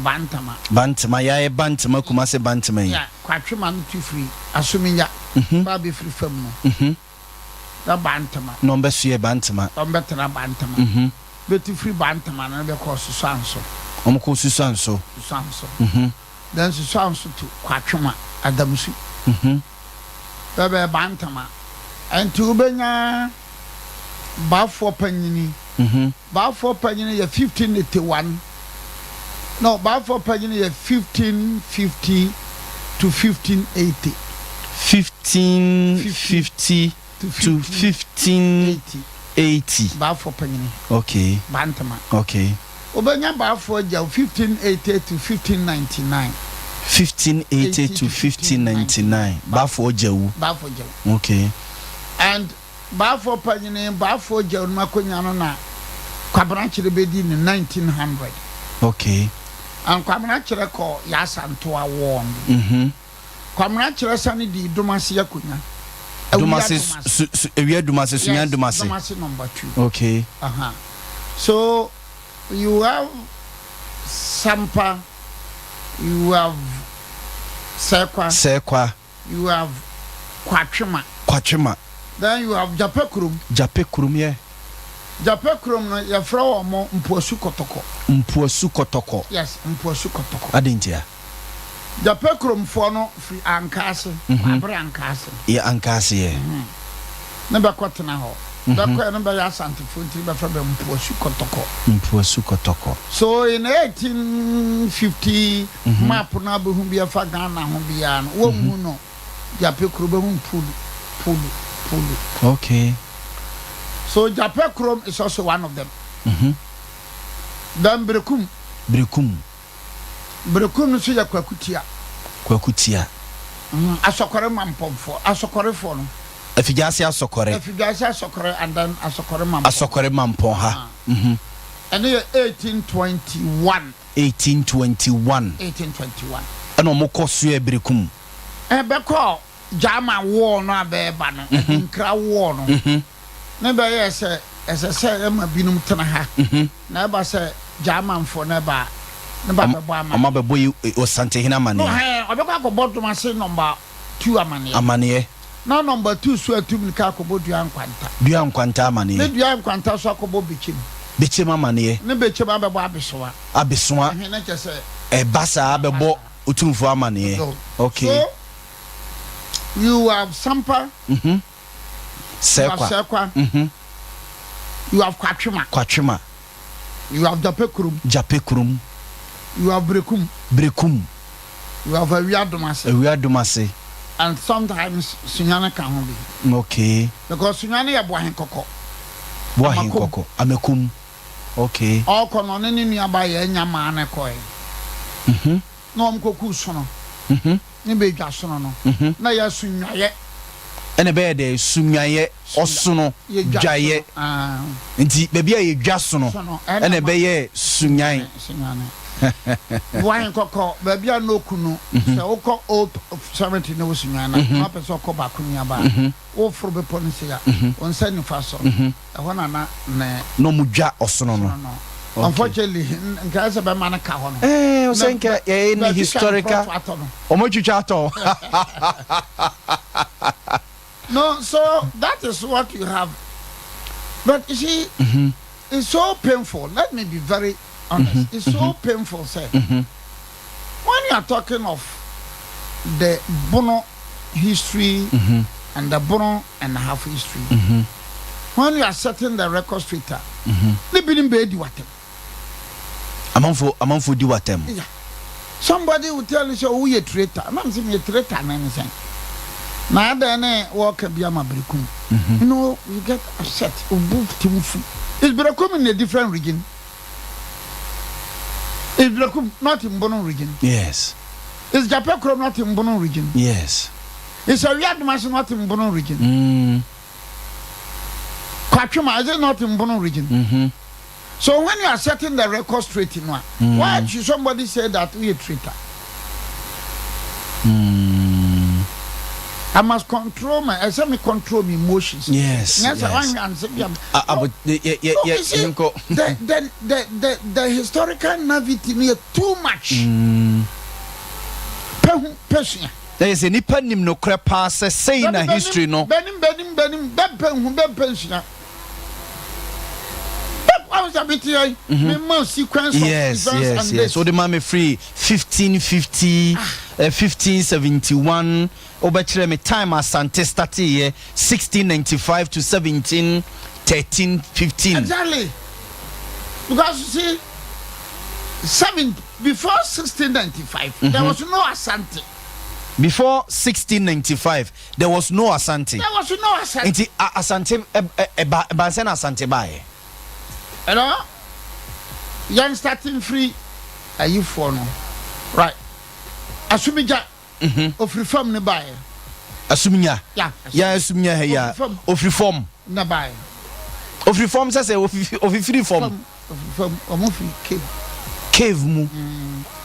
Bantama. Bantama, yɛayɛ Bantama, Kumase Bantama yi. Yeah, Kwatwema no tu firi Asominya. Ba bɛfiri fam no. Na Bantama. Na wɔbɛsoɛ Bantama. Wɔbɛtena Bantama. Bɛtu firi Bantama no bɛkɔ Susuanso. Wɔkɔ Susuanso. Susuanso. Then Susuanso to Kwatwema, Adamsu. Bɛbɛɛ Bantama. Ɛnti wobɛnya Baafoɔ panyini. Baafoɔ panyini yɛ 1581. No, Baafoɔ panyini yɛ 1550 to 1580. 1550 to 1580. Baafoɔ panyini. Okay. Bantama. Okay. Wobɛnya Baafoɔ agya 1580 to 1599. 1580 to 1599. Baafoɔ Gyawu. Baafoɔ Gyawu. Okay. And Baafoɔ panyini, Baafoɔ Gyawu no akonya no na Kwabena Kyerɛ bɛdi no 1900. Okay. And Kwabena Kyerɛ kɔ Yaasantoa war no. Mhm. Kwabena Kyerɛ sane dii Domase akonya. Domase, su, su, Ewia Domase, Sunyani Yes, Domase. Domase number 2. Okay. Uh-huh. So. You have Sampa, you have Sɛkwa. Sɛkwa. You have Kwatwema. Kwatwema. Then you have Gyapɛ Kurom. Gyapɛ Kurom, yeah. Gyapɛ Kurom no, yɛfrɛ wɔn Mpoasu Kɔtɔkɔ. Mpoasu Kɔtɔkɔ. Yes, Mpoasu Kɔtɔkɔ. Adɛn ntia? Gyapɛ Kuromfoɔ no firi Ankaase, Kwabre Ankaase. Yɛ Ankaase, yeah. Ne bɛkɔ tena hɔ. Bɛkɔɛ no bɛyɛ Asantefoɔ nti bɛfrɛ bɛ Mpoasu Kɔtɔkɔ. Mpoasu Kɔtɔkɔ. So in 1850 map no abɛhu bi ɛfa Ghana ho biara no, wɔnhu no Gyapɛ Kuro, bɛhu Pulu, Pulu, Pulu. Okay. So Gyapɛ Kurom is also one of them. Then Berekum. Berekum. Berekum no nso yɛ Kwaku Tia. Kwaku Tia. Asɔkɔre Mampɔnfoɔ, Asɔkɔrefoɔ no. Afidwaase Asɔkɔre. Afidwaase Asɔkɔre and then Asɔkɔre Mampɔn. Asɔkɔre Mampɔn ha. Ɛno yɛ 1821. 1821. 1821. Ɛna wɔn kɔ soɛ Berekum. Ɛbɛkɔ German war no a bɛɛba no, Adinkra war no, ne bɛyɛɛ sɛ ɛsɛ sɛ ɛma binom tena ha, na ɛba sɛ Germanfoɔ no ɛba a, ne ba bɛbɔ amaneɛ. Ɔma bɛbɔ yi Ɔsantehene amaneɛ. No, hɛn, ɔbɛkɔ akɔbɔ Domase nɔmba tu amaneɛ. Amaneɛ. Na nɔmba tu so atu mirika akɔbɔ Dua Nkwanta. Dua Nkwanta amaneɛ. Ne Dua Nkwanta so akɔbɔ Bekyem. Bekyem amaneɛ. Ne Bekyem abɛbɔ Abesoa. Abesoa. Ɛhɛn, na kyerɛ sɛ. Ɛba saa bɛbɔ Otumfoɔ amaneɛ. Okay. So, you have Sampa. Mm-hmm. Sɛkwa. You have Sɛkwa. Mm-hmm. You have Kwatwema. Kwatwema. You have Jape Kurom. Jape Kurom. You have Berekum. Berekum. You have Awia Domase. Awia Domase. And sometimes Sunyani ka ho bi. Okay. Because Sunyani yɛ Boahen Kɔkɔ. Boahen Kɔkɔ. Amakum. Okay. Ɔkɔ no ɔne ne nua ba yɛ nya maa ne kɔɛ. Mhm. Na wɔn kɔku sono. Mhm. Ne bɛ dwa sono no. Mhm. Na yɛ sunwayɛ. Ɛna ɛbɛyɛ dɛ sunwayɛ ɔsono dwayɛ. Nti baabi a yɛdwa sono ɛna ɛbɛyɛ sunyan. Boahen kɔkɔ baabi a na oku no sɛ wokɔ old cemetery na wɔ sunyan na na wopɛ sɛ ɔkɔ baako nuaba a woforo bepɔ no sei a wo nsa nifa so ɛhɔ na na ne. Na ɔmo dwa ɔsono no. Unfortunately nka ɛsɛ bɛma no ka hɔ no. Ɛɛ ɔsɛ nka yɛyɛ ne historical ɔmo twitwa atɔ. No, so that is what you have. But you see, it's so painful. Let me be very honest. It's so painful, sir. When you are talking of the Bono history and the Bono and a half history, when you are setting the record straight, ne binom bɛdi w'atɛm. Amanfo amanfo di w'atɛm. Yeah. Somebody will tell you sɛ woyɛ traitor. Na mesɛ meyɛ traitor ne ne sɛn? Na adɛn ne wɔka bi ama Berekum? You know, you get upset. Obu tim fu. Is Berekum in a different region? Is Berekum not in Bono region? Yes. Is Japekrom not in Bono region? Yes. Is Awiadomase not in Bono region? Kwatwema, is it not in Bono region? Mm-hmm. So when you are setting the record straight, you know, why should somebody say that we a traitor? I must control my, I say me control my emotions. Yes, I want to say, yeah. Ah, ah, but yeah, No, yeah, you see, yɛnkɔ. the historical narrative is too much. Pehu, pesua. Na yɛ sɛ nipa nim nokorɛ paa sɛ sei na history no. Benim, benim, benim, bɛmpɛ hu, bɛmpɛ nsua. Bɛ, awo sɛ mi ti yɛ, mi ma sequence of events and dates. Wode ma me firi 1550, 1571, wobɛkyerɛ me time Asante starteeɛ 1695 to 1713, 15. Exactly. Because you see, seven before 1695, there was no Asante. Before 1695, there was no Asante. There was no Asante. Nti Asante ɛba ɛbansɛ na Asante baeɛ. You know, yɛn starting free ayifoɔ no, right? Asumigya, ofiri fam ne baeɛ. Asumnya. Ya, Ya Asumnya ha ya. Ofiri fam. Ofiri fam. Na baeɛ. Ofiri fam sɛ ofifiri fam. Fam, ofiri fam, ɔmo firi cave. Cave mu.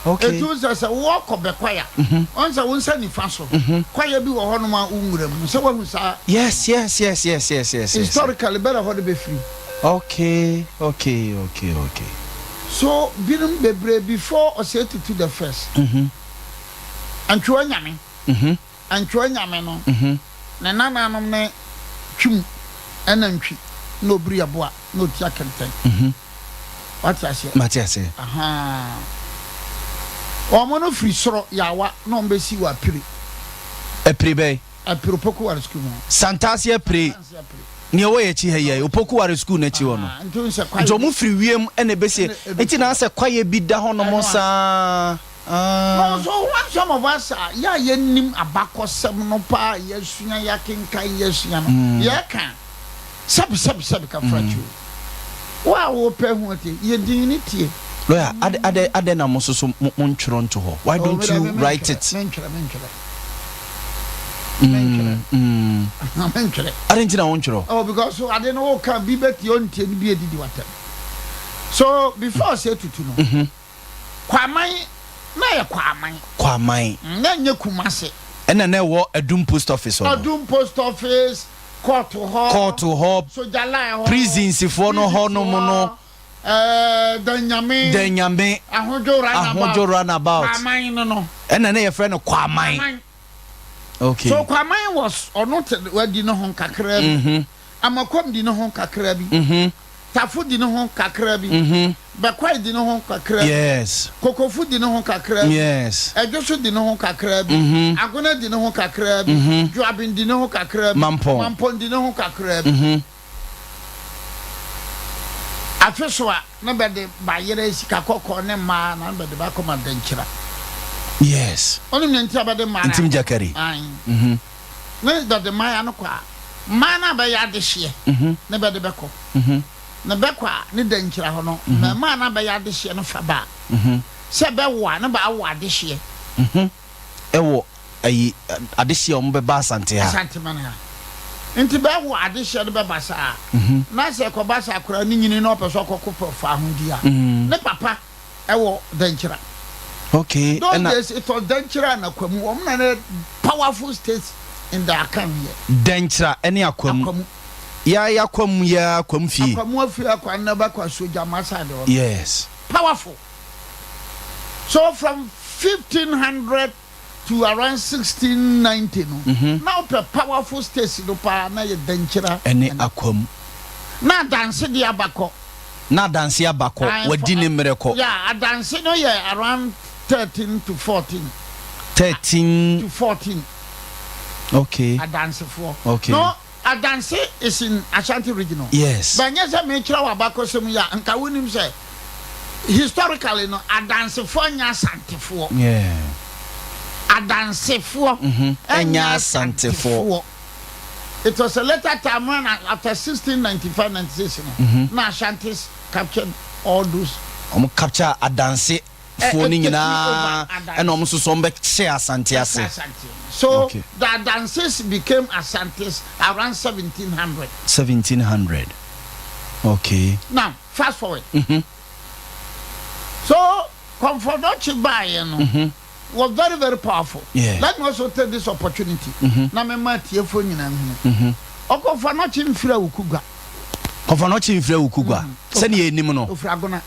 Okay. Etu sɛ wɔkɔ bɛ kwaya, ɔn sɛ wɔn nsa nifa so, kwaya bi wɔ hɔnom a nwura mu, sɛ wɔhu saa. Yes. Historically, bɛrɛ hɔ de bɛ firi. Okay. So binom bebree before Osei Tutu the first, Antwiwa Nyame, Antwiwa Nyame no, ne nananom ne Twum ɛna Ntwi na Obiri Ɛboa na Otia Kɛntɛn. Wate aseɛ? Mate aseɛ. Ahaa. Wɔn no firi soro Yawa na wɔn bɛsi wɔ Apire. Apire bɛn? Apire Opoku Ware Sukuu mu hɔ. Santase Apire. Santase Apire. Nea ɛwɔ yɛn akyi ha yi, Opoku Ware Sukuu no akyi hɔ no. Ahaa, nti wohu sɛ kwaeɛ Nti bi. wɔn firi wiem na ɛbɛsi. Ɛna ɛbɛsi Nti na hɔ. asɛ kwaeɛ bi da hɔnom Ɛno a. saa. Ah. No, so when some of us a, yɛ a yɛnnim abakɔsɛm no paa a yɛasua, yɛakenkan, yɛasua no, yɛka a, Sɛbi sɛbi sɛbi kafra kyi o. Wo a wo pɛ ho atie, yɛ din ne tie. Lawyer, adɛ adɛ adɛn na mo nso so mo mo ntwerɛ nto hɔ? Why Oh, don't me deɛ you me write mentwerɛ, it? mentwerɛ, mentwerɛ. Mentwerɛ. Mm, mm. Mentwerɛ. Adɛn nti na wontwerɛ? Oh, because ade no wo ka bi bɛ tie ɔntie no bi edidi w'atɛm. So before sɛ tutu no, Mhm. Kwaman na yɛ Kwaman. Kwaman. Na nyɛ Kumase. Ɛna na ɛwɔ Adum post office hɔ no. Adum post office. Kɔɔto hɔ. Kɔɔto hɔ. Sogya line hɔ. Prisonsfoɔ no hɔ nom no. Ɛɛ Danyame. Danyame. Ahodwo runabout. Ahodwo runabout. Kwaman no no. Ɛna ne yɛfrɛ no Kwaman. Kwaman. Okay. So Kwaman was ɔno te wadi ne ho kakra bi. Mm -hmm. Amakom di ne ho kakra bi. Mm -hmm. Tafo di ne ho kakra bi. Mm -hmm. Bɛkwae di ne ho kakra bi. Yes. Kokofo di ne ho kakra bi. Yes. Ɛdwoso di ne ho kakra bi. Mm -hmm. Agona di ne ho kakra bi. Mm -hmm. Dwoaben di ne ho kakra bi. Mampɔn. Mampɔn di ne ho kakra bi. Mm -hmm. Afe so a, ne bɛde bayerɛ, sika kɔkɔɔ ne mmaa na ne bɛde ba akɔma Dankyira. Yes. Wonim nea nti a bɛde mmaa no Ntim akɔ? Gyakari. Ae. Mm -hmm. Ne bɛde mmaa no kɔ a, mmaa no a bɛyɛ adehyeɛ Mm -hmm. ne bɛde bɛkɔ. Mm -hmm. Ne bɛkɔ a, ne Dankyira hɔ no, mmarimaa no a bɛyɛ adehyeɛ no fa ba a, sɛ bɛwo a, ne bɛawo adehyeɛ. Ɛwɔ ayi, adehyeɛ a wɔbɛba Asante ha. Asanteman ha. Nti bɛwo adehyeɛ no bɛba saa a, na sɛ ɛkɔba sɛ akwadaa no nyini na ɔpɛ sɛ ɔkɔko pɛ faahodi a, ne papa wɔ Dankyira. Okay, Those ɛna. days it was Dankyira and Akwamu, wɔn na na powerful states in the Akan here. Dankyira ɛne Akwamu. Akwamu. Yaa ya Kwamu yaa Kwamu fie. Akwamu afie akwa na bɛkɔ Asuogyama side hɔ no. Yes. Powerful. So from 1500 to around 1690 no, na wopɛ powerful states no paa na yɛ Dankyira Ɛne Akwamu. Na Adanse de aba kɔ. Na Adanse aba kɔ, Ae, wadi ne mmerɛ kɔ. Yeah, Adanse no yɛ around 13 to 14. 13. To 14. Okay. Adansefoɔ. Okay. No, Adanse is in Ashanti region o. Yes. But nyɛ sɛ mekyerɛ wo abakɔsɛm yi a, nka wonim sɛ historically no Adansefoɔ nyɛ Asantefoɔ. Yeah. Adansefoɔ Mhm. nyɛ Ɛnyɛ Asantefoɔ. Asantefoɔ. It was a later time when after 1695, 96 no, Mhm. na Ashantis captured all those. Wɔn capture Adanse foɔ no nyinaa ɛna wɔn nso so wɔn bɛ hyɛ Asante ase. So okay. the Adanses became Asantes around 1700. 1700. Okay. Now fast forward. Mm -hmm. So Komfo Anokye baeɛ no. Mm -hmm. Was very very powerful. Yeah. Let me also take this opportunity. Mm -hmm. Na me ma atiefoɔ nyinaa nhunu. Mm -hmm. Ɔkɔmfo Anokye mfiri Awukugua. Kɔmfo Anokye mfiri Awukugua. Mm. Sɛnea yɛnim no. Ofiri Agona.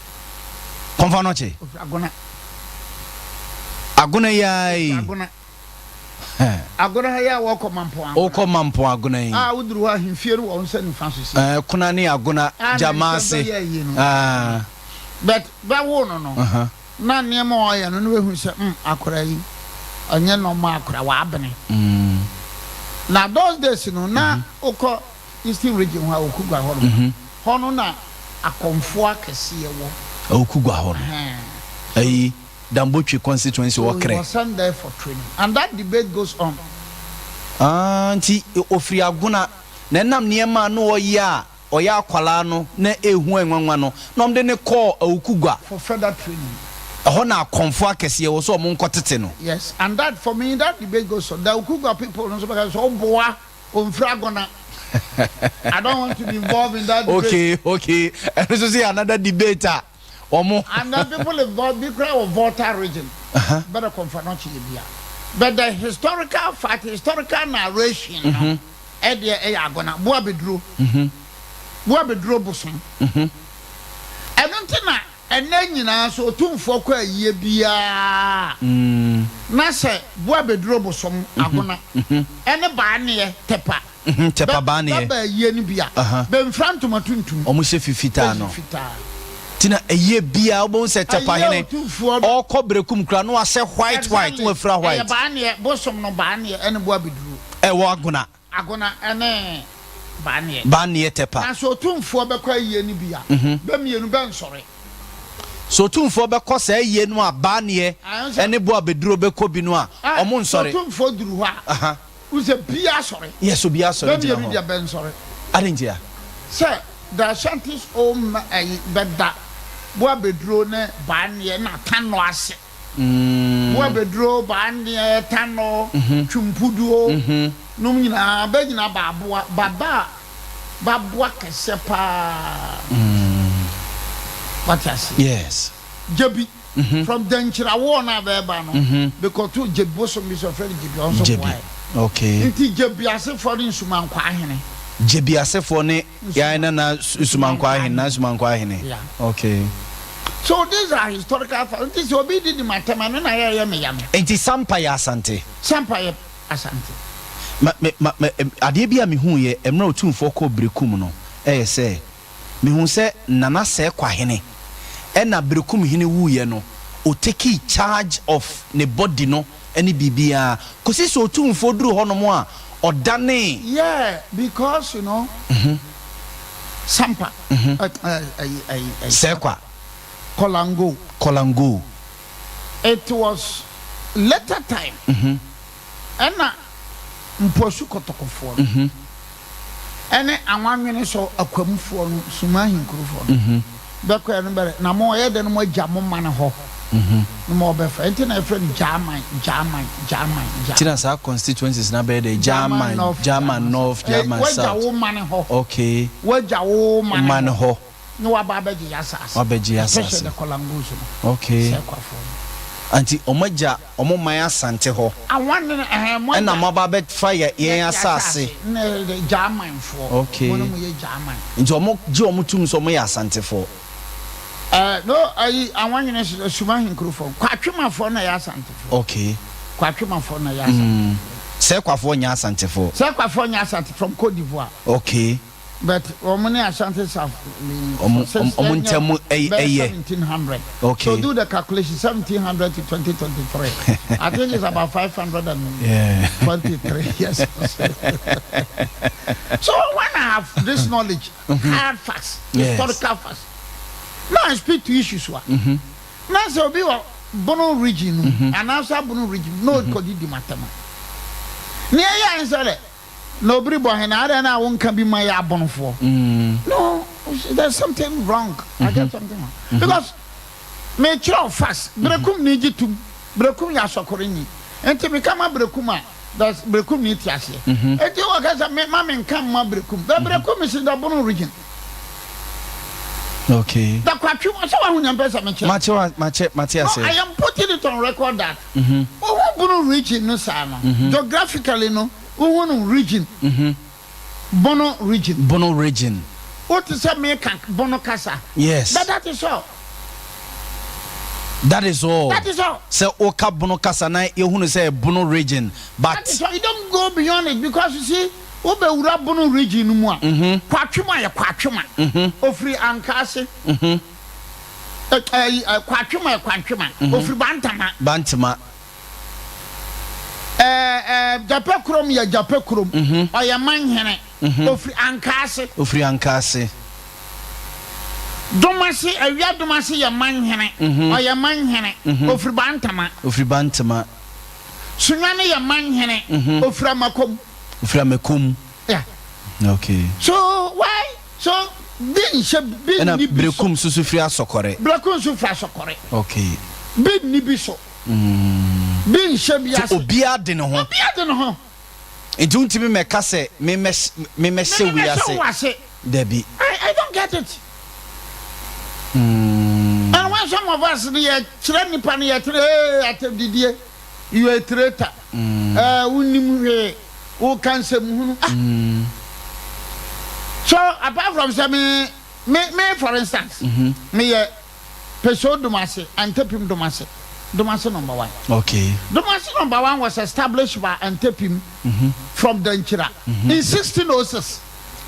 Kɔmfo Anokye. Ofiri Agona. Agona yi ara yi. Ofiri Agona. Agona ha yi a wɔkɔ Mampɔn Agona. Wokɔ Mampɔn Agona yi. A woduru hɔ ahemfie no wɔ wo nsa nifa so si. Ɛɛ Kona ne Agona Gyama ase. A na nsɛm bɛyɛ yie no. But bɛwoo no no. Na nneɛma a ɔyɛ no na wahu sɛ mm akwadaa yi ɔnyɛ normal akwadaa wabene. Na those days no na wokɔ eastern region hɔ a Okugua hɔ nom hɔ no na akɔmfoɔ akɛseɛ wɔ. Okugua hɔ no ɛyi Dambotwe constituency So wɔ he Krɛ. was sent there for training and that debate goes on. Ah nti ofiri Agona na ɛnam nneɛma a na ɔyɛ a ɔyɛ akwadaa no na ehu nwanwa no, na wɔde no kɔɔ Awukugua. For further training. Ɛhɔ na akɔmfoɔ akɛseɛ wɔ sɛ wɔn nkɔtete no. Yes, and that for me that debate goes on. The Awukugua people no nso bɛka sɛ ɔboa ɔmfiri Agona. I don't want to be involved in that debate. Okay, okay. Ɛno nso so yɛ another debate a wɔn. And then people involved bi koraa wɔ Volta region. Bɛrɛ Kɔmfo Anokye yɛ bia. But the historical fact, historical narration no. Mm -hmm. Ɛdeɛ ɛyɛ agona. Boa bɛduro. Boa bɛduro bosom. Ɛno nti na Ɛnnɛ nyinaa sɛ Otumfoɔ kɔ ayie biara a, na sɛ boa bɛduro bosom, agona, ɛne baaneɛ, tɛpa, Tɛpa baaneɛ. Bɛba ayie no bi a, bɛmfira ntoma tuntum. Wɔhyɛ fi fitaa no. Bɛhyɛ fitaa. Nti na ayie biara wobɛhu sɛ tɛpa Ayie hene, Otumfoɔ no. ɔrekɔ Berekum koraa na wahyɛ white white, na Exactly. wafira Ɛyɛ white. baaneɛ, bosom no baaneɛ ɛne boa bɛduro. Ɛwɔ agona. Agona ne Baaneɛ. Baaneɛ Tɛpa. Na sɛ Otumfoɔ bɛkɔ ayie no bi a, bɛ mmienu bɛnsɔre. Sɛ Otumfoɔ bɛkɔ saa ayie no a Baaneɛ ne Boabeduro bɛkɔ bi no a, wɔn nsɔre. Sɛ Otumfoɔ duru hɔ a, wohu sɛ biara sɔre. Yes, obiara sɔre gyina hɔ. Bɛ mmienu deɛ bɛnsɔre. Adɛn ntia? Sɛ the Ashantis o ayi bɛda Boabeduro ne Baaneɛ na Tanɔ ase. Boabeduro, Baaneɛ, Tanɔ, Twumpuduo nom nyinaa bɛ nyinaa ba aboa, ba ba ba boa kɛseɛ paa. Wate aseɛ? Yes. Gyebi, from Dankyira war no a bɛɛba no, bɛkɔtoo Gyebi bosom bi so, wɔfrɛ no Gyebi, ɔno nso boaeɛ. Okay. Nti Gyebi asefoɔ ne Nsumankwaa hene. Gyebi asefoɔ ne Yɛn nana Sumankwaa hene, Nana Sumankwaa hene. Yeah. Okay. So these are historical facts. Nti sɛ obi didi m'atɛm ɛno na ɛyɛ ɛyɛ me ya no. Nti Sampa yɛ Asante. Sampa yɛ Asante. Ma me ma me adeɛ bi a mehuu yɛ mmerɛ Otumfoɔ kɔɔ Berekum no ɛyɛ sɛ mehuu sɛ Nana Sɛɛkwa hene ɛna Berekum hene wuiɛ no ɔtekii charge of ne body no ne biribiara kɔsi sɛ Otumfoɔ duru hɔ nom a ɔdanee. Yeah because you know Sampa ɛyi ɛyi ɛyi Sɛkwa. Kolango. Kolango. It was later time ɛna Mpoasu Kɔtɔkɔfoɔ no ɛne Anwanwene so Akwamfoɔ no, Suma ahenkurofoɔ no, bɛkɔɛ no bɛrɛ, na mo ɔyɛ dɛ no mo agya mo man hɔ, no mo ɔbɛfa, ɛnti na yɛfrɛ no Gyaman, Gyaman, Gyaman, Gyaman. Nti na saa constituencies no abɛyɛ dɛ Gyaman, Gyaman North, Gyaman South. Wagya wo man hɔ. Okay. Wagya wo man hɔ. Ne waba abɛgye y'asaase. Wabɛgye y'asaase. Especially the Kolango's no. Okay. Sɛkwafoɔ no. Anti ɔmo agya ɔmo man Asante hɔ. Awan ne ɛhɛn mo agya. Ɛna mo aba abɛfa yɛ yɛn asaase. Ne Gyamanfoɔ. Okay. Mo ne mo yɛ Gyaman. Nti ɔmo gye ɔmo tum sɛ ɔmo yɛ Asantefoɔ. Ɛɛ no ayi Awanwene Suma Ahenkurofoɔ. Kwatwemafoɔ na ɛyɛ Asantefoɔ. Okay. Kwatwemafoɔ na ɛyɛ Asantefoɔ. Sɛkwafoɔ nyɛ Asantefoɔ. Sɛkwafoɔ nyɛ Asante from Cote d'Ivoire. Okay. But wɔn ne Ashanti South Wɔn wɔn ntam ɛyɛ. 1700. Okay. So do the calculation 1700 to 2023. I think it's about 523 years. so when I have this knowledge, hard facts, Yes. historical facts, now I speak to issues. Wa. Na sɛ obi wɔ Bono region no mu, anaasɛ Abono region na ɔkɔdidi m'atɛm a, nea ɛyɛ a ne sɛ dɛ, Na obiri bɔ hene, adɛn na wonka bi ma yɛ abonofoɔ? No, there's something wrong. I get something wrong. Because mekyerɛ wo fast, Berekum ni gye tum, Berekum yɛ asɔkore ni. Nti meka ma Berekum a, that's Berekum ni te aseɛ. Nti wɔka sɛ me ma menka mma Berekum. But Berekum is in the Bono region. Okay. The Kwatwi, sɛ wahu nea mpɛ sɛ mekyerɛ. Mate wa, mate, mate No, aseɛ. I am putting it on record that wohu Bono region no saa no, geographically no, wohu no region, Bono region. Bono region. Wote sɛ meka Bono kasa. Yes. But that is all. That is all. That is all. Sɛ woka Bono kasa na yɛhunu sɛ Bono region, but. That is all. You don't go beyond it because you see, wobɛwura Bono region no mu a, Kwatwema yɛ Kwatwema. Ofiri Ankaase. Kwatwema yɛ Kwantwema. Ofiri Bantama. Bantama. Gyapɛ kurom yɛ Gyapɛ kurom. Ɔyɛ manhene. Ofiri Ankaase. Ofiri Ankaase. Domase, Awia Domase yɛ manhene. Ɔyɛ manhene. Ofiri Bantama. Ofiri Bantama. Sunyani yɛ manhene. Ofiri Amakom. Ofiri Amakom. Yeah. Okay. So why so bi nhyɛ bi Ɛna nni bi so. Berekum nso so firi Asɔkɔre. Berekum nso firi Asɔkɔre. Okay. Bi nni bi so. Bi nhyɛ bi ase. Obiara de ne ho. Obiara de ne ho. Nti wontumi mmɛka sɛ me mɛhyɛ wei ase. Me mɛhyɛ wo ase. Dabi. I don't get it. And when some of us no yɛ kyerɛ nipa no yɛ kyerɛ ee atɛmdidie you are a traitor. Ɛɛ wonim hwee woka nsɛm hunu ah. So apart from sɛ me me me for instance me yɛ. Peso Domase, Antepim Domase, Domase number one. Okay. Domase number one was established by Antepim from Dankyira in 1606.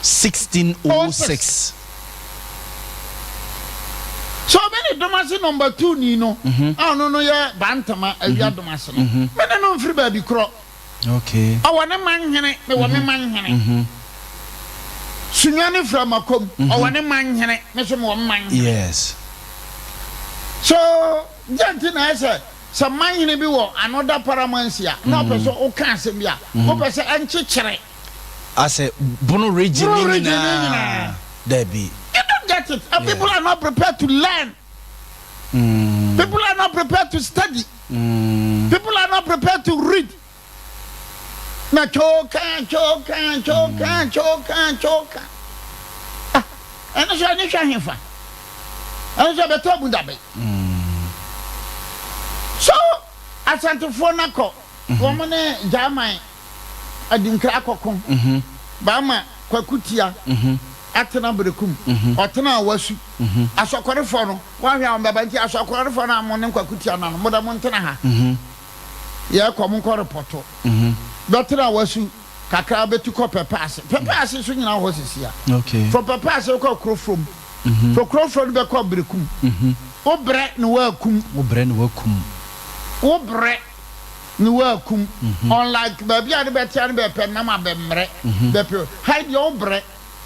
1606. So me ne Domase number two ni no, a ɔno no yɛ Bantama Awia Domase no, me ne no mfiri baabi korɔ. Okay. Ɔwɔ ne manhene, mewɔ me manhene. Sunyani Framakom, ɔwɔ ne manhene, me nso mewɔ me manhene. Yes. So, deɛ nti na ɛyɛ sɛ sɛ manhene bi wɔ another paramountcy a, na ɔpɛ sɛ woka asɛm bi a, wopɛ sɛ ɛnkyekyere. Asɛ Bono region Bono ne region ne nyinaa. nyinaa. Dabi. You don't get it. And people are not prepared to learn. People are not prepared to study. People are not prepared to read. Na choka choka choka choka choka. Ah, ɛno so ɛne hwɛ hefa. Ɛno so ɛbɛtɔ abu dabe. So Asantefoɔ no akɔ wɔn ne German Adinkra akɔko. Baama Kwaku Tia atena Berekum. Ɔtena Awasu. Asɔkɔrefoɔ no wɔahwɛ a wɔn bɛba nti asɔkɔrefoɔ no a mo ne Kwaku Tia no ano mo dɛ mo ntena ha. Yɛkɔ mo nkɔ repɔto. Bɛtena Awasu kakra bɛtu kɔ Pɛpɛ ase. Pɛpɛ ase so nyina wɔ hɔ sisi a. From Pɛpɛ ase kɔ Kurofrom. From Kurofrom no bɛkɔ Berekum. Wo brɛ na woakum. Wo brɛ na woakum. Wo brɛ. Ne woakum unlike baabi a ne bɛtea ne bɛpɛ nam abɛmmerɛ bɛpɛ ha yi deɛ wobrɛ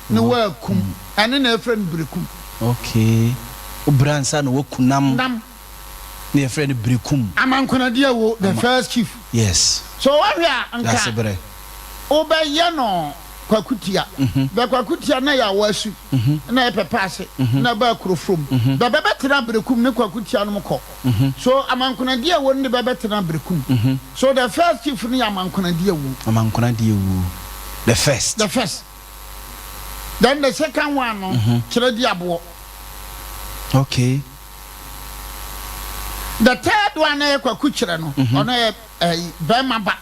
ne woakum ɛne na ɛfrɛ no berekum. Okay wobrɛ ansa na woaku nam nam na yɛfrɛ no berekum. Amankonadeɛ wo the first chief. Yes. So woahwɛ a nka Dasebrɛ. wobɛyɛ no Kwaku Tia bɛ Kwaku Tia na yɛ awasu na yɛ pɛpɛ ase na ɛbaa kurofrom bɛ bɛbɛtena berekum ne Kwaku Tia nom kɔ. So Amankonadi a ɛwɔ no de bɛbɛtena Berekum. So the first chief no yɛ Amankonadi Awuo. Amankonadi Awuo, the first. The first. Then the second one no, Kyerɛ Di Aboɔ. Okay. The third one no yɛ Kwaku Kyerɛ no, ɔno yɛ ɛyi bɛrima ba.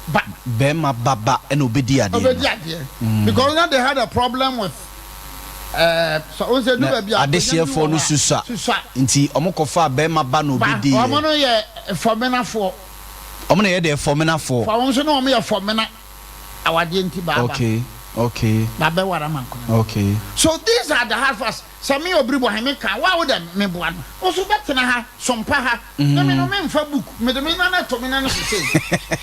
ba. Bɛɛma ba ba ɛna ɔbɛdi adeɛ no. Ɔbɛdi adeɛ because na they had a problem with ɛɛ sɛ ɔn sɛ du baabi a. Adehyeɛfoɔ no susua. Susua. Nti ɔmo kɔ faa bɛɛma ba na ɔbɛdi yɛ. Ba ɔmo no yɛ fɔmenafoɔ. Ɔmo na yɛ deɛ fɔmenafoɔ. Fɔ ɔmo nso na ɔmo yɛ fɔmena awadeɛ nti baa ba. Okay okay. Ba bɛ wara ma nkono. Okay. So these are the hard facts. Sɛ me obiri bɔ he, me ka, wo a wo dɛ me boa no, wo so bɛtena ha, sompa ha, ne me no me nfa book, me de me nan to me nan so sei,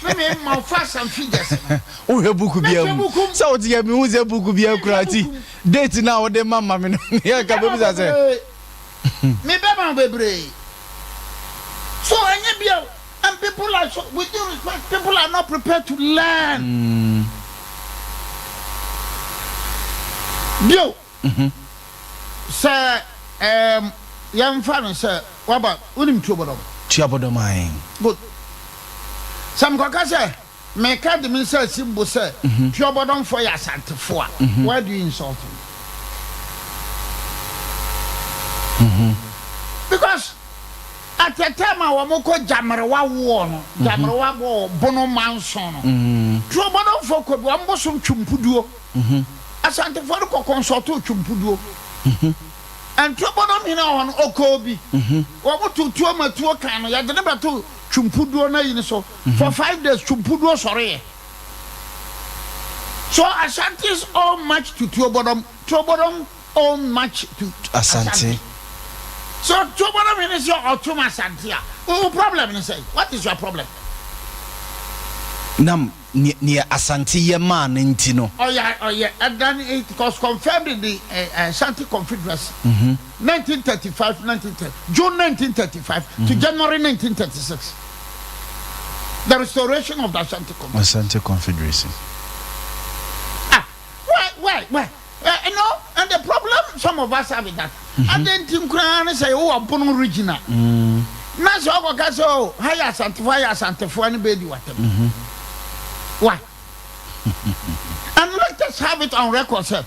ne me ma wo facts and figures no. Wo hwɛ book bia Mehwɛ mu? book mu. Sɛ wo te yɛ me hu sɛ book bia kura Mehwɛ ti book mu. date no a wo de ma ma me no yɛ nka Me bɛma bɛbisa wo sɛ. bebree. Me bɛma wo bebree. So ɛnyɛ bia o, and people are so, with due respect, people are not prepared to learn. Bio. Sɛ ɛɛm yɛnfa no sɛ waba, wonim Tuobodɔm? Tuabodɔm ae. Good. Sɛ mekɔka sɛ meka de me nsa asi mbo sɛ Tuobodɔmfoɔ yɛ Asantefoɔ a, why do you insult me? Because at a time a wɔkɔ Gyamerewa war no, Gyamerewa war Bono Manso no, Tuobodɔmfoɔ kɔ bi, wɔn bosom Twumpuduo. Asantefoɔ no kɔ kɔnsɔltoo Twumpuduo. Ntobonom hene wɔ hɔ no, ɔkɔɔ bi. Wɔn too tuo ma tuo kan no, yɛde no bɛtoo Twumpuduo no ayi no so. For 5 days, Twumpuduo sɔreeɛ. So Ashantis owe much to Tuobodom. Tuobodom owe much to Asante. Asante. So Tuobodom hene sɛ ɔtom Asante a, wo problem ne sɛn? What is your problem? Nam nea Asante yɛ maa no nti no. Ɔyɛ ɔyɛ ɛdan it was confirmed in the Ashanti Confederacy, 1935, 1930, June 1935 to January 1936. The restoration of the Ashanti Confederacy. Asante Confederacy. Ah, why, why, why? No, and the problem some of us have is that adɛn nti nkoraa ne sɛ wowɔ Bono region a na sɛ ɔkɔka sɛ o ha yɛ Asantefoɔ ha yɛ Asantefoɔ ne bɛdi watam. Why? And let us have it on record sɛ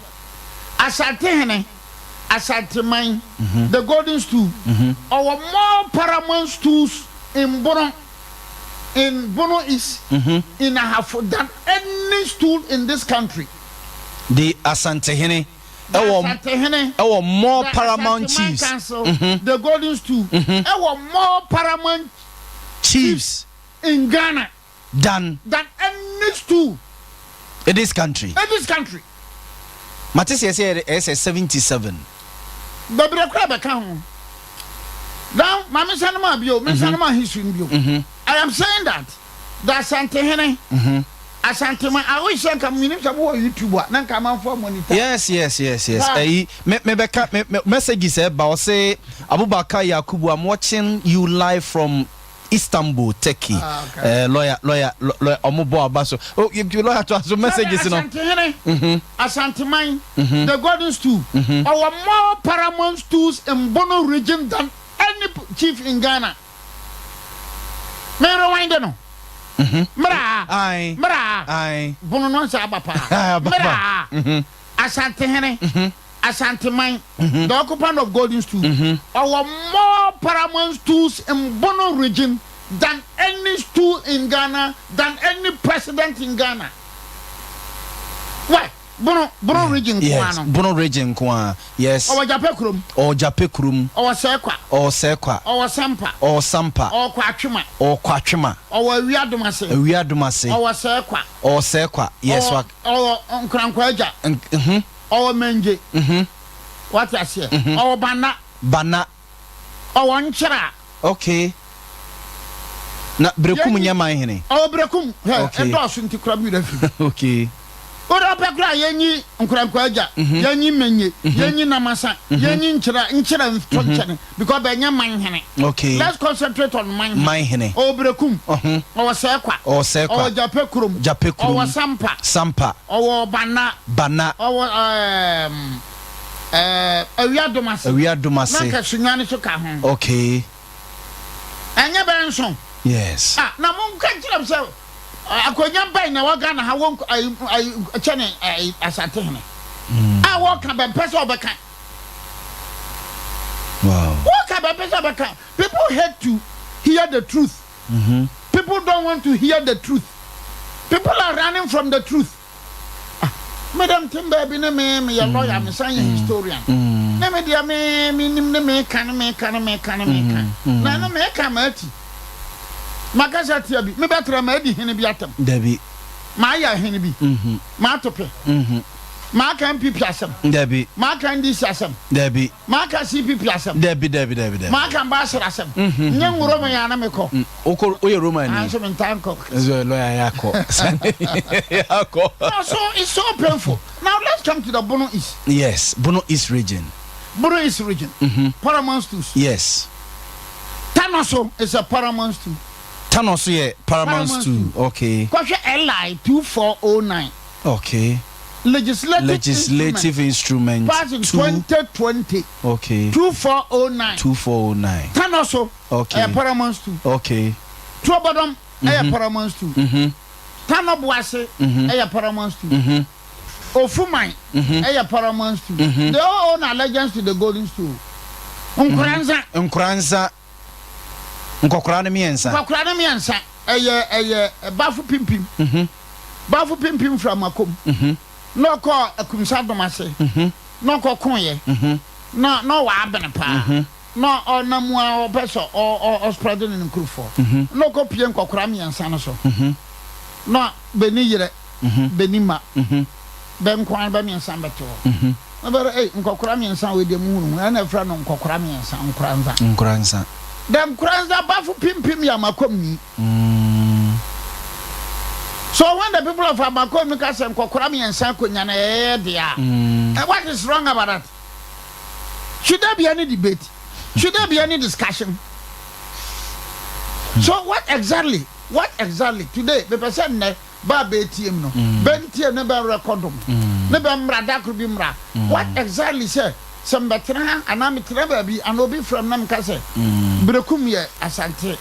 Asantehene, Asanteman, the golden stool, ɔwɔ more paramount stools in Bono, in Bono East, in Ahafo than any stool in this country. The Asantehene. The Ɛwɔ Asantehene, ɛwɔ more the paramount Asanteman chiefs. Council, the Golden Stool, ɛwɔ more paramount Chiefs in Ghana than than any stool in this country. in this country. Mate sɛ ɛsɛ ɛyɛ sɛ 77. Bebree koraa bɛka ho. Now, ma me nsa no ma bio, me nsa no ma history no bio. I am saying that the Asantehene, Asanteman, I wish sɛ nka menim sɛ mowɔ YouTube a, na nka amanfoɔ monitor. Yes. Ah. Ɛyi me me bɛka me me messages ɛba ɔse Abubakar Yakubu, I'm watching you live from Istanbul, Turkey. Ah, okay. Lawyer ɔmo bɔ aba so. Oh, you lawyer to aso messages no. Asantehene, Asanteman, the Golden Stool, ɔwɔ more paramount stools in Bono region than any chief in Ghana. Me rewind no. Mmra, Aye. mmra, Aye. Bono no nsa aba paa. Aba pa. Mmra, Asantehene, Asanteman, the occupant of Golden Stool, ɔwɔ more paramount stools in Bono region than any stool in Ghana, than any president in Ghana. Why? Bono region nko ano. Bono region nko a. Yes. Ɔwɔ Jape kurom. Ɔwɔ Jape kurom. Ɔwɔ Sɛkwa. Ɔwɔ Sɛkwa. Ɔwɔ Sampa. Ɔwɔ Sampa. Ɔwɔ Kwatwema. Ɔwɔ Kwatwema. Ɔwɔ Awiadom ase. Awiadom ase. Ɔwɔ Sɛkwa. Ɔwɔ Sɛkwa. Yes. Ɔwɔ ɔwɔ Nkorankwa agya. Ɔwɔ Mɛngye. Wate aseɛ. Ɔwɔ Bana. Bana. Ɔwɔ Nkyera. Okay. Na Berekum nyɛ man hene. Ɔwɔ Berekum. Hɛ Okay. ɛdɔɔso nti kura mi werɛ fi. Okay. Wode ɔpɛ kora yɛnyi Nkorankwa agya, yɛnyi Menye, yɛnyi Namasa, yɛnyi Nkyera, Nkyera nto nkyɛne because bɛnyɛ man hene. Okay. Let's concentrate on man hene. Man hene. Ɔwɔ Berekum. Ɔwɔ Sɛkwa. Ɔwɔ Sɛkwa. Ɔwɔ Jape kurom. Jape kurom. Ɔwɔ Sampa. Sampa. Ɔwɔ Bana. Bana. Ɔwɔ ɛɛm ɛɛ Awiadom ase. Awiadom ase. Na nka Sunyani so ka ho. Okay. Ɛnyɛ bɛyɛ nson. Yes. Ah, na monka nkyerɛ m sɛ akonnwa bɛn na ɛwɔ Ghana ha wɔ ayi ayi kyɛne ayi Asantehene a wɔka bɛmpɛ sɛ ɔbɛka. Wow. Wɔka bɛmpɛ sɛ ɔbɛka. People hate to hear the truth. People don't want to hear the truth. People are running from the truth. Ah, madam tem baabi ne me meyɛ lawyer, mesan yɛ historian. Ne me deɛ me menim ne meka ne meka ne meka ne meka. Na ɛno meka maati. Makasa tia bi, mebɛtra maadi hene bi atam. Dabi. Maayɛ hene bi. Maato pe. Maaka NPP asɛm. Dabi. Maaka NDC asɛm. Dabi. Maaka CPP asɛm. Dabi dabi dabi dabi. Maaka Mbasir asɛm. Nye nwuro me yana mekɔ. Wokɔ woyɛ Roman ni. Anso me ntaa nkɔ. Nso lawyer yɛ akɔ. Yɛ akɔ. No, so it's so painful. Now let's come to the Bono East. Yes, Bono East region. Bono East region. Paramount stools. Yes. Tanoso is a paramount stool. Tanoso yɛ paramount Paramount stool. Okay. Kɔhwɛ LI 2409. Okay. Legislative, Legislative instrument. Passed in two. 2020. Okay. 2409. 2409. Tanoso. Okay. Ɛyɛ paramount stool. Okay. Tuobodom ɛyɛ paramount stool. Tanoboase ɛyɛ paramount stool. Ofuman ɛyɛ paramount stool. They all own allegiance to the golden stool. Nkoranza. Nkoranza. Nkɔkora no mmiɛnsa. Nkɔkora no mmiɛnsa ɛyɛ ɛyɛ Bafo Pimpim. Bafo Pimpim fira Makom. Na ɔkɔ Akumsa Dom ase. Na ɔkɔ koyɛ. Na ɔwɔ abene paa. Na ɔnam mu a ɔpɛ sɛ ɔ ɔ ɔspread ne ne nkurɔfoɔ. Na ɔkɔ pie nkɔkora mmiɛnsa no so. Na bɛni yerɛ. Bɛni ma. Bɛ nkoa bɛ mmiɛnsa bɛte hɔ. Na bɛrɛ ei nkɔkora mmiɛnsa wei deɛ mu hunu ɛna ɛfrɛ no nkɔkora mmiɛnsa Nkoranza. Nkoranza. The Nkoranza Bafo Pimpim yɛ Amakom ni. So when the people of Amakom ka sɛ nkɔkora mmiɛnsa akonnwa no ɛyɛ dea, what is wrong about that? Should there be any debate? Should there be any discussion? So what exactly? What exactly today? Mepɛ sɛ nnɛ ba bɛɛ mu no bɛntie ne bɛ record mu ne bɛ mmra dakoro bi mmra. What exactly sɛ mbɛtena ha anaa metena baabi anaa obi frɛ m na meka sɛ Berekum yɛ Asante,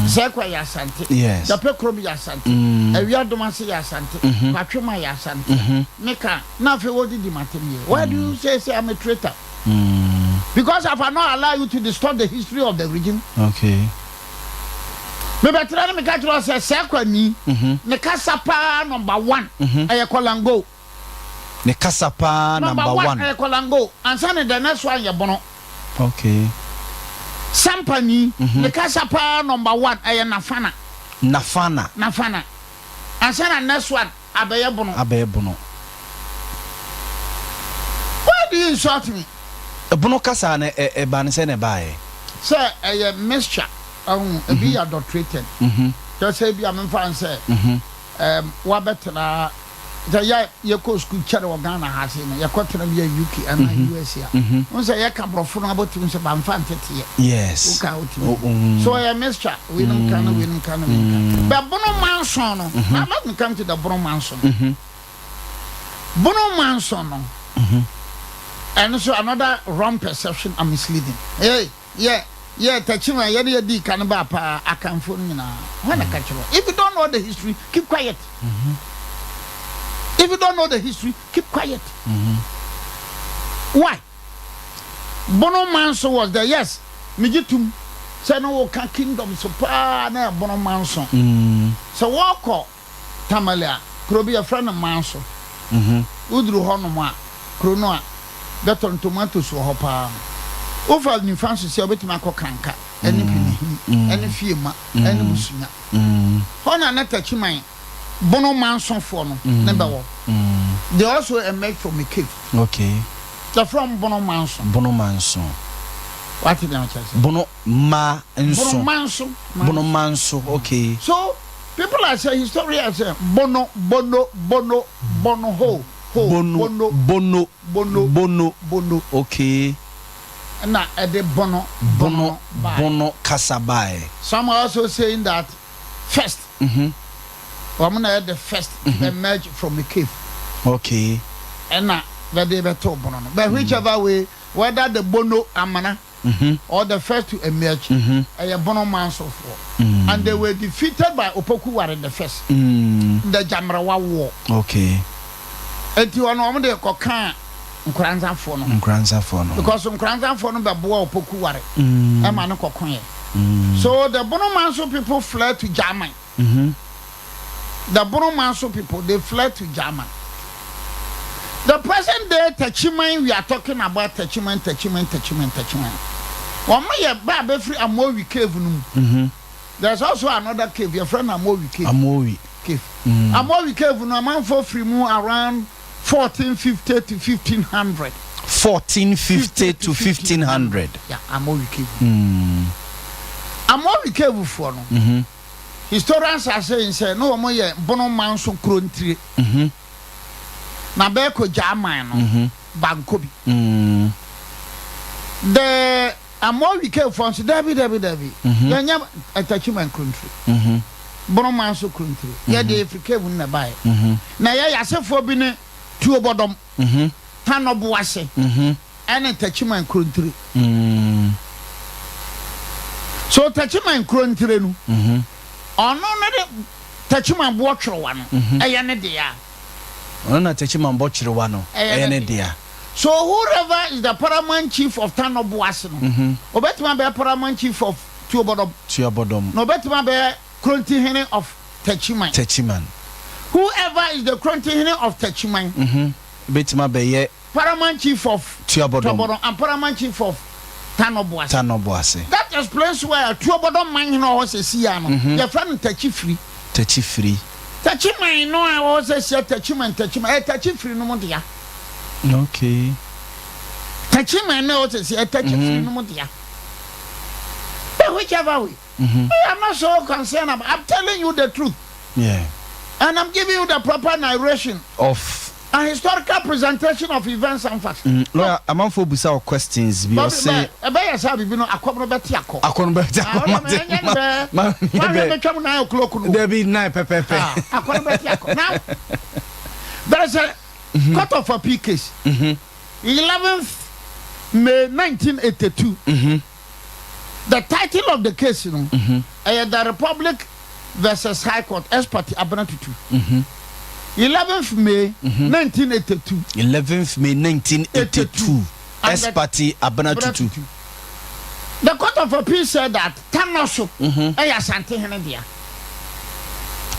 Sɛkwa yɛ Asante, Dapɛ kurom yɛ Asante, Awiadom ase yɛ Asante, Kwatwema yɛ Asante, meka na afei wɔdidi matem yɛ. Why do you say I'm a traitor? Because I have not allowed you to distort the history of the region. Okay. Mebɛtena ne meka kyerɛ wo sɛ Sɛkwa ni ne kasa paa number one ɛyɛ Kɔlango. Ne kasa paa Number number one one. ɛyɛ Kɔlango ansa ne the next one yɛ Bono. Okay. Sampani, ne kasa paa number one ɛyɛ Nafana. Nafana. Nafana. Ansa na next one abɛyɛ Bono. Abɛyɛ Bono. Why do you insult me? Bono kasa no ɛbaa no sɛn na ɛbaeɛ? Sɛ ɛyɛ mixture, ɔho, ebi yɛ adulterated. Kyerɛ sɛ ebi a memfa no sɛ ɛɛm wabɛtena sɛ yɛ yɛkɔ sukuu kyɛre wɔ Ghana ha sei no yɛkɔ tena bi a UK anaa USA a wohu sɛ yɛka borɔfo no abɔtumi sɛ bamfa nteteɛ Yes. woka wotumi so ɛyɛ mixture weinom ka no weinom ka no weinom ka bɛ bono manson no now let me come to the bono manson bono manson no ɛno so another wrong perception and misleading hey Yɛ yɛ takyim a yɛne yɛ dii kan baa paa Akanfoɔ no nyinaa hwan na ka kyerɛ wo if you don't know the history keep quiet if you don't know the history keep quiet why Bono Manso was there yes megye tum sɛ ne wo ka kingdom so paa na yɛ Bono Manso sɛ wɔkɔ Tamale a, kuro bi yɛfrɛ no Manso. Woduru hɔnom a, kuro no a, bɛtɔn tomatoes wɔ hɔ paa. Wofa nifa nso sɛ wobɛtumi akɔ Kranka ne Pinihini ne Fiema ne Busunya. Hɔ na na Takyiman Bono Mansofoɔ no ne bɛwɔ. They also emerged from a cave. Okay. Yɛfrɛ wɔn Bono Manso. Bono Manso. Wate deɛ mekyerɛ sɛ? Bono ma nso. Bono Manso. Bono Manso, okay. So People are say historians say bono bono bono bono ho ho bono bono bono bono bono. Okay. Ɛna ɛde bono bono bono kasa baeɛ. Some are also saying that first. Wɔn na yɛ the first to emerge from a cave. Okay. Ɛna bɛde bɛtoo bono no but whichever way whether the bono amena. or the first to emerge ɛyɛ Bono Mansofoɔ and they were defeated by Opoku Ware the first in the Gyamrewa war. Okay. Eti hɔ no wɔn de kɔ kaa Nkoranzafoɔ no. Nkoranzafoɔ no. Because Nkoranzafoɔ no bɛ boa Opoku Ware ɛma no kɔ ko yɛ. So the Bono Manso people fled to German. The Bono Manso people, they fled to German. The present day Techiman, we are talking about Techiman, Techiman, Techiman, Techiman. Wɔn yɛ ba abɛfiri Amowi cave no mu. There's also another cave, yɛfrɛ no Amowi cave. Amowi. Cave. Amowi cave no, amanfoɔ firi mu around 1450 to 1500. 1450 to 1500. Yeah, Amowi cave. Amowi cave foɔ no. Historians are saying sɛ na wɔn yɛ Bono manso kuro ntire. Na bɛɛkɔ Gyaman no, bankɔ bi. The Amowi cave foɔ nso, dabi dabi dabi, yɛnyɛ Ntakyiman kuro ntire. Bono manso kuro ntire. Yɛ deɛ yɛfiri cave no na ɛbaeɛ. Na yɛ yasefoɔ bi ne Tuobɔdɔm, Tanɔboase. Ɛne Techiman Kurontire. So Techiman Kurontire no, ɔno no de Techiman boɔ twerewa no, ɛyɛ ne dea. Ɔno na Techiman bɔ twerewa no, ɛyɛ ne dea. So whoever is the paramount chief of Tano Boase no, ɔbɛtumi abɛyɛ paramount chief of Tuobɔdɔm. Tuobɔdɔm. Na ɔbɛtumi abɛyɛ Kurontihene of Techiman. Techiman. Whoever is the Kurontihene of Techiman. Bɛtumi abɛyɛ. Paramount Chief of Tuabɔdɔm. Tuabɔdɔm and Paramount Chief of Tanɔboase. Tanɔboase. That explains why Tuabɔdɔm man hene a ɔwɔ hɔ seesei ara no, yɛfrɛ no Takyifiri. Takyifiri. Takyi man no a ɛwɔ hɔ seesei Takyiman, Takyiman, ɛyɛ Takyifiri nom dea. Okay. Takyi man no a ɛwɔ seesei, ɛyɛ Takyifiri nom dea. But whichever way, I am not so concerned about, I'm telling you the truth. Yeah. And I'm giving you the proper narration. Of A historical presentation of events and facts. Mm, lawyer, amanfoɔ busa wo questions bi ɔse. Ɛbɛyɛ sɛ biribi no akɔm no bɛte akɔ. Akɔ no bɛte akɔ. Ma te ma ma ma bɛ. Bɛtwam 9 o'clock no. Dabi 9 pɛpɛpɛ. Akɔ no bɛte akɔ. Now there is a court of appeal case. 11th May 1982. The title of the case no ɛyɛ The Republic versus High Court Ex parte Abena Tutu. 11th May 1982. 11th May 1982 Ex parte Abena Tutu. The Court of Appeal said that Tanoso ɛyɛ Asantehene dea.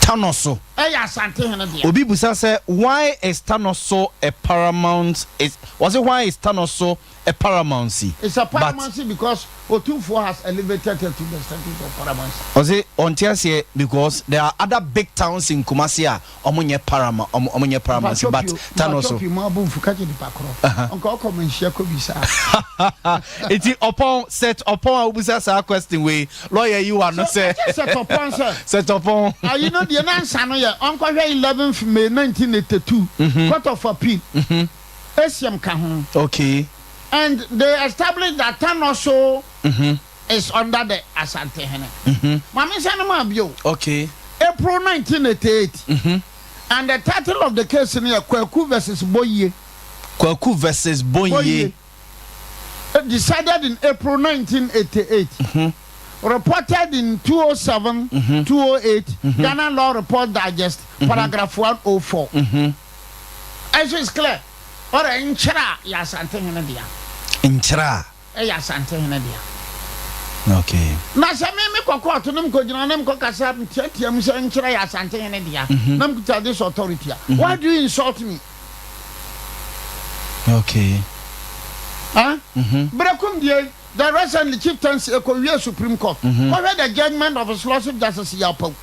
Tanoso. Ɛyɛ Asantehene dea. Obi bisa sɛ why is Tanoso a paramount is wɔse why is Tanoso a paramountcy It's a but. paramountcy because Otumfoɔ has elevated her to the status of paramountcy. Ɔse ɔnte aseɛ because there are other big towns in Kumasi a ɔmo nyɛ parama ɔmo ɔmo nyɛ paramountcy Mpakyɛw but pii o, Tano mpakyɛw so. pii mo abo nfu ka kyerɛ nipa korɔ nka ɔkɔ manhyia kɔ bisaa. Nti ɔpɔn set ɔpɔn a wobisa saa question wei lawyer yi wa no So sɛ ka kyerɛ set ɔpɔn sɛ set ɔpɔn. ayi no deɛ nansa no yɛ ɔnkɔhwɛ 11th May 1982 court of appeal Asiam ka ho. Okay. And they established that Tanoso is under the Asantehene. Maame nsa no maa bio. Okay. April 1988. And the title of the case no yɛ Kwaku versus Boyie. Kwaku versus Boyie. Boyie. Decided in April 1988. Reported in 207, 208, Ghana Law Report Digest, paragraph 104. Ɛnso is clear. Ɔrɛ nkyerɛ a yɛ Asantehene dea. Nkyerɛ a. Ɛyɛ Asantehene dea. Okay. Na sɛ me me kɔ kɔɔto ne mekɔgyina ne mekɔkasa meteatea mu sɛ nkyerɛ yɛ Asantehene dea na mekuta this authority a, why do you insult me? Okay. Huh? Berekum deɛ, the recently chieftaincy ɛkɔwie Supreme Court. Kɔhwɛ the judgment of His Lordship Justice Yaw Pawu.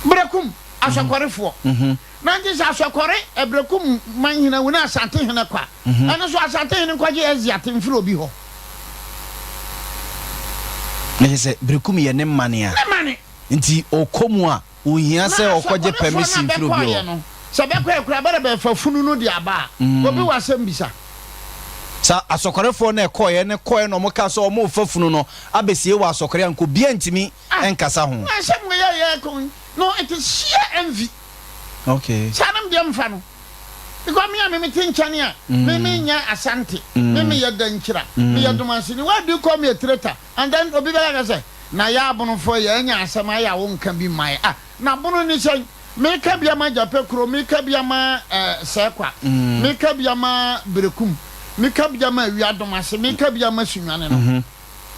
Berekum asɔkɔrefoɔ. Na nti sɛ asɔkɔre Ɛbrɛkum man hene awu na Asante hene kɔ a, ɛno nso Asante hene nkɔgye Asia te mfiri obi hɔ. Na kyerɛ sɛ Berekum yɛ ne mane a. Ne mane. Nti ɔkɔ mu a, ɔnhia sɛ ɔkɔgye Na asɔkɔrefoɔ no a permission mfiri obi bɛkɔeɛ hɔ. no, sɛ bɛkɔeɛ koraa bɛrɛ bɛfa funu no de aba a, obi wɔ asɛm bisa. Sɛ asɔkɔrefoɔ no a ɛkɔeɛ no kɔeɛ na wɔkaa sɛ wɔrefa funu no abɛsie wɔ asɔkɔre a, nka obiara ntumi nkasa ho. Na asɛm wei a yɛreka yi, no it is sheer envy. Okay. Saa nom deɛ mfa no because me a me mete nkyɛn a me me nyɛ Asante me me yɛ Dankyira me yɛ Domansini why do you call me a traitor and then obi bɛka ka sɛ na yɛ abonofoɔ yɛ anya asɛm ayɛ a wo nka bi mma yɛ ah na bono ni sɛn me ka bi ama Gyapɛ kuro me ka bi ama eh, Sɛkwa me ka bi ama Berekum me ka bi ama Awia Domase me ka bi ama Sunyane no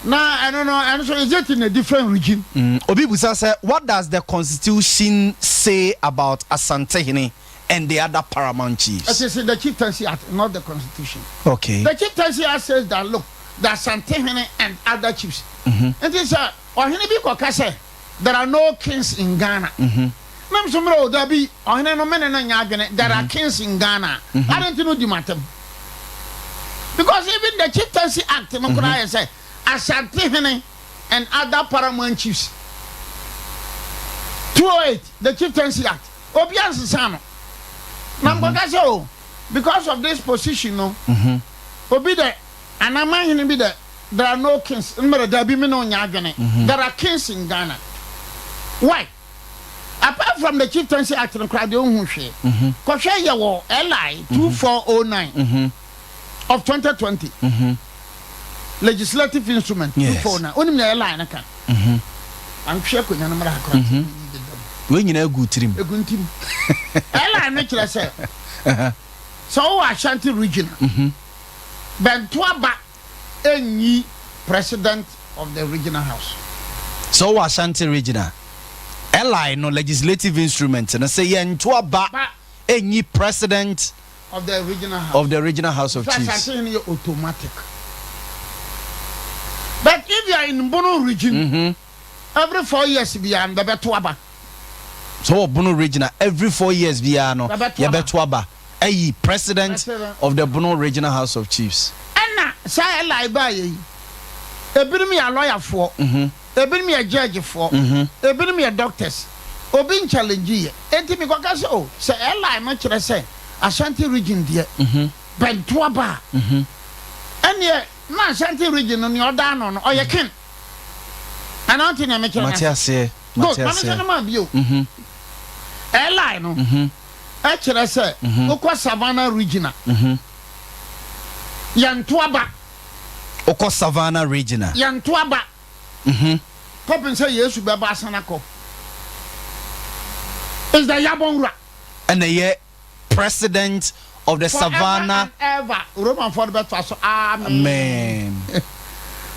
Na ɛno no, ɛno nso, is it in a different region? Obi bisa sɛ, What does the constitution say about Asantehene and the other paramount chiefs? It is in the Chieftaincy Act, not the constitution. Okay. The Chieftaincy Act says that, look, the Asantehene and other chiefs. Nti sɛ ɔhene bi kɔka sɛ, there are no kings in Ghana. Na nso mmerɛ o, dabi, ɔhene no mene no nyɛ adwene, there are kings in Ghana. Adɛn nti na odi m'atam? Because even the Chieftaincy Act no koraa yɛ sɛ Asantehene and other paramount chiefs. 208, the Chieftaincy Act, obiara nsesa no. Na mkɔka sɛ o, because of this position no, obi dɛ anaa manhene bi dɛ there are no kings, mmerɛ dabi me ne wo nyɛ adwene, there are kings in Ghana. Why? Apart from the Chieftaincy Act no koraa deɛ ɔnhu hwee. Kɔhwɛ yɛwɔ LI 2409 of 2020 Legislative Instrument 249. Wonim nea LI no ka? Antwe akonnwa no mmra ha koraa sɛ meyi deda mu. Wei nyinaa gu tirim. Egu ntim. LI no kyerɛ sɛ sɛ wowɔ Ashanti region a, bɛnto aba nyi president of the regional house. Sɛ wowɔ Ashanti region a, LI no, legislative instrument no, sɛ yɛnto aba nyi president of the regional house, of the regional house of Sɛ chiefs. Ashanti hene yɛ automatic. But if you are in Bono region, every 4 years biara no bɛbɛto aba. Sɛ wɔ Bono region a, every 4 years biara no Bɛbɛto aba. yɛbɛto aba ayi president President. of the Bono regional house of chiefs. Ɛna saa LI baayɛ yi, ebinom yɛ alɔyafoɔ, ebinom yɛ judgefoɔ, ebinom yɛ doctors. Obi nchallenge yɛ. Enti mekɔka sɛ o, sɛ LI no kyerɛ sɛ Ashanti region deɛ, bɛnto aba a, ɛneɛ na Ashanti region no nea ɔda ano no, ɔyɛ king. Anaa wonte nea mekyerɛ no Mate ase? aseɛ, Good, mate ma menhyɛ aseɛ. no ma bio. LI no kyerɛ sɛ wokɔ Savannah region a, yɛnto aba. Wokɔ Savannah region a. Yɛnto aba. Kɔpem sɛ Yesu bɛba asan akɔ. Is the Yabonwura. Ɛna ɛyɛ president of the Forever Savannah. and ever. Romanfoɔ no bɛtoa so amen. Amen.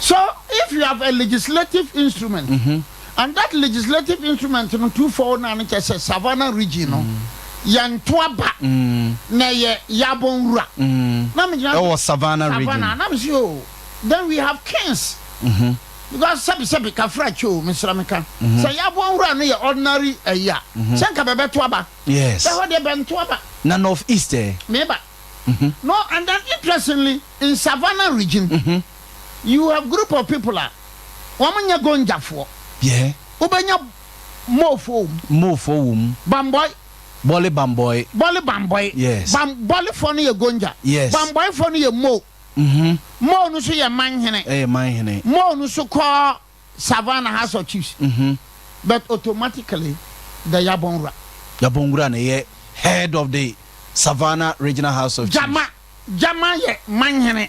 So if you have a legislative instrument. And that legislative instrument no 2409 no kyerɛ sɛ Savannah region no yɛnto aba na ɛyɛ Yabon wura. Na megyina Ɛwɔ Savannah region. Savannah na mese oh then we have kings because sɛbi sɛbi kafra kye o mesrɛ meka sɛ Yabon wura no yɛ ordinary ayi a sɛ nka bɛbɛto aba. Yes. Ɛhɔ deɛ bɛnto aba. Na North East ɛ? Meba. No and then interestingly in Savannah region you have group of people a wɔn nyɛ Gonjafoɔ. Yeah. Wobɛnya Mofoɔ wɔ mu. Mofoɔ wɔ mu. Bambɔi. Bɔle Bambɔi. Bɔle Bambɔi. Yes. Bam Bɔlefoɔ no yɛ Gonja. Yes. Bambɔifoɔ no yɛ Mo. Mo no nso yɛ Manhene. Ɛyɛ Manhene. Mo no nso kɔ Savannah House of Chiefs. But automatically the Yabonwura. Yabonwura na ɛyɛ head of the Savannah Regional House of Chiefs. Gyama Gyama yɛ Manhene.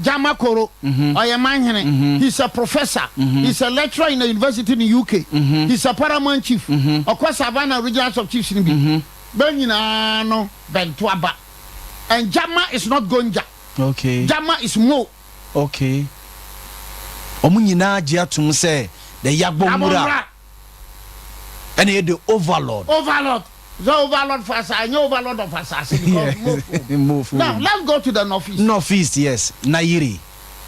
Gyama Koro ɔyɛ Manhene. He's a professor. He's a lecturer in a university in UK. He's a paramount chief. Ɔkɔ Savannah Regional House of Chiefs no bi. Bɛ nyinaa no bɛnto aba. And Gyama is not Gonja. Okay. Gyama is Mo. Okay. Wɔn nyinaa gye atom sɛ the Yagbonwura ɛna yɛ the overlord. Overlord. The overlord for asase, ɛnyɛ overlord of asase because Mofo. Mofo. Now let's go to the northeast. Northeast, yes. Nayiri.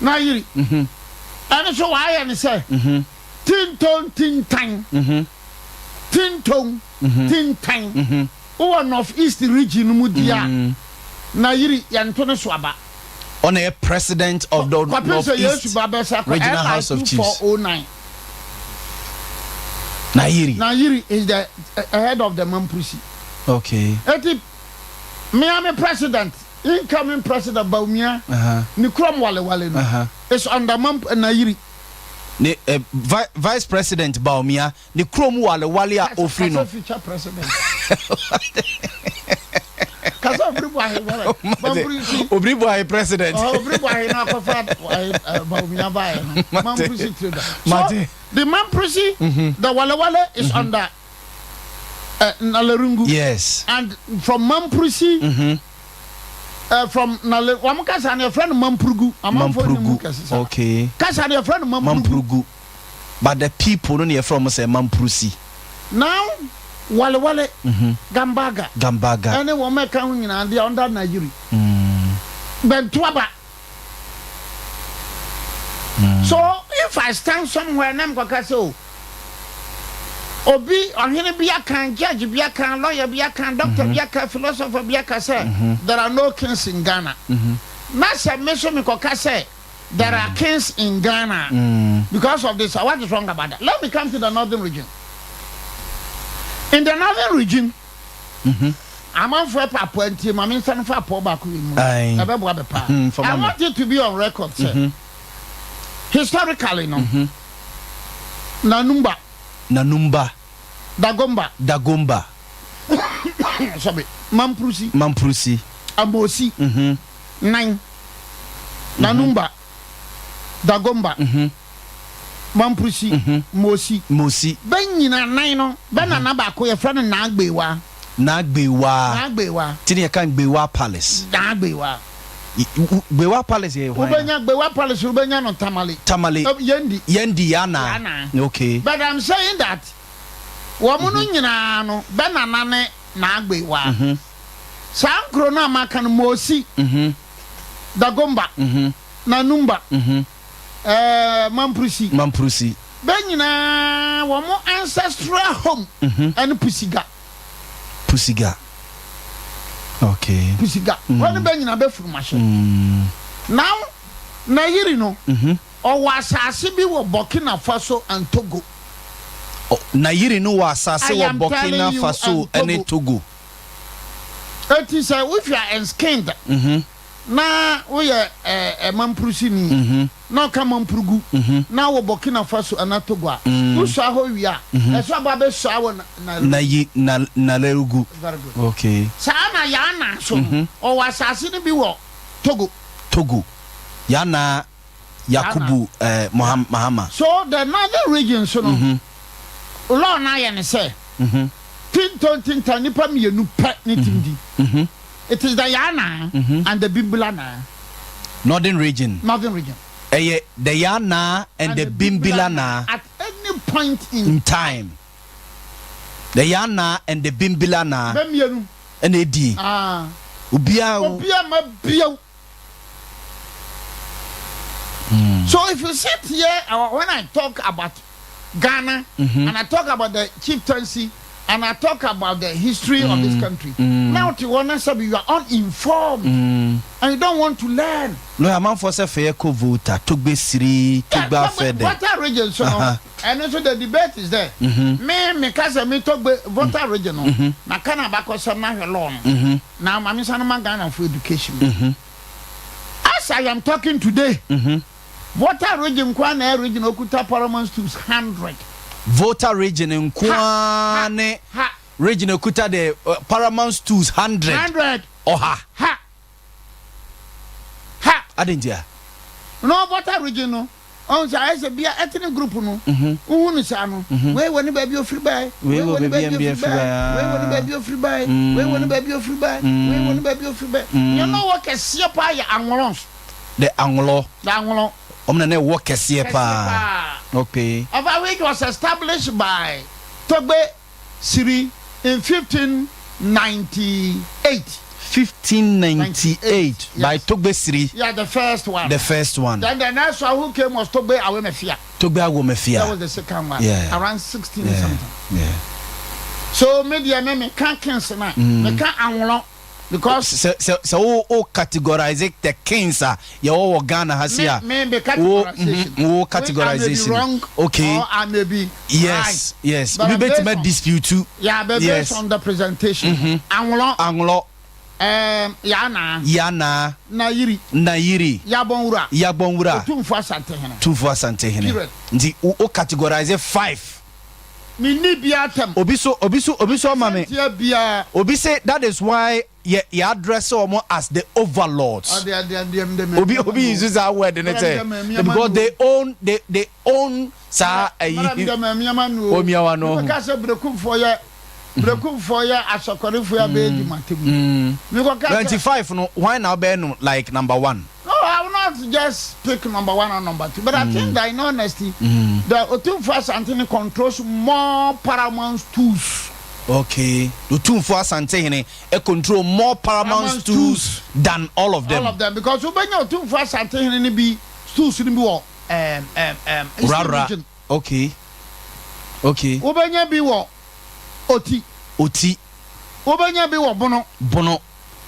Nayiri. Ɛno nso wɔayɛ ne sɛ. Tinton tintan. Tinton tintan. Wowɔ north east region no mu di a, Nayiri yɛnto ne so aba. Ɔna yɛ president of the Kɔpem North sɛ Yesu East ba bɛsa kɔ Regional LI House of Chiefs. 2409. Nayiri. Nayiri is the head of the Mamprusi. Okay. Eti Miami president, incoming president Bawumia, ne kurom walewale no is under Mamp Nayiri. Ne eh, vice president Bawumia ne kurom walewale a ofiri no. Kasa future president. Kasa obiri bu ahe wɛrɛ. Mamprusi. Obiri bu ahe president. Oh, obiri bu ahe na akɔfa Bawumia baayɛ no. Mamprusi trader. So the Mamprusi, the walewale is under Nalerungu. Yes. And from Mamprusi, from Nale, wɔn kasa no yɛfrɛ no Mamprugu. Amanfoɔ nim mu Mamprugu. kɛse saa. Okay. Kasa no yɛfrɛ no Mamprugu. Mamprugu. But the people no na yɛfrɛ wɔn sɛ Mamprusi. Now, Walewale, Gambaga, Gambaga. ɛne wɔn a ɛka ho nyinaa they are under Nayiri. Bɛntoaba. So if I stand somewhere na mekɔka sɛ o obi ɔhene bi aka, judge bi aka, lawyer bi aka, doctor bi aka, philosopher bi aka sɛ there are no kings in Ghana. Na sɛ me so mekɔka sɛ there are kings in Ghana because of this, what is wrong about that? Let me come to the northern region. In the northern region, amanfoɔ ɛpɛ apɔ nti maame nsa no fa apɔ baako yi mu Aye. ɛbɛboa bɛ paa. Fa I ma me. want it to be on record sɛ historically no Nanumba, Nanumba. Dagomba, Dagomba. sorry, Mamprusi, Mamprusi. Amosi, nan Nanumba, Dagomba, Mamprusi, Mosi. Mosi. Bɛ nyina nan no bɛ nana baako yɛfrɛ no Naagbewa. Naagbewa. Naagbewa. Ti ne yɛka Gbewa Palace. Naagbewa. Gbewa Palace yɛ hwan? Wobɛnya Gbewa Palace, wobɛnya no Tamale. Tamale. Yendi. Yendi Yana. Yana. Okay. But I'm saying that wɔn no nyinaa no bɛ nana ne Naagbewa. Saa nkuro no a maka no, Mosi, Dagomba, Nanumba, Mamprusi, Mamprusi. bɛ nyinaa wɔn ancestral home ɛne Pusiga. Pusiga. Okay. Pusiga wɔn ne bɛ nyinaa bɛ furumahyɛ. Now Nayiri no ɔwɔ asase bi wɔ Burkina Faso and Togo. Oh, Nayiri no wɔ asase I wɔ am Burkina telling you, Faso and ɛne Togo. Eti sɛ if you are enskinned na woyɛ Mamprusini na ɔka Mamprugu na wɔ Burkina Faso ana Togo a, wosua hɔ wie a, ɛso aba bɛsua wɔ na Nayi na Nalerugu. Very good. Okay. Saa na Yana so no ɔwɔ asase no bi wɔ Togo. Togo. Yana Yakubu Mahama. So the northern region so no law no ayɛ ne sɛ tintontintan nipa mmienu pɛ ne tim di. It is the Yana and the Bimbila na. Northern region. Northern region. Ɛyɛ the Yana and the Bimbila na. At any point in in time. The Yana and the Bimbila na Bɛ mmienu. Ɛna edi. Ah. Obiara. Obiara ma bio. So if you sit here, when I talk about Ghana and I talk about the chieftaincy and I talk about the history of this country, now to one sɛ you are uninformed and you don't want to learn. No, amanfoɔ sɛ fɛyɛ kɔ Volta, Togbe Siri, Togbe Afɛ dɛ. Volta Region so no, ɛno nso the debate is there. Me meka sɛ me Togbe Volta Region no, na ka na abakɔsɛm na ahwɛ law no. Na maame nsa no ma Ghana for education. As I am talking today, Volta Region nkoa na ɛyɛ region okuta paramount stools 100. Volta Region nkoa ne Ha. region okuta the paramount stools 100. 100. 100. Ha. Ha. Adentia. No, Volta Region no. Ɔn sɛ ayɛ sɛ bia ethnic group no. Wohu no saa no. Wei wɔ ne baabi ofiri bae. Wei wɔ ne baabi baabi a ofiri bae. Wei wɔ ne baabi ofiri bae. Wei wɔ ne baabi ofiri bae. Wei wɔ ne baabi ofiri bae. Nea na ɔwɔ kɛseɛ paa yɛ Anwolɔns. The Anwolɔ. The Anwolɔ. Ɔmo na na ɛwɔ kɛseɛ Kɛseɛ paa. paa. Of which was established by Togbe Siri in 1598. 1598 by Togbe Siri. Yeah, the first one. The first one. Then the next one who came was Togbe Awemefia. Togbe Awemefia. That was the second one. Around 16 something. So me deɛ me meka kings na. Meka Anwolɔ because Sɛ wo categorize the kings a yɛwɔ wɔ Ghana ha si a. Me categorization. Wo I may be categorization. wrong. Or I may be right. But Obi I'm betumi based on- dispute too. Yeah, but based on the presentation. Anwolɔ. Anwolɔ. Yana. Yana. Nayiri. Nayiri. Yabonwura. Yabonwura. Otumfo Asantehene. Tumfo Asantehene. Period. Nti wo categorize five. Me ni bia tem. Obi so ama me. Tia bia. Obi say that is why yɛ address wɔn as the overlords. Ade ade ade ade ade. Obi use that word ne sɛ because they own saa ɛyi. Omiawa no. Meka sɛ Berekumfoɔ yɛ asɔkɔrefoɔ yɛ abɛyɛ di matem. Mekɔ ka sɛ 25 no, why na ɔbɛyɛ no like number one? No, I will not just pick number one or number two, but I think that in honesty, the Otumfuo Asantehene controls more paramount stools. Okay, Otumfuo Asantehene e control more paramount Paramount stools than all of them. All of them, because wobɛnya Otumfuo Asantehene ni bi stools ni bi wɔ Eastern Rara. Region. Wobɛnya bi wɔ Oti. Oti. Wobɛnya bi wɔ Bono. Bono.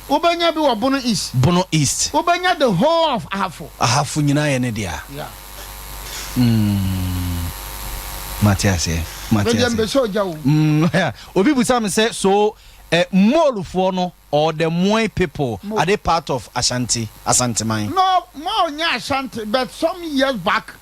Wobɛnya bi wɔ Bono East. Bono East. Wobɛnya the whole of Ahafo. Ahafo nyinaa yɛ ne dea. Yeah. Mate aseɛ, mate Bɛdeɛ aseɛ. mbɛsɛ ogya wo. Obi busa me sɛ so Moolfoɔ no or the Moy people, Mo. are they part of Ashanti, Asanteman? No, Mo nyɛ Ashanti, but some years back,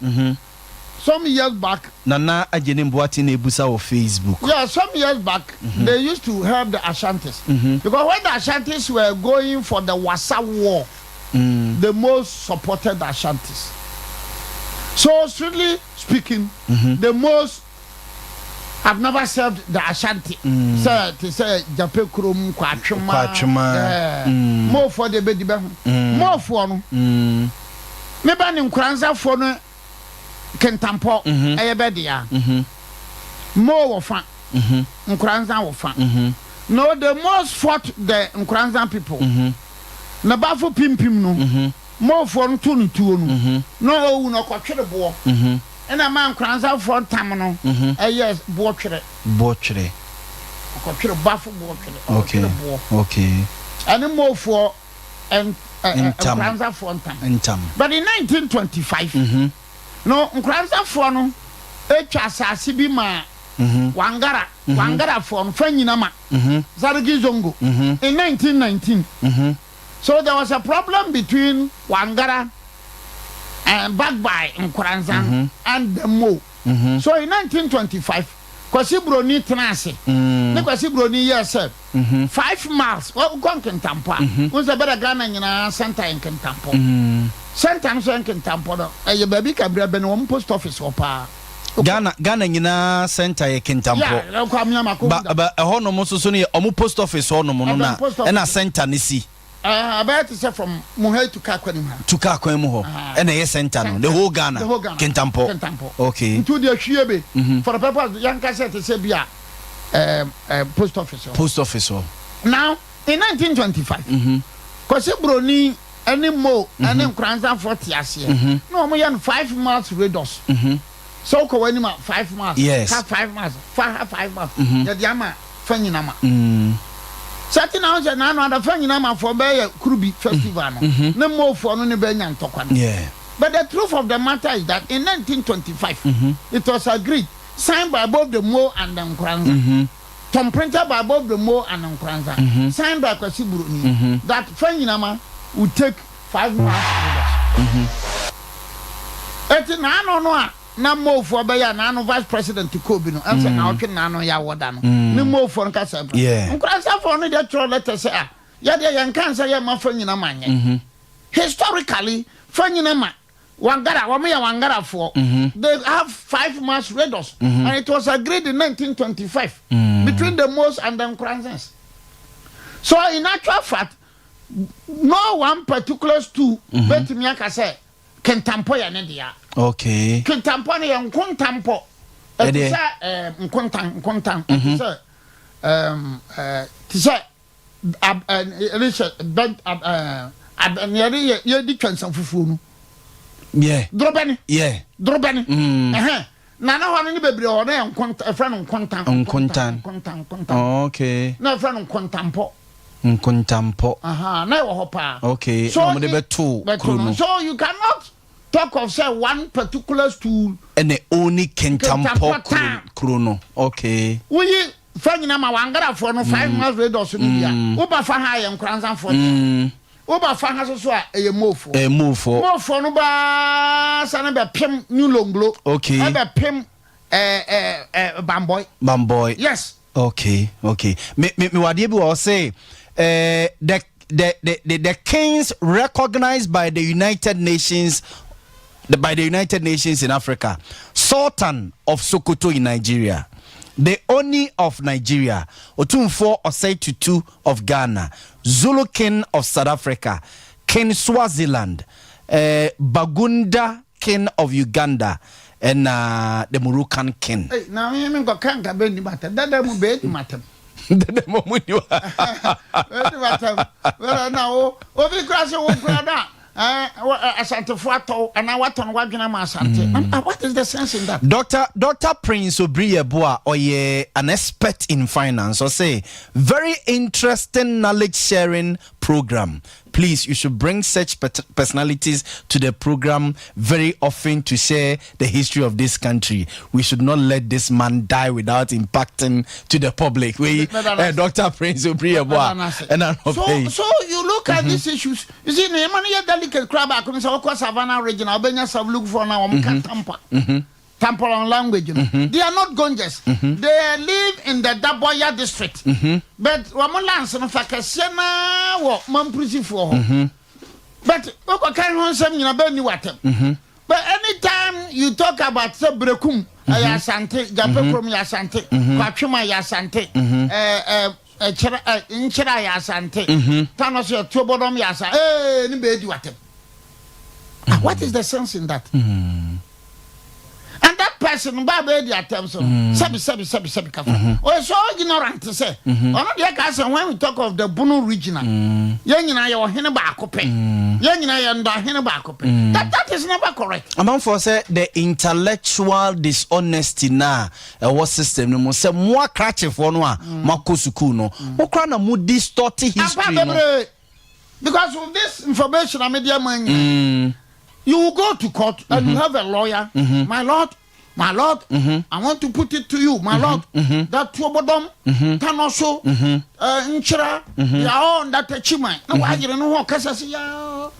some years back, Nana Agyenim Boate na ebusa wɔ Facebook. Yeah, some years back, they used to help the Ashantis. Because when the Ashantis were going for the Wassa War, the most supported the Ashantis. So, strictly speaking, the most have never served the Ashanti. Sɛ te sɛ Jape kurom Kwatwema. Kwatwema. Yeah. Mofoɔ de bɛdi bɛ ho. Mofoɔ no, meba ne Nkoranzafoɔ no Kentampɔ ɛyɛ bɛ dea. Mo wɔ fa, Nkoranza wɔ fa. No, the most fought the Nkoranza people. Na bafo pimpim no, Mofoɔ no to no tuo no. Na owu no ɔkɔtwere boɔ. Ɛna ma Nkoranzafoɔ ntam no ɛyɛ boɔ twerɛ. Bɔtwerɛ. Ɔkɔtwere bafo boɔ twerɛ. Ɔkɔtwere boɔ. Ɛne Mofoɔ ɛn ɛ Ntam. Nkoranzafoɔ ntam. Ntam. But in 1925, no Nkoranzafoɔ no atwa asase bi ma Wangara Wangarafoɔ no fa nyina ma Sariki Zongo in 1919. So there was a problem between Wangara and backed by Nkoranza and the Mo. So in 1925, Kwasi Broni tena ase. Ne Kwasi Broni yɛ sɛ 5 miles wɔkɔ Nkintampɔ a n sɛ bɛrɛ Ghana nyinaa center yɛ Nkintampɔ. Center no so yɛ Nkintampɔ no ɛyɛ baabi kabira bɛ no wɔn post office wɔ paa. Ghana nyinaa center yɛ Kintampɔ. Yeah, ɛkɔ Amiama ko. Ba ɛhɔ nom nso so no yɛ ɔmo post office hɔ nom no na Ɛbɛn post office. ɛna center ne si. Ɛbɛyɛ te sɛ from Muhai to kaa kwan mu ha. To kaa kwan mu hɔ ɛna ɛyɛ center no, the whole Ghana. The whole Ghana. Kintampo. Kintampo. Okay. Nti o deɛ hwie be. For the purpose yɛn ka sɛ te sɛ bi a ɛɛm post office hɔ. Post office hɔ. Now in 1925. Kwasi Broni ɛne Mo ɛne Nkoranzafoɔ te aseɛ. Na wɔn yɛ no 5 miles radius. Sɛ wokɔ w'anim a, 5 miles. Ha 5 miles, fa ha 5 miles. Yɛde ama Fanyinama. Sɛ ti na sɛ n'ano ada Fanyinama fo bɛyɛ Kurubi festival no ne Mofoɔ no ne bɛnya ntɔkwa no. But the truth of the matter is that in 1925 it was agreed, signed by both the Mo and the Nkoranza, thumb printed by both the Mo and Nkoranza, signed by Kwasi Buroni, that Fanyinama would take 5 miles radius. Eti n'ano no a na Mofoɔ bɛyɛ a n'ano vice president kɔɔ bi no ɛnsɛ na ɔtwe n'ano yɛ awɔda no ne Mofoɔ no kasa bra. Nkoranzafoɔ no deɛ twerɛ letter sɛ a yɛdeɛ yɛn kan sɛ yɛ ma Fanyinama nyɛ. Historically, Fanyinama Wangara, wɔn yɛ Wangarafoɔ. They have 5 miles radius and it was agreed in 1925 between the Mos and the Nkoranzans. So in actual fact, no one particular stool bɛtumi aka sɛ Kentampɔ yɛ ne dea. Kentampɔ no yɛ nkontampɔ. Ɛte sɛ nkontan nkontan. Ɛte sɛ te sɛ ab ɛɛ ɛne hyɛ bɛn ab ɛɛ ab nea yɛde yɛ yɛdi twansan fufuo no. Dorobɛni. Dorobɛni. Ɛhɛn na ne hɔ no ne bebree wɔ hɔ na yɛ nkontan, ɛfrɛ no nkontan. Nkontan. Nkontan nkontan. Na ɛfrɛ no nkontampɔ. Nkontampɔ. Aha, na ɛwɔ hɔ paa. So na wɔde bɛto kuro no. So you cannot talk of say one particular stool. Ɛna oni Kintampɔ kuro kuro no. Okay. Woyi Fanyinama Wangarafoɔ no 5 miles radius no bi a, woba fa ha yɛ Nkoranzafoɔ deɛ. Woba fa ha soso a, ɛyɛ Mofoɔ. Ɛyɛ Mofoɔ. Mofoɔ no baa sane bɛpem New Longlo. Ɛbɛpem ɛɛ ɛɛ ɛɛ Bamboi. Bamboi. Yes. Okay. Me wadeɛ bi wɔ hɔ sɛ the kings recognized by the United Nations in Africa: Sultan of Sokoto in Nigeria, the Oni of Nigeria, Otumfuo Osei Tutu of Ghana, Zulu King of South Africa, King Swaziland, Bagunda King of Uganda, and the Moroccan King. Hey, na me me nkɔ kanka bɛ ni matam dada mu bɛ di matam. Dada mu mu ni wa. Bɛ di matam bɛrɛ na wo obi kura se wo kura na ɛɛ Asantefo atɔw anaa watɔn wadwene ma Asante. What is the sense in that? Dr. Prince Obriyeboa, ɔyɛ an expert in finance, ɔsɛ very interesting knowledge sharing program. Please, you should bring such personalities to the program very often to share the history of this country. We should not let this man die without impacting to the public. We, Dr. Prince Obriyeboa, and So you look at these issues. You see, nneɛma no yɛ delicate koraa baako no sɛ wɔkɔ Savannah Region a, wobɛnya Savelugufoɔ no a wɔn ka Tampa. Tamparan language no. They are not Gonjas. They live in the Daboya district. But wɔn lands no fa kɛseɛ naa wɔ Mamprusifoɔ hɔ. But wokɔ kan ho nsɛm nyina bɛn ni watam. But anytime you talk about sɛ Berekum ɛyɛ Asante, Jape kurom yɛ Asante, Kwatwema yɛ Asante, ɛɛ ɛɛ ɛkyerɛ ɛ Nkyerɛ yɛ Asante, Tano so yɛ Tuobodom yɛ Asante, ee ne bɛɛ di watam. Ah, what is the sense in that? And that person ba bɛɛ di atɛm so no, sɛbi sɛbi sɛbi sɛbi kafa ɔyɛ so ignorant sɛ ɔno deɛ ka sɛ when we talk of the Bono Regional, yɛn nyinaa yɛ ɔhene baako pɛ, yɛn nyinaa yɛ ndɔhene baako pɛ. That is never correct. Amanfoɔ sɛ the intellectual dishonesty na ɛwɔ system no mu sɛ mo akrakyefoɔ no a moakɔ sukuu no, mokora na mo distort history Ampa no. Bebree, because with this information a mede ama nyinaa, you will go to court and you have a lawyer. "My lord, my lord, I want to put it to you, my lord, that Tuobodom, Tanoso, Nkyera, they are all under Techiman." Na wayere no ho kasa se yaa.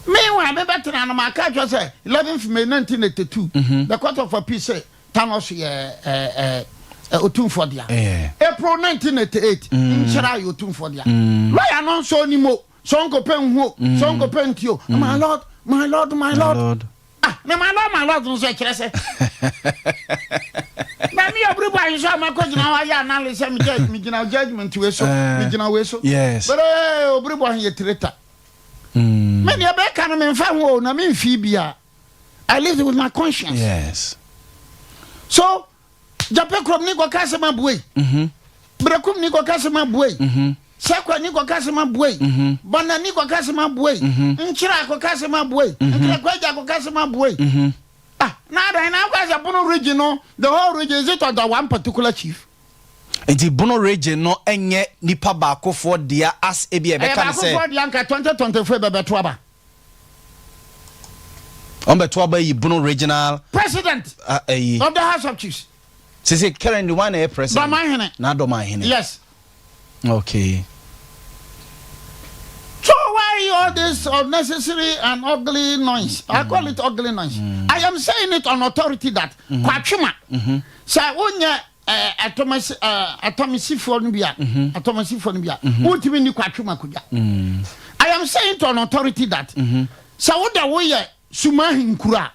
Meanwhile, mebɛtena no maka atwerɛ sɛ 11th May 1982, the Court of Appeal say Tanoso yɛ Otumfoɔ dea. April 1988, Nkyera yɛ Otumfoɔ dea. Lawyer no nso onim o, sɛ ɔnkɔpɛ nhuo, sɛ ɔnkɔpɛ ntio. "My lord, my lord, my lord." Lord. Ah, na my lord, my lord nso ɛkyerɛ sɛ na mi yɛ obiri bɔ ayi so a ma kɔ gyina hɔ ayɛ analysis mi judge, mi gyina judgement wei so, mi gyina wei so. Bere obiri bɔ ayi yɛ traitor. Mi deɛ bɛka no mi nfa ho o, na mi nfi bi a, I live with my conscience. So Jape kurom ni kɔka asɛm aboe, Berekum ni kɔka asɛm aboe, Sakwa ni kɔka asɛm aboe, Bɔnna ni kɔka asɛm aboe, Nkyerɛ akɔka asɛm aboe, Nkrakwaagya akɔka asɛm aboe. Ah, na adan na akɔ sɛ Bono Region no, the whole region, is it under one particular chief? Nti Bono Region no nyɛ nipa baakofoɔ dea as ebi a ɛyɛ ɛbɛka ne sɛ baakofoɔ deɛ nka 2024 bɛbɛto aba. Wɔn bɛto aba yi Bono Regional president ɛyi of the House of Chiefs. Sisi currently one na ɛyɛ president? Dɔmahene. Na Dɔmahene. Yes. So why all this unnecessary and ugly noise? I call it ugly noise. I am saying it on authority that Kwatwema, sɛ wonyɛ atomasifoɔ no bi a, atomasifoɔ no bi a, wontumi nni Kwatwema kodwa. I am saying it on authority that sɛ woda woyɛ Sumahinkuro a